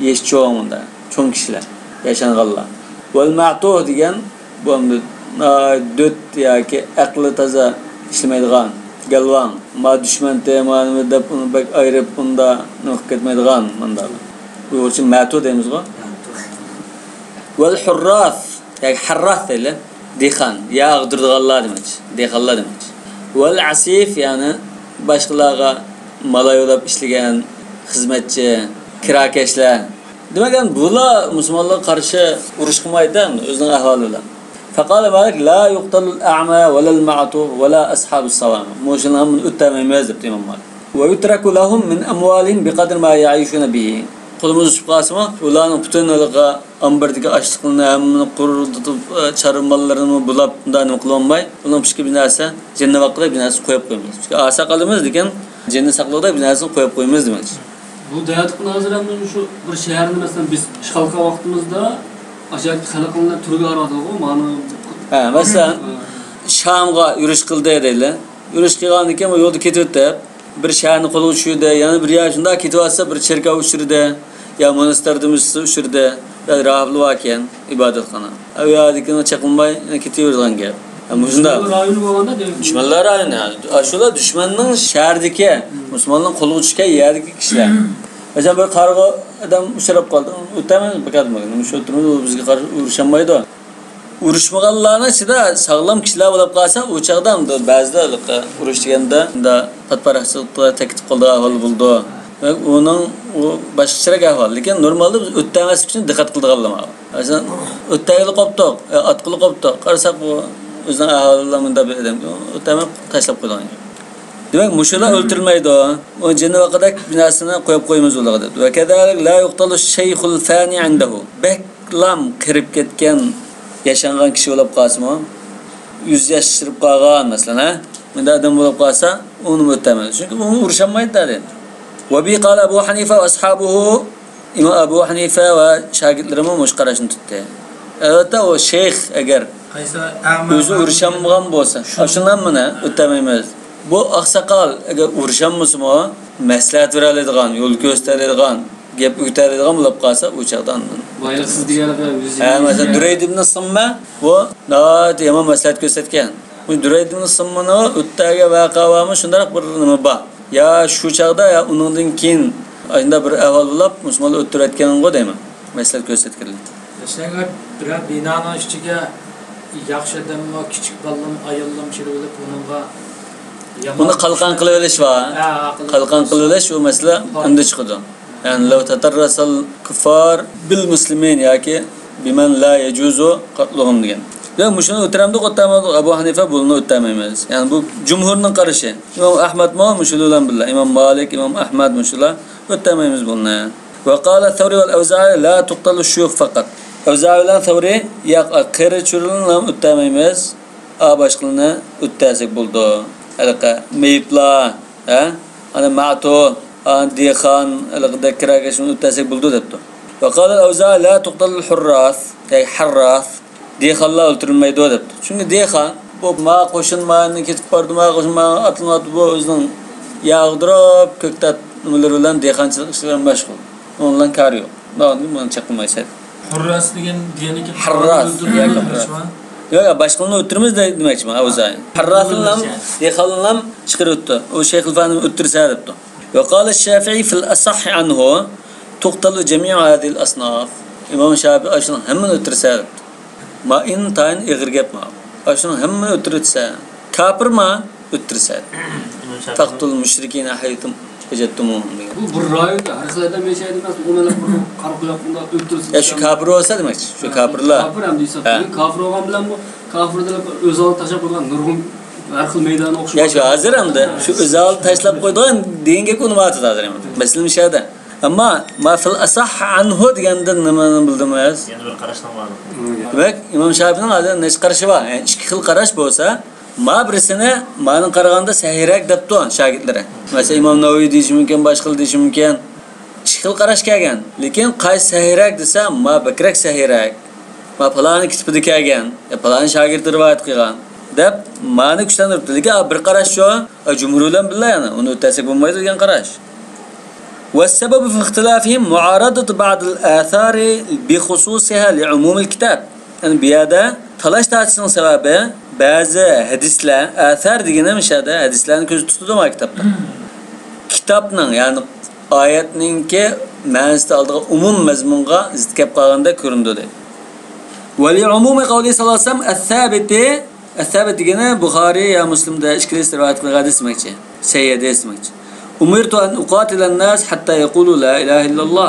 يېشى چوڭ، مۇندا چوڭ كىشىلەر، ياشانغانلار. والمعتوه دېگەن بۇ ئەمدى ناھايىتى دۆت ياكى ئەقلى تازا ئىشلىمەيدىغان، گالۋاڭ، ما دۈشمەنتى، ما نېمە دەپ ئۇنى بەك ئايرىپ، ئۇندا نېمە قىلىپ كەتمەيدىغان، مانداق. ئۇيغۇرچە مەتۇ دەيمىزغۇ. والحراث ياكى ھەرراس دەيلى. دېھقان، يەر ئاغدۇرىدىغانلار دېمەكچى، دېھقانلار دېمەكچى. والعسيف، يەنى باشقىلارغا مالايولاب ئىشلىگەن خىزمەتچى، كىراكەشلەر. دېمەك، ئەمدى بۇلار مۇسۇلمانلارغا قارشى ئۇرۇش قىلمايدۇ ئەمدى ئۆزىنىڭ ئەھۋالى بىلەن. فقال مالك: لا يقتل الأعمى ولا المعتوه ولا أصحاب الصوامع. مۇشۇلارنى ھەممىنى ئۆتەلمەيمىز، دەپتۇ ئىمام مالىك. ويترك لهم من أموالهم بقدر ما يعيشون به. قولىمىز چۈشۈپ قالسىمۇ، ئۇلارنىڭ پۈتۈن ھېلىقى ئامبىرىدىكى ئاشلىقلىرىنى ھەممىنى قۇرۇتۇپ، چارۋا ماللىرىنىمۇ بۇلاپ، ئۇنداق نېمە قىلىۋالماي، ئۇنىڭ ئىچىگە بىر نەرسە، جىننى ۋاقتىدا بىر نەرسە قويۇپ قويىمىز. چۈنكى ئاساق ئالىمىز، لېكىن جىننى ساقلىغۇدەك بىر نەرسىنى قويۇپ قويىمىز دېمەكچى. بۇ دەۋەتكەن ھازىر ھەم شۇ بىر شەھەرنى، مەسىلەن، بىز ئىشغال قىلغان ۋاقتىمىزدا ئاشۇ خەلقنى تۈرگە ئايرىۋاتىدىغۇ، مانا. ھە، مەسىلەن، ھە. شامغا يۈرۈش قىلدى دەيلى. يۈرۈش قىلغاندىن كېيىن ئۇ يولدا كېتىۋېتىپ، بىر شەھەرنى قولغا چۈشۈردى، يەنە بىر يەر شۇنداق كېتىۋاتسا، بىر چېركاۋ ئۇچرىدى، يا موناستىر دېمىسى ئۇچرىدى، يا راھىبلار باركەن، ئىبادەتخانا. ئۇ يەردىكىنى چېقىلماي كېتىۋېرىدىغان گەپ. ھە، مۇشۇنداق. دۈشمەنلەر رايونى بولغاندا دېمەك. دۈشمەنلەر رايونى، ھە. ئاشۇلار دۈشمەننىڭ شەھىرىدىكى، مۇسۇلماننىڭ قولىغا چۈشكەن يەردىكى كىشىلەر. مەسىلەن، بىر قارىغۇ ئادەم ئۇچراپ قالدى. ئۆتەمەن، بىكار دېمەك. مۇشۇ ئولتۇرىمىز، ئۇ بىزگە قارشى ئۇرۇشالمايدۇ. ئۇرۇشمىغانلارنىڭ ئىچىدە ساغلام كىشىلەر بولۇپ قالسا، ئۇ چاغدا ئۇرۇش دېگەندە، ئۇنداق پاتىپاراقچىلىققا تەكلىپ قىلىدىغان ئەھۋال بولىدۇ. ئۇنىڭ، ئۇ باشقىچىراق ئەھۋال. لېكىن نورمالدا بىز ئۆتەلمەسلىك ئۈچۈن دىققەت قىلىدىغانلار. مەسىلەن، ئۆتەلگىلى قوپتۇق، ئاتقىلى قوپتۇق. قارىساق، بۇ ئۆزىنىڭ ئەھۋالى بىلەن مۇنداق بىر ئادەم، ئۆتەلمەي تاشلاپ قويىدىغان گەپ. دېمەك، مۇشۇلار ئۆلتۈرۈلمەيدۇ. ئۇ جىننى ۋاقىدەك بىر نەرسىنى قويۇپ قويىمىز ئۇلارغا، دەپتۇ. وكذلك لا يقتل الشيخ الفاني عنده. بەكلام قېرىپ كەتكەن، ياشانغان كىشى بولۇپ قالسىمۇ، يۈز ياشىرىپ قالغان، مەسىلەن، ھە؟ مۇنداق ئادەم بولۇپ قالسا، ئۇنىمۇ ئۆتەلمەيدۇ. چۈنكى ئۇ ئۇرۇشالمايدۇ دەيدۇ. وبه قال أبو حنيفة وأصحابه. ئىمام ئەبۇ ھەنىفە ۋە شاگىرتلىرىمۇ مۇشۇ قاراشنى تۇتتى. ئەلۋەتتە، ئۇ شەيخ ئەگەر ئۆزى ئۇرۇشالمىغان بولسا، ئاشۇنداق مانا ئۆتەلمەيمىز. بۇ ئاقساقال ئەگەر ئۇرۇشالمىسىمۇ، مەسلىھەت بېرەلەيدىغان، يول كۆرسىتەلەيدىغان، گەپ ئۆگىتەلەيدىغان بولۇپ قالسا، ئۇ چاغدا ئاندىن. بايلىقسىز دېگەنلىك ئۆزى. ھە، مەسىلەن، دۇرەيد ئىبن سىممە، بۇ ناھايىتى يامان مەسلىھەت كۆرسەتكەن. بۇ دۇرەيد ئىبن سىممىنىڭ ئۆتتەگە ۋەقە بارمۇ، شۇنداق بىر نېمە بار. يا شۇ چاغدا، يا ئۇنىڭدىن كېيىن ئاشۇنداق بىر ئەھۋال بولۇپ، مۇسۇلمانلار ئۆلتۈرۈۋەتكەنغۇ دەيمەن. مەسلىھەت كۆرسەتكەنلىك. مەسىلەن، بىرەر بىنانىڭ ئىچىگە ياخشى ئادەممۇ، كىچىك بالىلارمۇ، ئاياللارمۇ كىرىۋېلىپ، ئۇنىڭغا يامان. ئۇنى قالقان قىلىۋېلىش بار. ھە، قالقان قىلىۋېلىش ئۇ مەسىلە ئەمدى چىقىدۇ. يەنى لو تەتەررەسەل كۇففار بىل مۇسلىمىن ياكى بىمەن لا يەجۇزۇ قەتلۇھۇم دېگەن. يا مۇشۇنى ئۆتەمدۇق، ئۆتەمەيدۇق، ئەبۇ ھەنىفە بۇنى ئۆتەمەيمىز. يەنى بۇ جۇمھۇرنىڭ قارىشى. ئىمام ئەھمەدمۇ مۇشۇلار بىلەن بىللە، ئىمام مالىك، ئىمام ئەھمەد مۇشۇلار ئۆتەمەيمىز بۇنى. وقال الثوري والأوزاعي لا تقتل الشيوخ فقط. ئەۋزائى بىلەن سەۋرى، ياق، قېرى چۈرىلىنى ئۆتەمەيمىز، ئا باشقىلىرىنى ئۆتەسەك بولىدۇ. ھېلىقى مېيىپلار، ھە؟ ئانا مەتۇ، ئانا دېھقان، ھېلىقىدەك كىراكەشنى ئۆتەسەك بولىدۇ دەپتۇ. وقال الأوزاعي لا تقتل الحراث، ياكى ھەرراس، دېھقانلار ئۆلتۈرۈلمەيدۇ دەپتۇ. چۈنكى دېھقان، بۇ ما قوشۇن مانا كېتىپ بارىدۇ، ما قوشۇن مانا ئاتلىنىۋاتىدۇ، بۇ ئۆزىنىڭ ياغدۇرۇپ، كۆكتات نېمىلىرى بىلەن دېھقانچىلىق ئىشى بىلەن مەشغۇل. ئۇنىڭ بىلەن كارى يوق. مانا بۇنى چېقىلمايسەن. ھەرراس دېگەن دېگەنكى ھەرراس، ياكى ھەرراس. ياق، ياق، باشقىلارنى ئۆلتۈرىمىز دەي-، دېمەكچىمەن، ئەۋزائى. ھەرراسنىڭ ھەم، دېھقاننىڭ ھەم چىقىرىۋەتتى. ئۇ شەيخۇل فانىنى ئۆلتۈرسە دەپتۇ. وقال الشافعي في الأصح عنه تقتل جميع هذه الأصناف. ئىمام شافىئى ئاشۇنىڭ ھەممىنى ئۆلتۈرسە دەپتۇ. ما ئىنتايىن ئېغىر گەپ ما. ئاشۇنىڭ ھەممىنى ئۆلتۈرسە. كاپىرما ئۆلتۈرسە. فاقتلوا المشركين حيث وجدتموهم دېگەن. بۇ بىر رايوندا ھەر خىل ئادەم ياشايدۇ ئەمەس، ئۇنى بىر قارا قۇياققا ئۆلتۈرسە. يا شۇ كاپىر بولسا دېمەكچى، شۇ كاپىرلار. كاپىر ئەمدى ھېساب. ھە. كاپىر بولغان بىلەن بۇ كاپىر دەپ ئۆز ئالدىغا تاشلاپ قويغان نۇرغۇن ھەر خىل مەيدانى ئوخشاش. يا شۇ ھازىر ئەمدى شۇ ئۆز ئالدىغا تاشلاپ قويىدىغان دېگەن گەپكە ئۇنىمايۋاتىدۇ ھازىر ئەمدى. مەسىلە مۇشۇ يەردە. ئەمما ما فىل ئەسەھھ ئەنھۇ دېگەندىن نېمىنى بىلدىڭىز؟ يەنە بىر قاراشنىڭ بارلىقى. دېمەك، ئىمام شافىئنىڭ ھازىر نەچچە قارىشى بار؟ يەنى ئىككى خىل قاراش بولسا، ما بىرسىنى مانىڭ قارىغاندا سەھىھرەك دەپتۇ شاگىرتلىرى. مەسىلەن، ئىمام نەۋەۋى دېيىشى مۇمكىن، باشقىلار دېيىشى مۇمكىن. ئىككى خىل قاراش كەلگەن. لېكىن قايسى سەھىھرەك دېسە، ما بەكرەك سەھىھرەك. ما پالانى كىتابىدا كەلگەن، يا پالانى شاگىرتى رىۋايەت قىلغان دەپ مانى كۈچلەندۈرۈپتۇ. لېكىن بىر قاراش شۇ، جۇمھۇر بىلەن بىللە يەنى ئۇنى ئۆتەسەك بولمايدۇ دېگەن قاراش. والسبب في اختلافهم معارضة بعض الآثار بخصوصها لعموم الكتاب. يەنى بۇ يەردە تالاش تارتىشنىڭ سەۋەبى بەزى ھەدىسلەر، ئەسەر دېگىنى مۇشۇ يەردە ھەدىسلەرنى كۆزدە تۇتىدۇ ما كىتابتا. كىتابنىڭ، يەنى ئايەتنىڭكى مەنىسى ئالدىغا ئومۇم مەزمۇنغا زىت كەپ قالغاندەك كۆرۈنىدۇ دەيدۇ. ولعموم قوله صلى الله عليه وسلم الثابت، ئەسسابىت دېگىنى بۇخارىي يا مۇسلىمدا ئىككىلىسى رىۋايەت قىلغان ھەدىس دېمەكچى. سەھىھ ھەدىس دېمەكچى. أمرت أن أقاتل الناس حتى يقولوا لا إله إلا الله.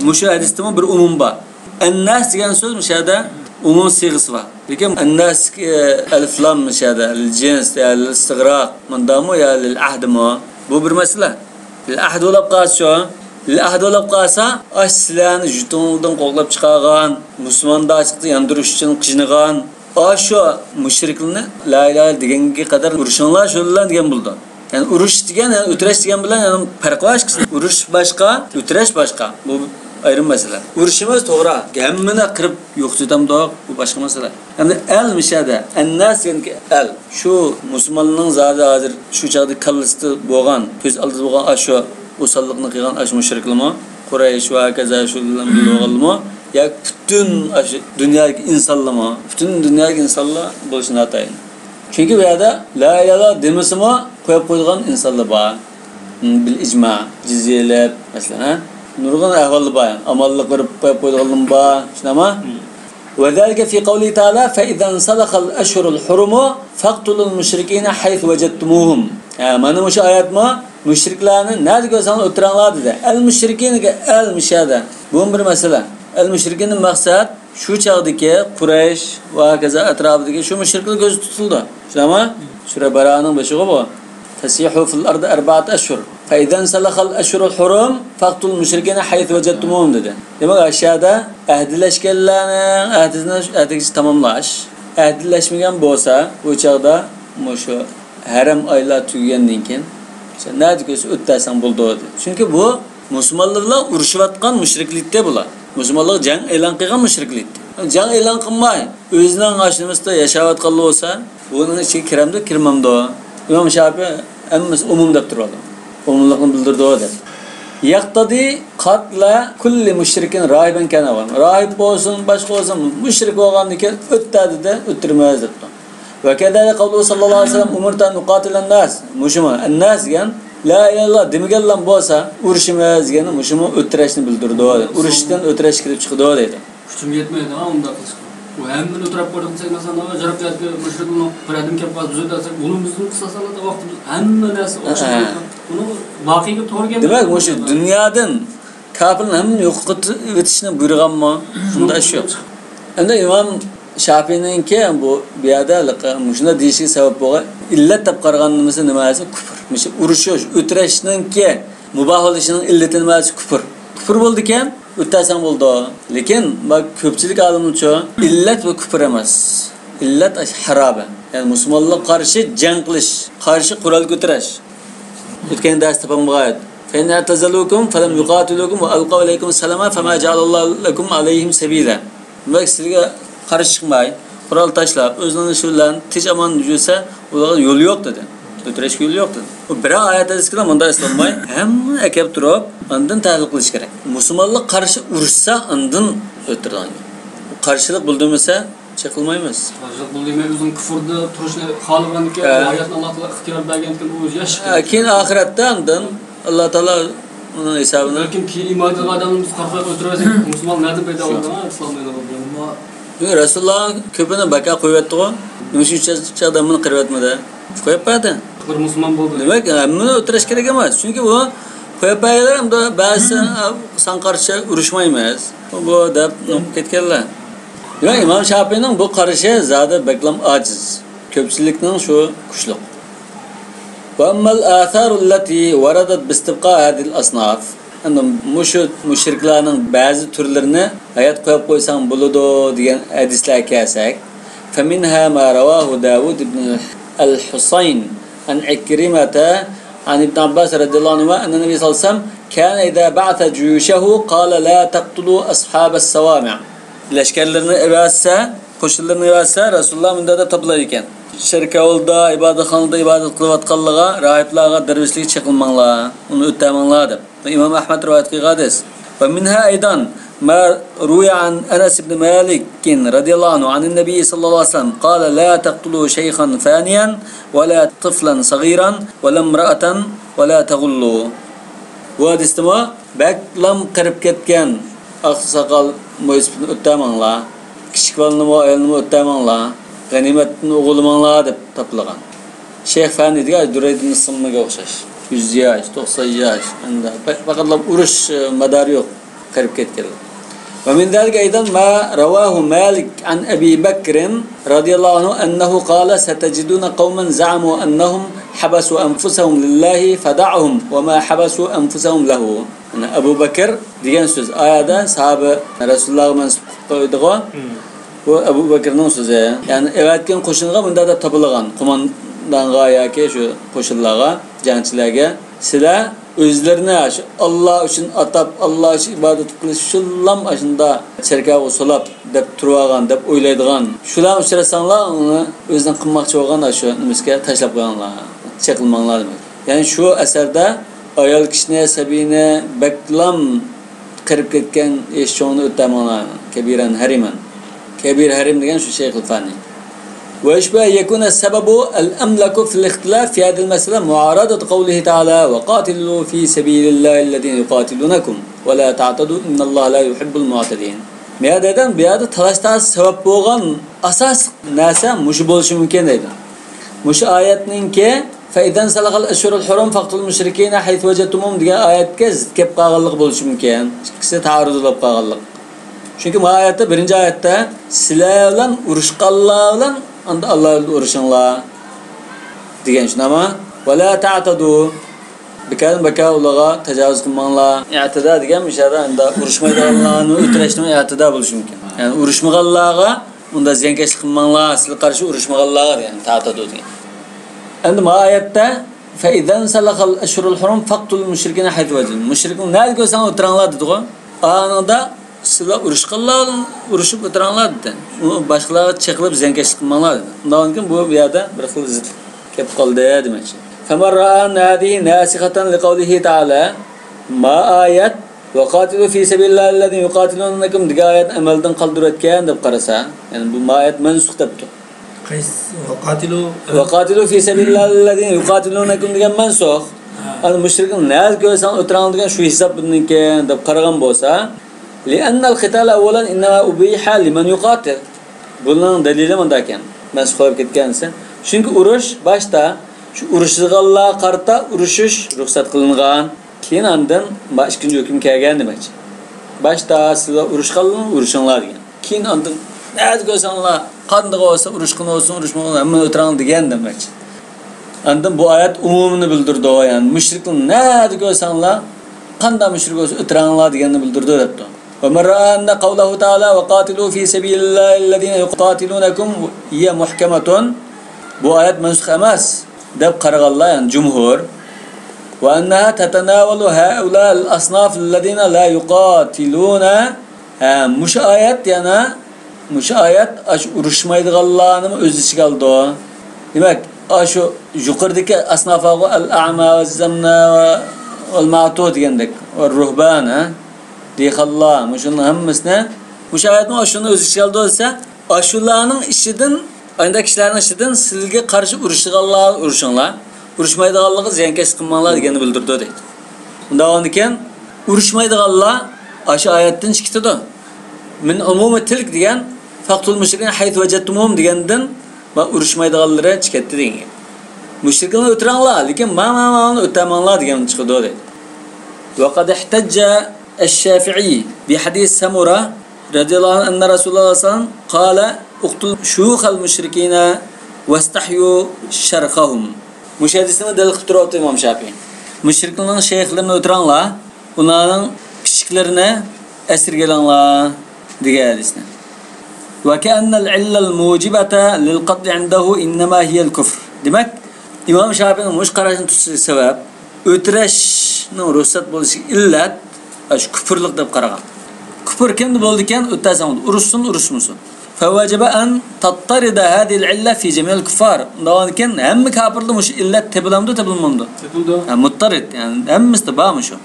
مۇشۇ ھەدىستىمۇ بىر ئومۇم بار. ئەنناس دېگەن سۆز مۇشۇ يەردە ئومۇم سىيغىسى بار. لېكىن ئەنناس، ئەلىف لام مۇشۇ يەردە لىل جىنس يا لىل ئىستىغراق مۇنداقمۇ يا لىل ئەھدىمۇ؟ بۇ بىر مەسىلە. لىل ئەھد بولۇپ قالسا شۇ. لىل ئەھد بولۇپ قالسا، ئاش سىلەرنى جۇتۇڭدىن قوغلاپ چىقارغان، مۇسۇلماندارچىلىقنى ياندۇرۇش ئۈچۈن قىينىغان، ئاشۇ مۇشرىكلارنى لا ئىلاھە دېگەنگە قەدەر ئۇرۇشۇڭلار شۇ بىلەن دېگەن بولىدۇ. يەنى ئۇرۇش دېگەن، يەنى ئۆتۈرەش دېگەن بىلەن يەنى پەرق بار ئىككىسى. ئۇرۇش باشقا، ئۆتۈرەش باشقا. بۇ ئايرىم مەسىلە. ئۇرۇشىمىز توغرا. ھەممىنى قىرىپ يوقىتىۋېتەمدۇق؟ بۇ باشقا مەسىلە. يەنى ئەل مۇشۇ يەردە. ئەنناس دېگەنكى ئەل. شۇ مۇسۇلماننىڭ زادى ھازىر شۇ چاغدا كاللىسىدا بولغان، كۆز ئالدىدا بولغان ئاشۇ ئوساللىقنى قىلغان ئاشۇ مۇشرىكلىرىمۇ، قۇرەيش ۋە ھاكازا شۇ بىلەن بىللە بولغانلىرىمۇ، ياكى پۈتۈن ئاشۇ دۇنيادىكى ئىنسانلىرىمۇ، پۈتۈن دۇنيادىكى ئىنسانلار بولۇشى ناتايىن. چۈنكى بۇ يەردە لا ئىلاھە ئىللاللا دېمىسىمۇ قويۇپ قويىدىغان ئىنسانلار بار. بىل ئىجما، جىزيە ئېلىپ، مەسىلەن، ھە؟ نۇرغۇن ئەھۋاللار بار. ئامانلىق بېرىپ قويۇپ قويىدىغانلىرىمۇ بار. شۇنداقمۇ؟ وذلك في قوله تعالى فإذا انسلخ الأشهر الحرم فاقتلوا المشركين حيث وجدتموهم. ھە، مانا مۇشۇ ئايەتمۇ مۇشرىكلارنى نەدە كۆرسەڭلار ئۆلتۈرۈڭلار دېدى. ئەل مۇشرىكىنگە ئەل مۇشۇ يەردە. بۇمۇ بىر مەسىلە. ئەل مۇشرىكىندىن مەقسەت شۇ چاغدىكى قۇرەيش ۋە ھاكازا ئەتراپىدىكى شۇ مۇشرىكلار كۆزدە تۇتۇلىدۇ. شۇنداقمۇ؟ سۈرە باراءنىڭ بېشىغۇ بۇ. فسيحوا في الأرض أربعة أشهر فإذا انسلخ الأشهر الحرم فاقتلوا المشركين حيث وجدتموهم دېدى. دېمەك، ئاشۇ يەردە ئەھدىلەشكەنلەرنىڭ ئەھدىسىنى ئەتىگىچە تاماملاش. ئەھدىلەشمىگەن بولسا، ئۇ چاغدا مۇشۇ ھەرەم ئايلار تۈگىگەندىن كېيىن سەن نەدە كۆرسە ئۆتەسەڭ بولىدۇ دېدى. چۈنكى بۇ مۇسۇلمانلار بىلەن ئۇرۇشۇۋاتقان مۇشرىكلىكتە بۇلار. مۇسۇلمانلارغا جەڭ ئېلان قىلغان مۇشرىكلىكتە. جەڭ ئېلان قىلماي، ئۆزىنىڭ ئاشۇ نېمىسىدا ياشاۋاتقانلار بولسا، بۇنىڭ ئىچىگە كىرەمدۇ، كىرمەمدۇ؟ ئىمام شاپىئى ھەممىسى ئومۇم دەپ تۇرىدۇ. ئومۇملۇقنى بىلدۈرىدۇ دەپ. يقتضي قتل كل مشرك راهبا كان أو غيره. راھىب بولسۇن، باشقا بولسۇن، مۇشرىك بولغاندىن كېيىن ئۆتتە دېدى، ئۆتتۈرمەس دەپتۇ. وكذلك قوله صلى الله عليه وسلم أمرت أن أقاتل الناس. مۇشۇمۇ، ئەنناس دېگەن، لا ئىلاھە ئىللاللا دېمىگەنلەرمۇ بولسا، ئۇرۇشىمىز دېگەن، مۇشۇمۇ ئۆتتۈرۈشنى بىلدۈرىدۇ. ئۇرۇشتىن ئۆتتۈرۈش كىرىپ چىقىدۇ دەيدۇ. كۈچۈم يەتمەيدۇ، ھە، ئۇنداق قىلىشقا. ئۇ ھەممىنى ئۆتۈرەپ قويدۇق دېسەك، مەسىلەن، يىراق يەردىكى مۇشرىكلارنىڭ بىر ئادەم كەپ قالسا، بىز ئۆتەلىسەك، بۇنىڭ بىزدىن قىساس ئالىدىغان ۋاقتىمىز، ھەممە نەرسە ئوخشاش. ھە. بۇنىڭ ۋەقەگە توغرا كەلمەيدۇ. دېمەك، مۇشۇ دۇنيادىن كاپىرنى ھەممىنى يوقىتىۋېتىشنى بۇيرۇغانمۇ؟ شۇنداق ئىش يوق. ئەمدى ئىمام شاپىئىنىڭكى بۇ، بۇ يەردە مۇشۇنداق دېيىشىگە سەۋەب بولغان ئىللەت دەپ قارىغان نېمىسى نېمە دېسە كۇفر. مۇشۇ ئۇرۇشۇش، ئۆتتۈرۈشنىڭكى مۇباھ بولۇشىنىڭ ئىللىتى نېمە دېسە كۇفر. كۇفر بولىدىكەن، ئۆتەلسەڭ بولىدۇ. لېكىن بۇ كۆپچىلىك ئالىملارچۇ، ئىللەت بۇ كۇفر ئەمەس. ئىللەت ھارابە. يەنى مۇسۇلمانلارغا قارشى جەڭ قىلىش، قارشى قورال كۆتۈرۈش. ئۆتكەن دەرستە تاپالمىغان ئايەت. فإن اعتزلوكم فلم يقاتلوكم وألقوا إليكم السلام فما جعل الله لكم عليهم سبيلا. دېمەك، سىلەرگە قارشى چىقماي، قورال تاشلاپ، ئۆزىنىڭ ئىشى بىلەن تىنچ ئامان يۈرسە، ئۇلارغا يول يوق دېدى. ئۆتۈرۈشكە يول يوق دېدى. ئۇ بىرەر ئايەت ھەدىسكىلا مۇنداق ئېسلانماي، ھەممىنى ئەكەپ تۇرۇپ، ئاندىن تەھلىل قىلىش كېرەك. مۇسۇلمانلارغا قارشى ئۇرۇشسا، ئاندىن ئۆتتۈرىدىغان گەپ. قارشىلىق بىلدۈرمىسە، چېقىلمايمىز. قارشىلىق بىلدۈرمەي ئۆزىنىڭ كۇفردا تۇرۇشنى خالىغانىكەن، ھە. بۇ ھاياتنى ئاللا تائالا ئىختىيار بەرگەنكەن، ئۇ ئۆزى ياش. ھە، كېيىن ئاخىرەتتە ئاندىن ئاللا تائالا ئۇنىڭ ھېسابىنى. بەلكىم كېيىن ئىمان ئېيتىدىغان ئادەمنى بىز قارا قويۇپ ئۆلتۈرۈۋەتسەك، مۇسۇلمان نەدىن پەيدا بولىدۇ، ھە، ئىسلام دىنىغا؟ ئەمما رەسۇلۇللا كۆپىنى بىكار قويۇۋەتتىغۇ. نېمە ئۈچۈن ئۇ چاغدا ھەممىنى قىرىۋەتمىدى؟ قويۇپ بەردى. بىر مۇسۇلمان بولدى. دېمەك، ھەممىنى ئۆلتۈرۈش كېرەك ئەمەس. چۈنكى ئۇ قويۇپ بەرگەنلەر ئەمدى بەزىسى ساڭا قارشى ئۇرۇشمايمىز بۇ دەپ نوقۇپ كەتكەنلەر. دېمەك، ئىمام شاپىئىنىڭ بۇ قارىشى زادى بەكلا ئاجىز. كۆپچىلىكنىڭ شۇ كۈچلۈك. وأما الآثار التي وردت باستبقاء هذه الأصناف. ئەمدى مۇشۇ مۇشرىكلارنىڭ بەزى تۈرلىرىنى ھايات قويۇپ قويساڭ بولىدۇ دېگەن ھەدىسلەرگە كەلسەك، فمنها ما رواه داود بن الحصين عن عكرمة عن ابن عباس رضي الله عنهما أن النبي صلى الله عليه وسلم كان إذا بعث جيوشه قال: لا تقتلوا أصحاب الصوامع. لەشكەرلىرىنى ئەۋەتسە، قوشۇنلىرىنى ئەۋەتسە، رەسۇلۇللا مۇنداق دەپ تاپىلايدىكەن: شەركاۋۇلدا، ئىبادەتخانىدا ئىبادەت قىلىۋاتقانلىرىغا، راھىبلارغا، دەرۋىشلەرگە چېقىلماڭلار، ئۇنى ئتەمەڭلار دەپ. ئىمام ئەھمەد رىۋايەت قىلغان ھەدىس. ومنها أيضا ما روي عن أنس بن مالك رضي الله عنه عن النبي صلى الله عليه وسلم قال: لا تقتلوا شيخا فانيا ولا طفلا صغيرا ولا امرأة ولا تغلوا. بۇ ھەدىستىمۇ بەكلام قېرىپ كەتكەن ئاقساقال مويسىپنى ئۆتەمەڭلار، كىچىك بالىنىمۇ، ئايالنىمۇ ئۆتەمەڭلار، غەنىيمەتتىن ئوغۇلىماڭلار دەپ تاپىلىغان. شەيخ فانى دېگەن دۇرەيدىن سىممىگە ئوخشاش. يۈز ياش، توقسان ياش، ئەمدى پە-، پەقەتلا ئۇرۇش، ئە، مادارى يوق، قېرىپ كەتكەنلەر. ومن ذلك أيضا ما رواه مالك عن أبي بكر رضي الله عنه أنه قال: ستجدون قوما زعموا أنهم حبسوا أنفسهم لله فدعهم وما حبسوا أنفسهم له. يەنى ئەبۇ بەكىر دېگەن سۆز. ئايەتتە ساھابە رەسۇلۇللاغا مەنسۇپ قىلىپ قويدىغۇ. بۇ ئەبۇ بەكىرنىڭ سۆزى. يەنى ئەۋەتكەن قوشۇنغا مۇنداق دەپ تاپىلغان، قوماندانغا ياكى شۇ قوشۇنلارغا، جەڭچىلەرگە: سىلەر ئۆزلىرىنى شۇ ئاللا ئۈچۈن ئاتاپ، ئاللا ئۈچۈن ئىبادەت قىلىش ئۈچۈنلام ئاشۇنداق چېركاۋغا سولاپ دەپ تۇرۇۋالغان دەپ ئويلايدىغان شۇلارنى ئۇچراتساڭلار، ئۇنى ئۆزىنىڭ قىلماقچى بولغان ئاشۇ نېمىسىگە تاشلاپ قويۇڭلار، چېقىلماڭلار دېمەك. يەنى شۇ ئەسەردە ئايال كىشىنى، سەبىينى، بەكلام قېرىپ كەتكەن يېشى چوڭنى ئۆتەمەڭلار. كەبىرەن ھەرىمەن. كەبىر ھەرىم دېگەن شۇ شەيخۇل فانى. ويشبه أن يكون السبب الأملك في الاختلاف في هذه المسألة معارضة قوله تعالى: وقاتلوا في سبيل الله الذين يقاتلونكم ولا تعتدوا إن الله لا يحب المعتدين. مەن دەيدىغان، بۇ يەردە تالاش-تارتىش سەۋەب بولغان ئاساسلىق نەرسە مۇشۇ بولۇشى مۇمكىن دەيدۇ. مۇشۇ ئايەتنىڭكى فإذا انسلخ الأشهر الحرم فاقتلوا المشركين حيث وجدتموهم دېگەن ئايەتكە زىت كەپ قالغانلىقى بولۇشى مۇمكىن. ئىككىسى تەئارۇز بولۇپ قالغانلىق. چۈنكى ما ئايەتتە، بىرىنچى ئايەتتە سىلەر بىلەن ئۇرۇشقانلار بىلەن ئاندا ئاللا يولىدا ئۇرۇشۇڭلار دېگەن، شۇنداقمۇ؟ ولا تعتدوا. بىكاردىن بىكار ئۇلارغا تاجاۋۇز قىلماڭلار. ئەتىدا دېگەن مۇشۇ يەردە ئەمدى ئۇرۇشمايدىغانلارنى ئۆلتۈرۈشنىڭ ئەتىدا بولۇشى مۇمكىن. يەنى ئۇرۇشمىغانلارغا ئۇنداق زىيانكەشلىك قىلماڭلار، سىلەرگە قارشى ئۇرۇشمىغانلارغا دېگەن، تارتىدۇ دېگەن. ئەمدى ما ئايەتتە فإذا انسلخ الأشهر الحرم فاقتلوا المشركين حيث وجدتموهم. مۇشرىكنى نەدە كۆرسەڭ ئۆلتۈرۈڭلار دېدىغۇ. ئانىڭدا سىلەر ئۇرۇشقانلار بىلەن ئۇرۇشۇپ ئۆلتۈرۈڭلار دېدى. ئۇ باشقىلارغا چېقىلىپ زىيانكەشلىك قىلماڭلار دېدى. ئۇنداقتىن كېيىن بۇ يەردە بىر خىل زىتلىق كېلىپ قالدى دېمەكچى. فمن رأى أن هذه ناسخة لقوله تعالى، ما ئايەت، وقاتلوا في سبيل الله الذين يقاتلونكم دېگەن ئايەتنى ئەمەلدىن قالدۇرۇۋەتكەن دەپ قارىسا، يەنى بۇ ما ئايەت مەنسۇخ دەپتۇ. قايسى؟ وقاتلوا. وقاتلوا في سبيل الله الذين يقاتلونكم دېگەن مەنسۇخ. ھە. ئەنە مۇشرىكنى نەدە كۆرسەڭ ئۆلتۈرۈڭ دېگەن شۇ ھېساب بۇنىڭكى دەپ قارىغان بولسا، لأن القتال أولا إنما أبيح لمن يقاتل. بۇنىڭ دەلىلى مۇنداكەن، مەنسۇخ بولۇپ كەتكەن دېسە. چۈنكى ئۇرۇش باشتا شۇ ئۇرۇشىدىغانلارغا قارىتا ئۇرۇشۇش رۇخسەت قىلىنغان. كېيىن ئاندىن ما ئىككىنچى ھۆكۈم كەلگەن دېمەكچى. باشتا سىلەر ئۇرۇشقانلىرىڭ ئۇرۇشۇڭلار دېگەن. كېيىن ئاندىن نەدە كۆرسەڭلار، قانداق بولسا ئۇرۇشقىنى بولسۇن، ئۇرۇشمىغىنى ھەممىنى ئۆلتۈرۈڭ دېگەن دېمەكچى. ئاندىن بۇ ئايەت ئومۇمنى بىلدۈرىدۇ، يەنى مۇشرىكنى نەدە كۆرسەڭلار، قانداق مۇشرىك بولسا ئۆلتۈرۈڭلار دېگەننى بىلدۈرىدۇ دەپتۇ. ومن رأى أن قوله تعالى وقاتلوا في سبيل الله الذين يقاتلونكم هي محكمة، بۇ ئايەت مەنسۇخ ئەمەس دەپ قارىغانلار، يەنى جۇمھۇر، وأنها تتناول هؤلاء الأصناف الذين لا يقاتلون. ھە، مۇشۇ ئايەت يەنە، مۇشۇ ئايەت ئاشۇ ئۇرۇشمايدىغانلارنىمۇ ئۆز ئىچىگە ئالىدۇ. دېمەك، ئاشۇ يۇقىرىدىكى ئەسناپلارغۇ، الأعمى والزنا والمعتوه دېگەندەك، والرهبان، ھە؟ دېھقانلار، مۇشۇنىڭ ھەممىسىنى، مۇشۇ ئايەتمۇ شۇنى ئۆز ئىچىگە ئالىدۇ دېسە، ئاشۇلارنىڭ ئىچىدىن، ئانداق كىشىلەرنىڭ ئىچىدىن سىلەرگە قارشى ئۇرۇشىدىغانلار ئۇرۇشۇڭلار، ئۇرۇشمايدىغانلارغا زىيانكەشلىك قىلماڭلار دېگەننى بىلدۈرىدۇ دەيدۇ. ئۇنداق بولغاندىكىن، ئۇرۇشمايدىغانلار ئاشۇ ئايەتتىن چىقىۋېتىدۇ. من عموم تلك دېگەن، فاقتلوا المشركين حيث وجدتموهم دېگەندىن، ما ئۇرۇشمايدىغانلىرى چىقىۋەتتى دېگەن گەپ. مۇشرىكلارنى ئۆلتۈرۈڭلار، لېكىن ما، ما، مانى ئۆلتۈرمەڭلار دېگەن چىقىدۇ دەيدۇ. وقد احتج الشافعي بحديث سمرة رضي الله عنه أن رسول الله صلى الله عليه وسلم قال: اقتلوا شيوخ المشركين واستحيوا شرخهم. مۇشۇ ھەدىسنى دەلىل قىلىپ تۇرۇۋاتىدۇ ئىمام شافىئىي. مۇشرىكلارنىڭ شەيخلىرىنى ئۆلتۈرۈڭلار، ئۇلارنىڭ كىچىكلىرىنى ئەسىرگە ئېلىڭلار دېگەن ھەدىسنى. وكأن العلة الموجبة للقتل عنده إنما هي الكفر. دېمەك، ئىمام شافىئىنىڭ مۇشۇ قاراشنى تۇتۇشىدىكى سەۋەب، ئۆتۈرۈشنىڭ رۇخسەت بولۇشىغا ئىللەت، ئاشۇ كۇپۇرلۇق دەپ قارىغان. كۇپۇر كىمدە بولىدىكەن؟ ئۆتەسەڭ ئۇرۇشسۇن، ئۇرۇشمىسۇن. فوجب أن تضطرد هذه العلة في جميع الكفار. ئۇنداقكەن ھەممە كاپىردا مۇشۇ ئىللەت تېپىلامدۇ، تېپىلمامدۇ؟ تېپىلىدۇ. ھە، مۇتتەرىد، يەنى ھەممىسىدە بار مۇشۇ.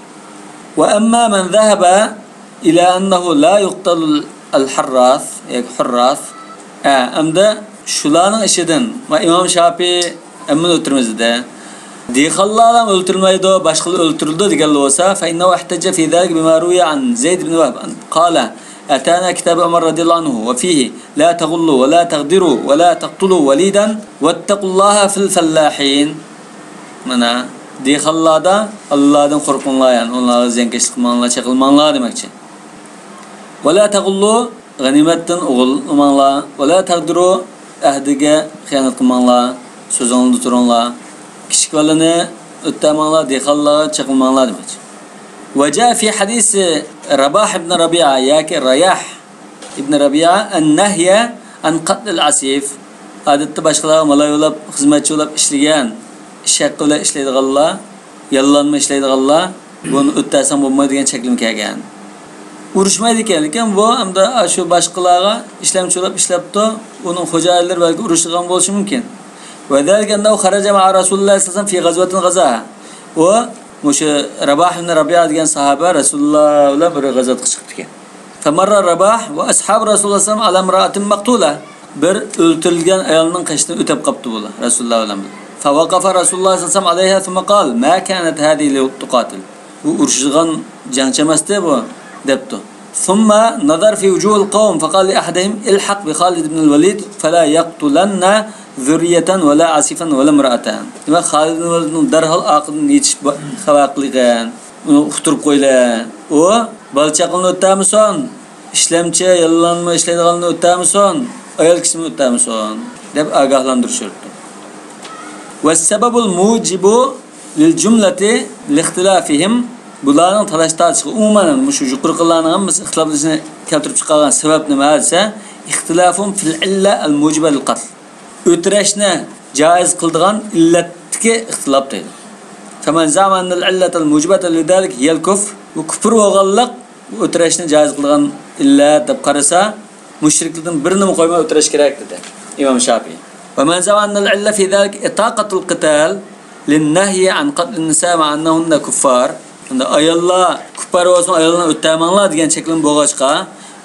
وأما من ذهب إلى أنه لا يقتل الحراث ياكى حراث. ھە، ئەمدى شۇلارنىڭ ئىچىدىن، ۋە ئىمام شاپىي ھەممىنى ئۆلتۈرمىدى. دېھقانلار ھەم ئۆلتۈرمەيدۇ، باشقىلار ئۆلتۈرۈلىدۇ دېگەنلەر بولسا، فإنه احتج في ذلك بما روي عن زيد بن وهب قال: أتانا كتاب عمر رضي الله عنه وفيه: لا تغلوا ولا تغدروا ولا تقتلوا وليدا واتقوا الله في الفلاحين. مانا، دېھقانلاردا ئاللادىن قورقۇڭلار، يەنى ئۇلارغا زىيانكەشلىك قىلماڭلار، چېقىلماڭلار دېمەكچى. ولا تغلوا، غەنىيمەتتىن ئوغرىلىماڭلار. ولا تغدروا، ئەھدىگە خىيانەت قىلماڭلار، سۆزۈڭلاردا تۇرۇڭلار. كىچىك بالىنى ئۆتەمەڭلار، دېھقانلارغا چېقىلماڭلار دېمەكچى. وجاء في حديث رباح بن ربيعة ياكى راياح ئىبن رەبىئە، النهي عن قتل العسيف. ئادەتتە باشقىلارغا مالاي بولاپ، خىزمەتچى بولاپ ئىشلىگەن، ئىش ھەققى بىلەن ئىشلەيدىغانلار، ياللانما ئىشلەيدىغانلار، بۇنى ئۆتەسەڭ بولمايدۇ دېگەن چەكلىمە كەلگەن. ئۇرۇشمايدىكەن، لېكىن بۇ ئەمدى شۇ باشقىلارغا ئىشلەمچى بولاپ ئىشلەپتۇ، ئۇنىڭ خوجايىنلىرى بەلكى ئۇرۇشىدىغان بولۇشى مۇمكىن. وذلك أنه خرج مع رسول الله صلى الله عليه وسلم في غزوة غزاها. ئۇ مۇشۇ رەباھ ئىبن رەبىئە دېگەن ساھابە رەسۇلۇللا بىلەن بىر غەزۋەتكە چىقىپتىكەن. فمر رباح وأصحاب رسول الله صلى الله عليه وسلم على امرأة مقتولة. بىر ئۆلتۈرۈلگەن ئايالنىڭ قېشىدىن ئۆتۈپ قاپتۇ بۇلار رەسۇلۇللا بىلەن. فوقف رسول الله صلى الله عليه وسلم عليها ثم قال: ما كانت هذه لتقاتل. بۇ ئۇرۇشىدىغان جەڭچى ئەمەستى بۇ، دەپتۇ. ثم نظر في وجوه القوم فقال لأحدهم: الحق بخالد بن الوليد فلا يقتلن ذرية ولا عسيفا ولا امرأة. دېمەك، خالىد ئىبن ۋەلىدنىڭ دەرھال ئارقىدىن يېتىشىپ خەۋەر قىلغان. ئۇنى ئۇقتۇرۇپ قويلى. ئۇ بالا چاقىلارنى ئۆتەمىسۇن، ئىشلەمچى، ياللانما ئىشلەيدىغانلارنى ئۆتەمىسۇن، ئايال كىشىنى ئۆتەمىسۇن، دەپ ئاگاھلاندۇرۇش بېرىپتۇ. والسبب الموجب للجملة لاختلافهم، بۇلارنىڭ تالاش تارتىشىغا، ئومۇمەن مۇشۇ يۇقىرىقىلارنىڭ ھەممىسى ئىختىلاپلىشىشنى كەلتۈرۈپ چىقارغان سەۋەب نېمە دېسە، اختلافهم في العلة الموجبة للقتل. ئۆتۈرەشنى جائىز قىلىدىغان ئىللەتتىكى ئىختىلاپ دەيدۇ. فمن زعم أن العلة الموجبة لذلك هي الكفر، بۇ كۇپۇر بولغانلىق، بۇ ئۆتۈرەشنى جائىز قىلىدىغان ئىللەت دەپ قارىسا، مۇشرىكلىرىدىن بىرىنىمۇ قويماي ئۆتۈرەش كېرەك، دېدى ئىمام شاپىئى. ومن زعم أن العلة في ذلك إطاقة القتال للنهي عن قتل النساء مع أنهن كفار. ئەمدى ئاياللار كۇپپار بولسۇن، ئاياللارنى ئۆتەمەڭلار دېگەن چەكلىمە بولغاچقا،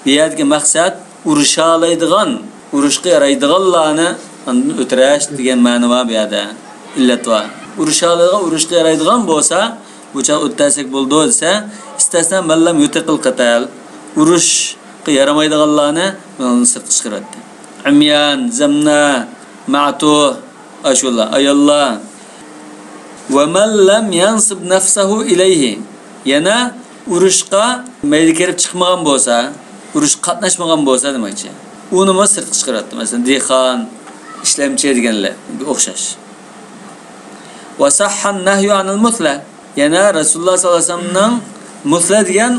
بۇ يەردىكى مەقسەت ئۇرۇشالايدىغان، ئۇرۇشقا يارايدىغانلارنى ئاندىن ئۆتۈرۈش دېگەن مەنە بار بۇ يەردە. ئىللەت بار. ئۇرۇشالايدىغان، ئۇرۇشقا يارايدىغان بولسا، بۇ چاغ ئۆتەسەك بولىدۇ دېسە، ئىستەسنا مەن لەم يۇتىقىل قىتال. ئۇرۇشقا يارىمايدىغانلارنى بۇنىڭدىن سىرتقا چىقىرىۋەتتى. ئۇميان، زەمنە، مەتۇھ، ئاشۇلار، ئاياللار. ومن لم ينصب نفسه إليه. يەنە ئۇرۇشقا مەيلى كېرىپ چىقمىغان بولسا، ئۇرۇشقا قاتناشمىغان بولسا دېمەكچى. ئۇنىمۇ سىرتقا چىقىرىۋەتتى. مەسىلەن، دېھقان، ئىشلەمچى دېگەنلەرگە ئوخشاش. وصح النهي عن المثلى. يەنە رەسۇلۇللا ساللاللاھۇ ئەلەيھى ۋەسەللەمنىڭ مۇسلە دېگەن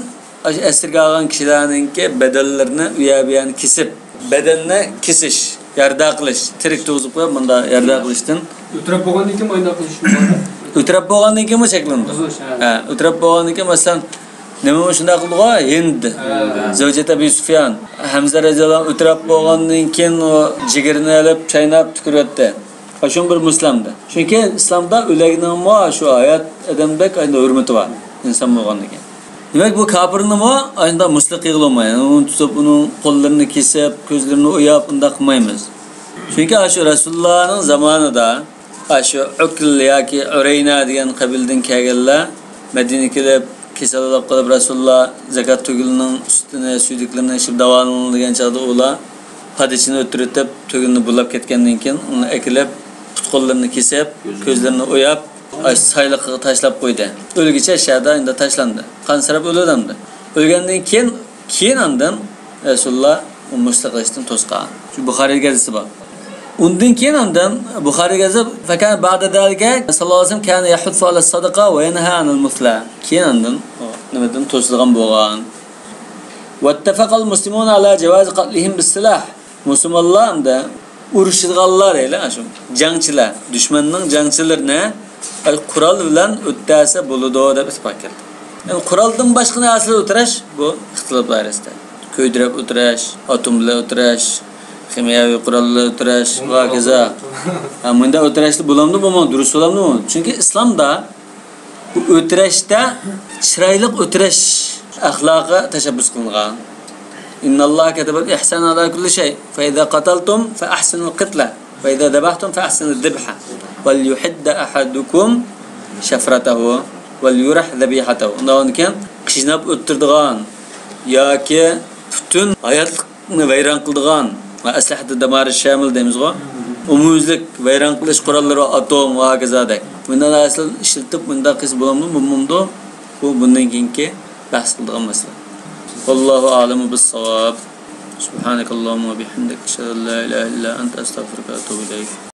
ئەسىرگە ئالغان كىشىلەرنىڭكى بەدەنلىرىنى ئۇ يەر بۇ يەرنى كېسىپ، بەدەننى كېسىش، يارىدار قىلىش، تىرىك تۇرغۇزۇپ قويۇپ، مۇنداق يارىدار قىلىشتىن. ئۆتۈرەپ بولغاندىن كېيىن ئاينداق قىلىش. ئۆتۈرەپ بولغاندىن كېيىنمۇ چەكلىنىدۇ. بۇزۇش، ھە. ھە، ئۆتۈرەپ بولغاندىن كېيىن، مەسىلەن، نېمە شۇنداق قىلدىغۇ؟ ھىند. ھە. زەۋجەت ئەبى سۇفيان. ھەمزە رەزىياللاھۇ ئەنھۇ ئۆتۈرەپ بولغاندىن كېيىن ئۇ جىگىرىنى ئېلىپ چايناپ تۈكۈرۈۋەتتى. ئاشۇمۇ بىر مۇسلەمدە. چۈنكى ئىسلامدا ئۆلەكنىڭمۇ شۇ ھايات ئادەمدەك ئاينى ھۆرمىتى بار، ئىنسان بولغاندىكىن. دېمەك، بۇ كاپىرنىمۇ ئاشۇنداق مۇسلە قىلغىلى بولمايدۇ. ئۇنى تۇتۇپ، ئۇنىڭ قوللىرىنى كېسىپ، كۆزلىرىنى ئوياپ، ئۇنداق قىلمايمىز. چۈنكى ئاشۇ رەسۇلۇللانىڭ زامانىدا ئاشۇ ئۇكل ياكى ئۇرەينا دېگەن قەبىلىدىن كەلگەنلەر مەدىنىگە كېلىپ، كېسەل ئالاپ قېلىپ، رەسۇلۇللا زاكات تۆگىلىنىڭ سۈتىنى، سۈيدۈكلىرىنى ئىچىپ داۋالىنىڭ دېگەن چاغدا ئۇلار پادىچىنى ئۆلتۈرۈۋېتىپ، تۆگىلىنى بۇلاپ كەتكەندىن كېيىن، ئۇنى ئەكېلىپ، پۇت-قوللىرىنى كېسىپ، كۆزلىرىنى ئوياپ، ئاشۇ سايلىقىغا تاشلاپ قويدى. ئۆلگۈچە شەھەردە ئەمدى تاشلاندى. قان سىراپ ئۆلىدۇ ئەمدى. ئۆلگەندىن كېيىن، كېيىن ئاندىن رەسۇلۇللا ئۇ مۇسلە قىلىشتىن توسقان. شۇ بۇخارىيدا ھەدىسى بار. ئۇندىن كېيىن ئاندىن بۇخارىيدا ھەدىسى، فكان بعد ذلك صلى الله عليه وسلم كان يحث على الصدقة وينهى عن المثلى. كېيىن ئاندىن ئۇ نېمىدىن توسىدىغان بولغان. واتفق المسلمون على جواز قتلهم بالسلاح. مۇسۇلمانلار ئەمدى ئۇرۇشىدىغانلار، ھېلى ئاشۇ جەڭچىلەر، دۈشمەننىڭ جەڭچىلىرىنى قورال بىلەن ئۆتەلسە بولىدۇ دەپ ئىسپات كەلدى. يەنى قورالدىن باشقا نەرسىلەر ئۆتەش، بۇ ئىختىلاپ دائىرىسىدە. كۆيدۈرۈپ ئۆتەش، ئاتوم بىلەن ئۆتەش، خىمىيەۋى قورال بىلەن ئۆتەش ۋە ھاكازا. ھە، مۇنداق ئۆتەشتە بولامدۇ، بولمامدۇ، دۇرۇس بولامدۇ، بولمامدۇ؟ چۈنكى ئىسلامدا بۇ ئۆتەشتە چىرايلىق ئۆتەش ئەخلاقى تەشەببۇس قىلىنغان. إن الله كتب الإحسان على كل شيء، فإذا قتلتم فأحسنوا القتلة، وإذا ذبحتم فأحسنوا الذبحة، وليحد أحدكم شفرته، وليرح ذبيحته. ئۇنداق كېيىن قىيناپ ئۆلتۈرىدىغان ياكى پۈتۈن ھاياتلىقنى ۋەيران قىلىدىغان ۋە ئەسلىھەتى دامارى شامىل دەيمىزغۇ، ئومۇميۈزلۈك ۋەيران قىلىش قوراللىرى، ئاتوم ۋە ھاكازادەك. مۇنداق نەرسىلەرنى ئىشلىتىپ مۇنداق قىلسا بولامدۇ، بولمامدۇ؟ بۇ بۇندىن كېيىنكى بەھس قىلىدىغان مەسىلە. والله أعلم بالصواب. سبحانك اللهم وبحمدك، أشهد أن لا إله إلا أنت، أستغفرك وأتوب إليك.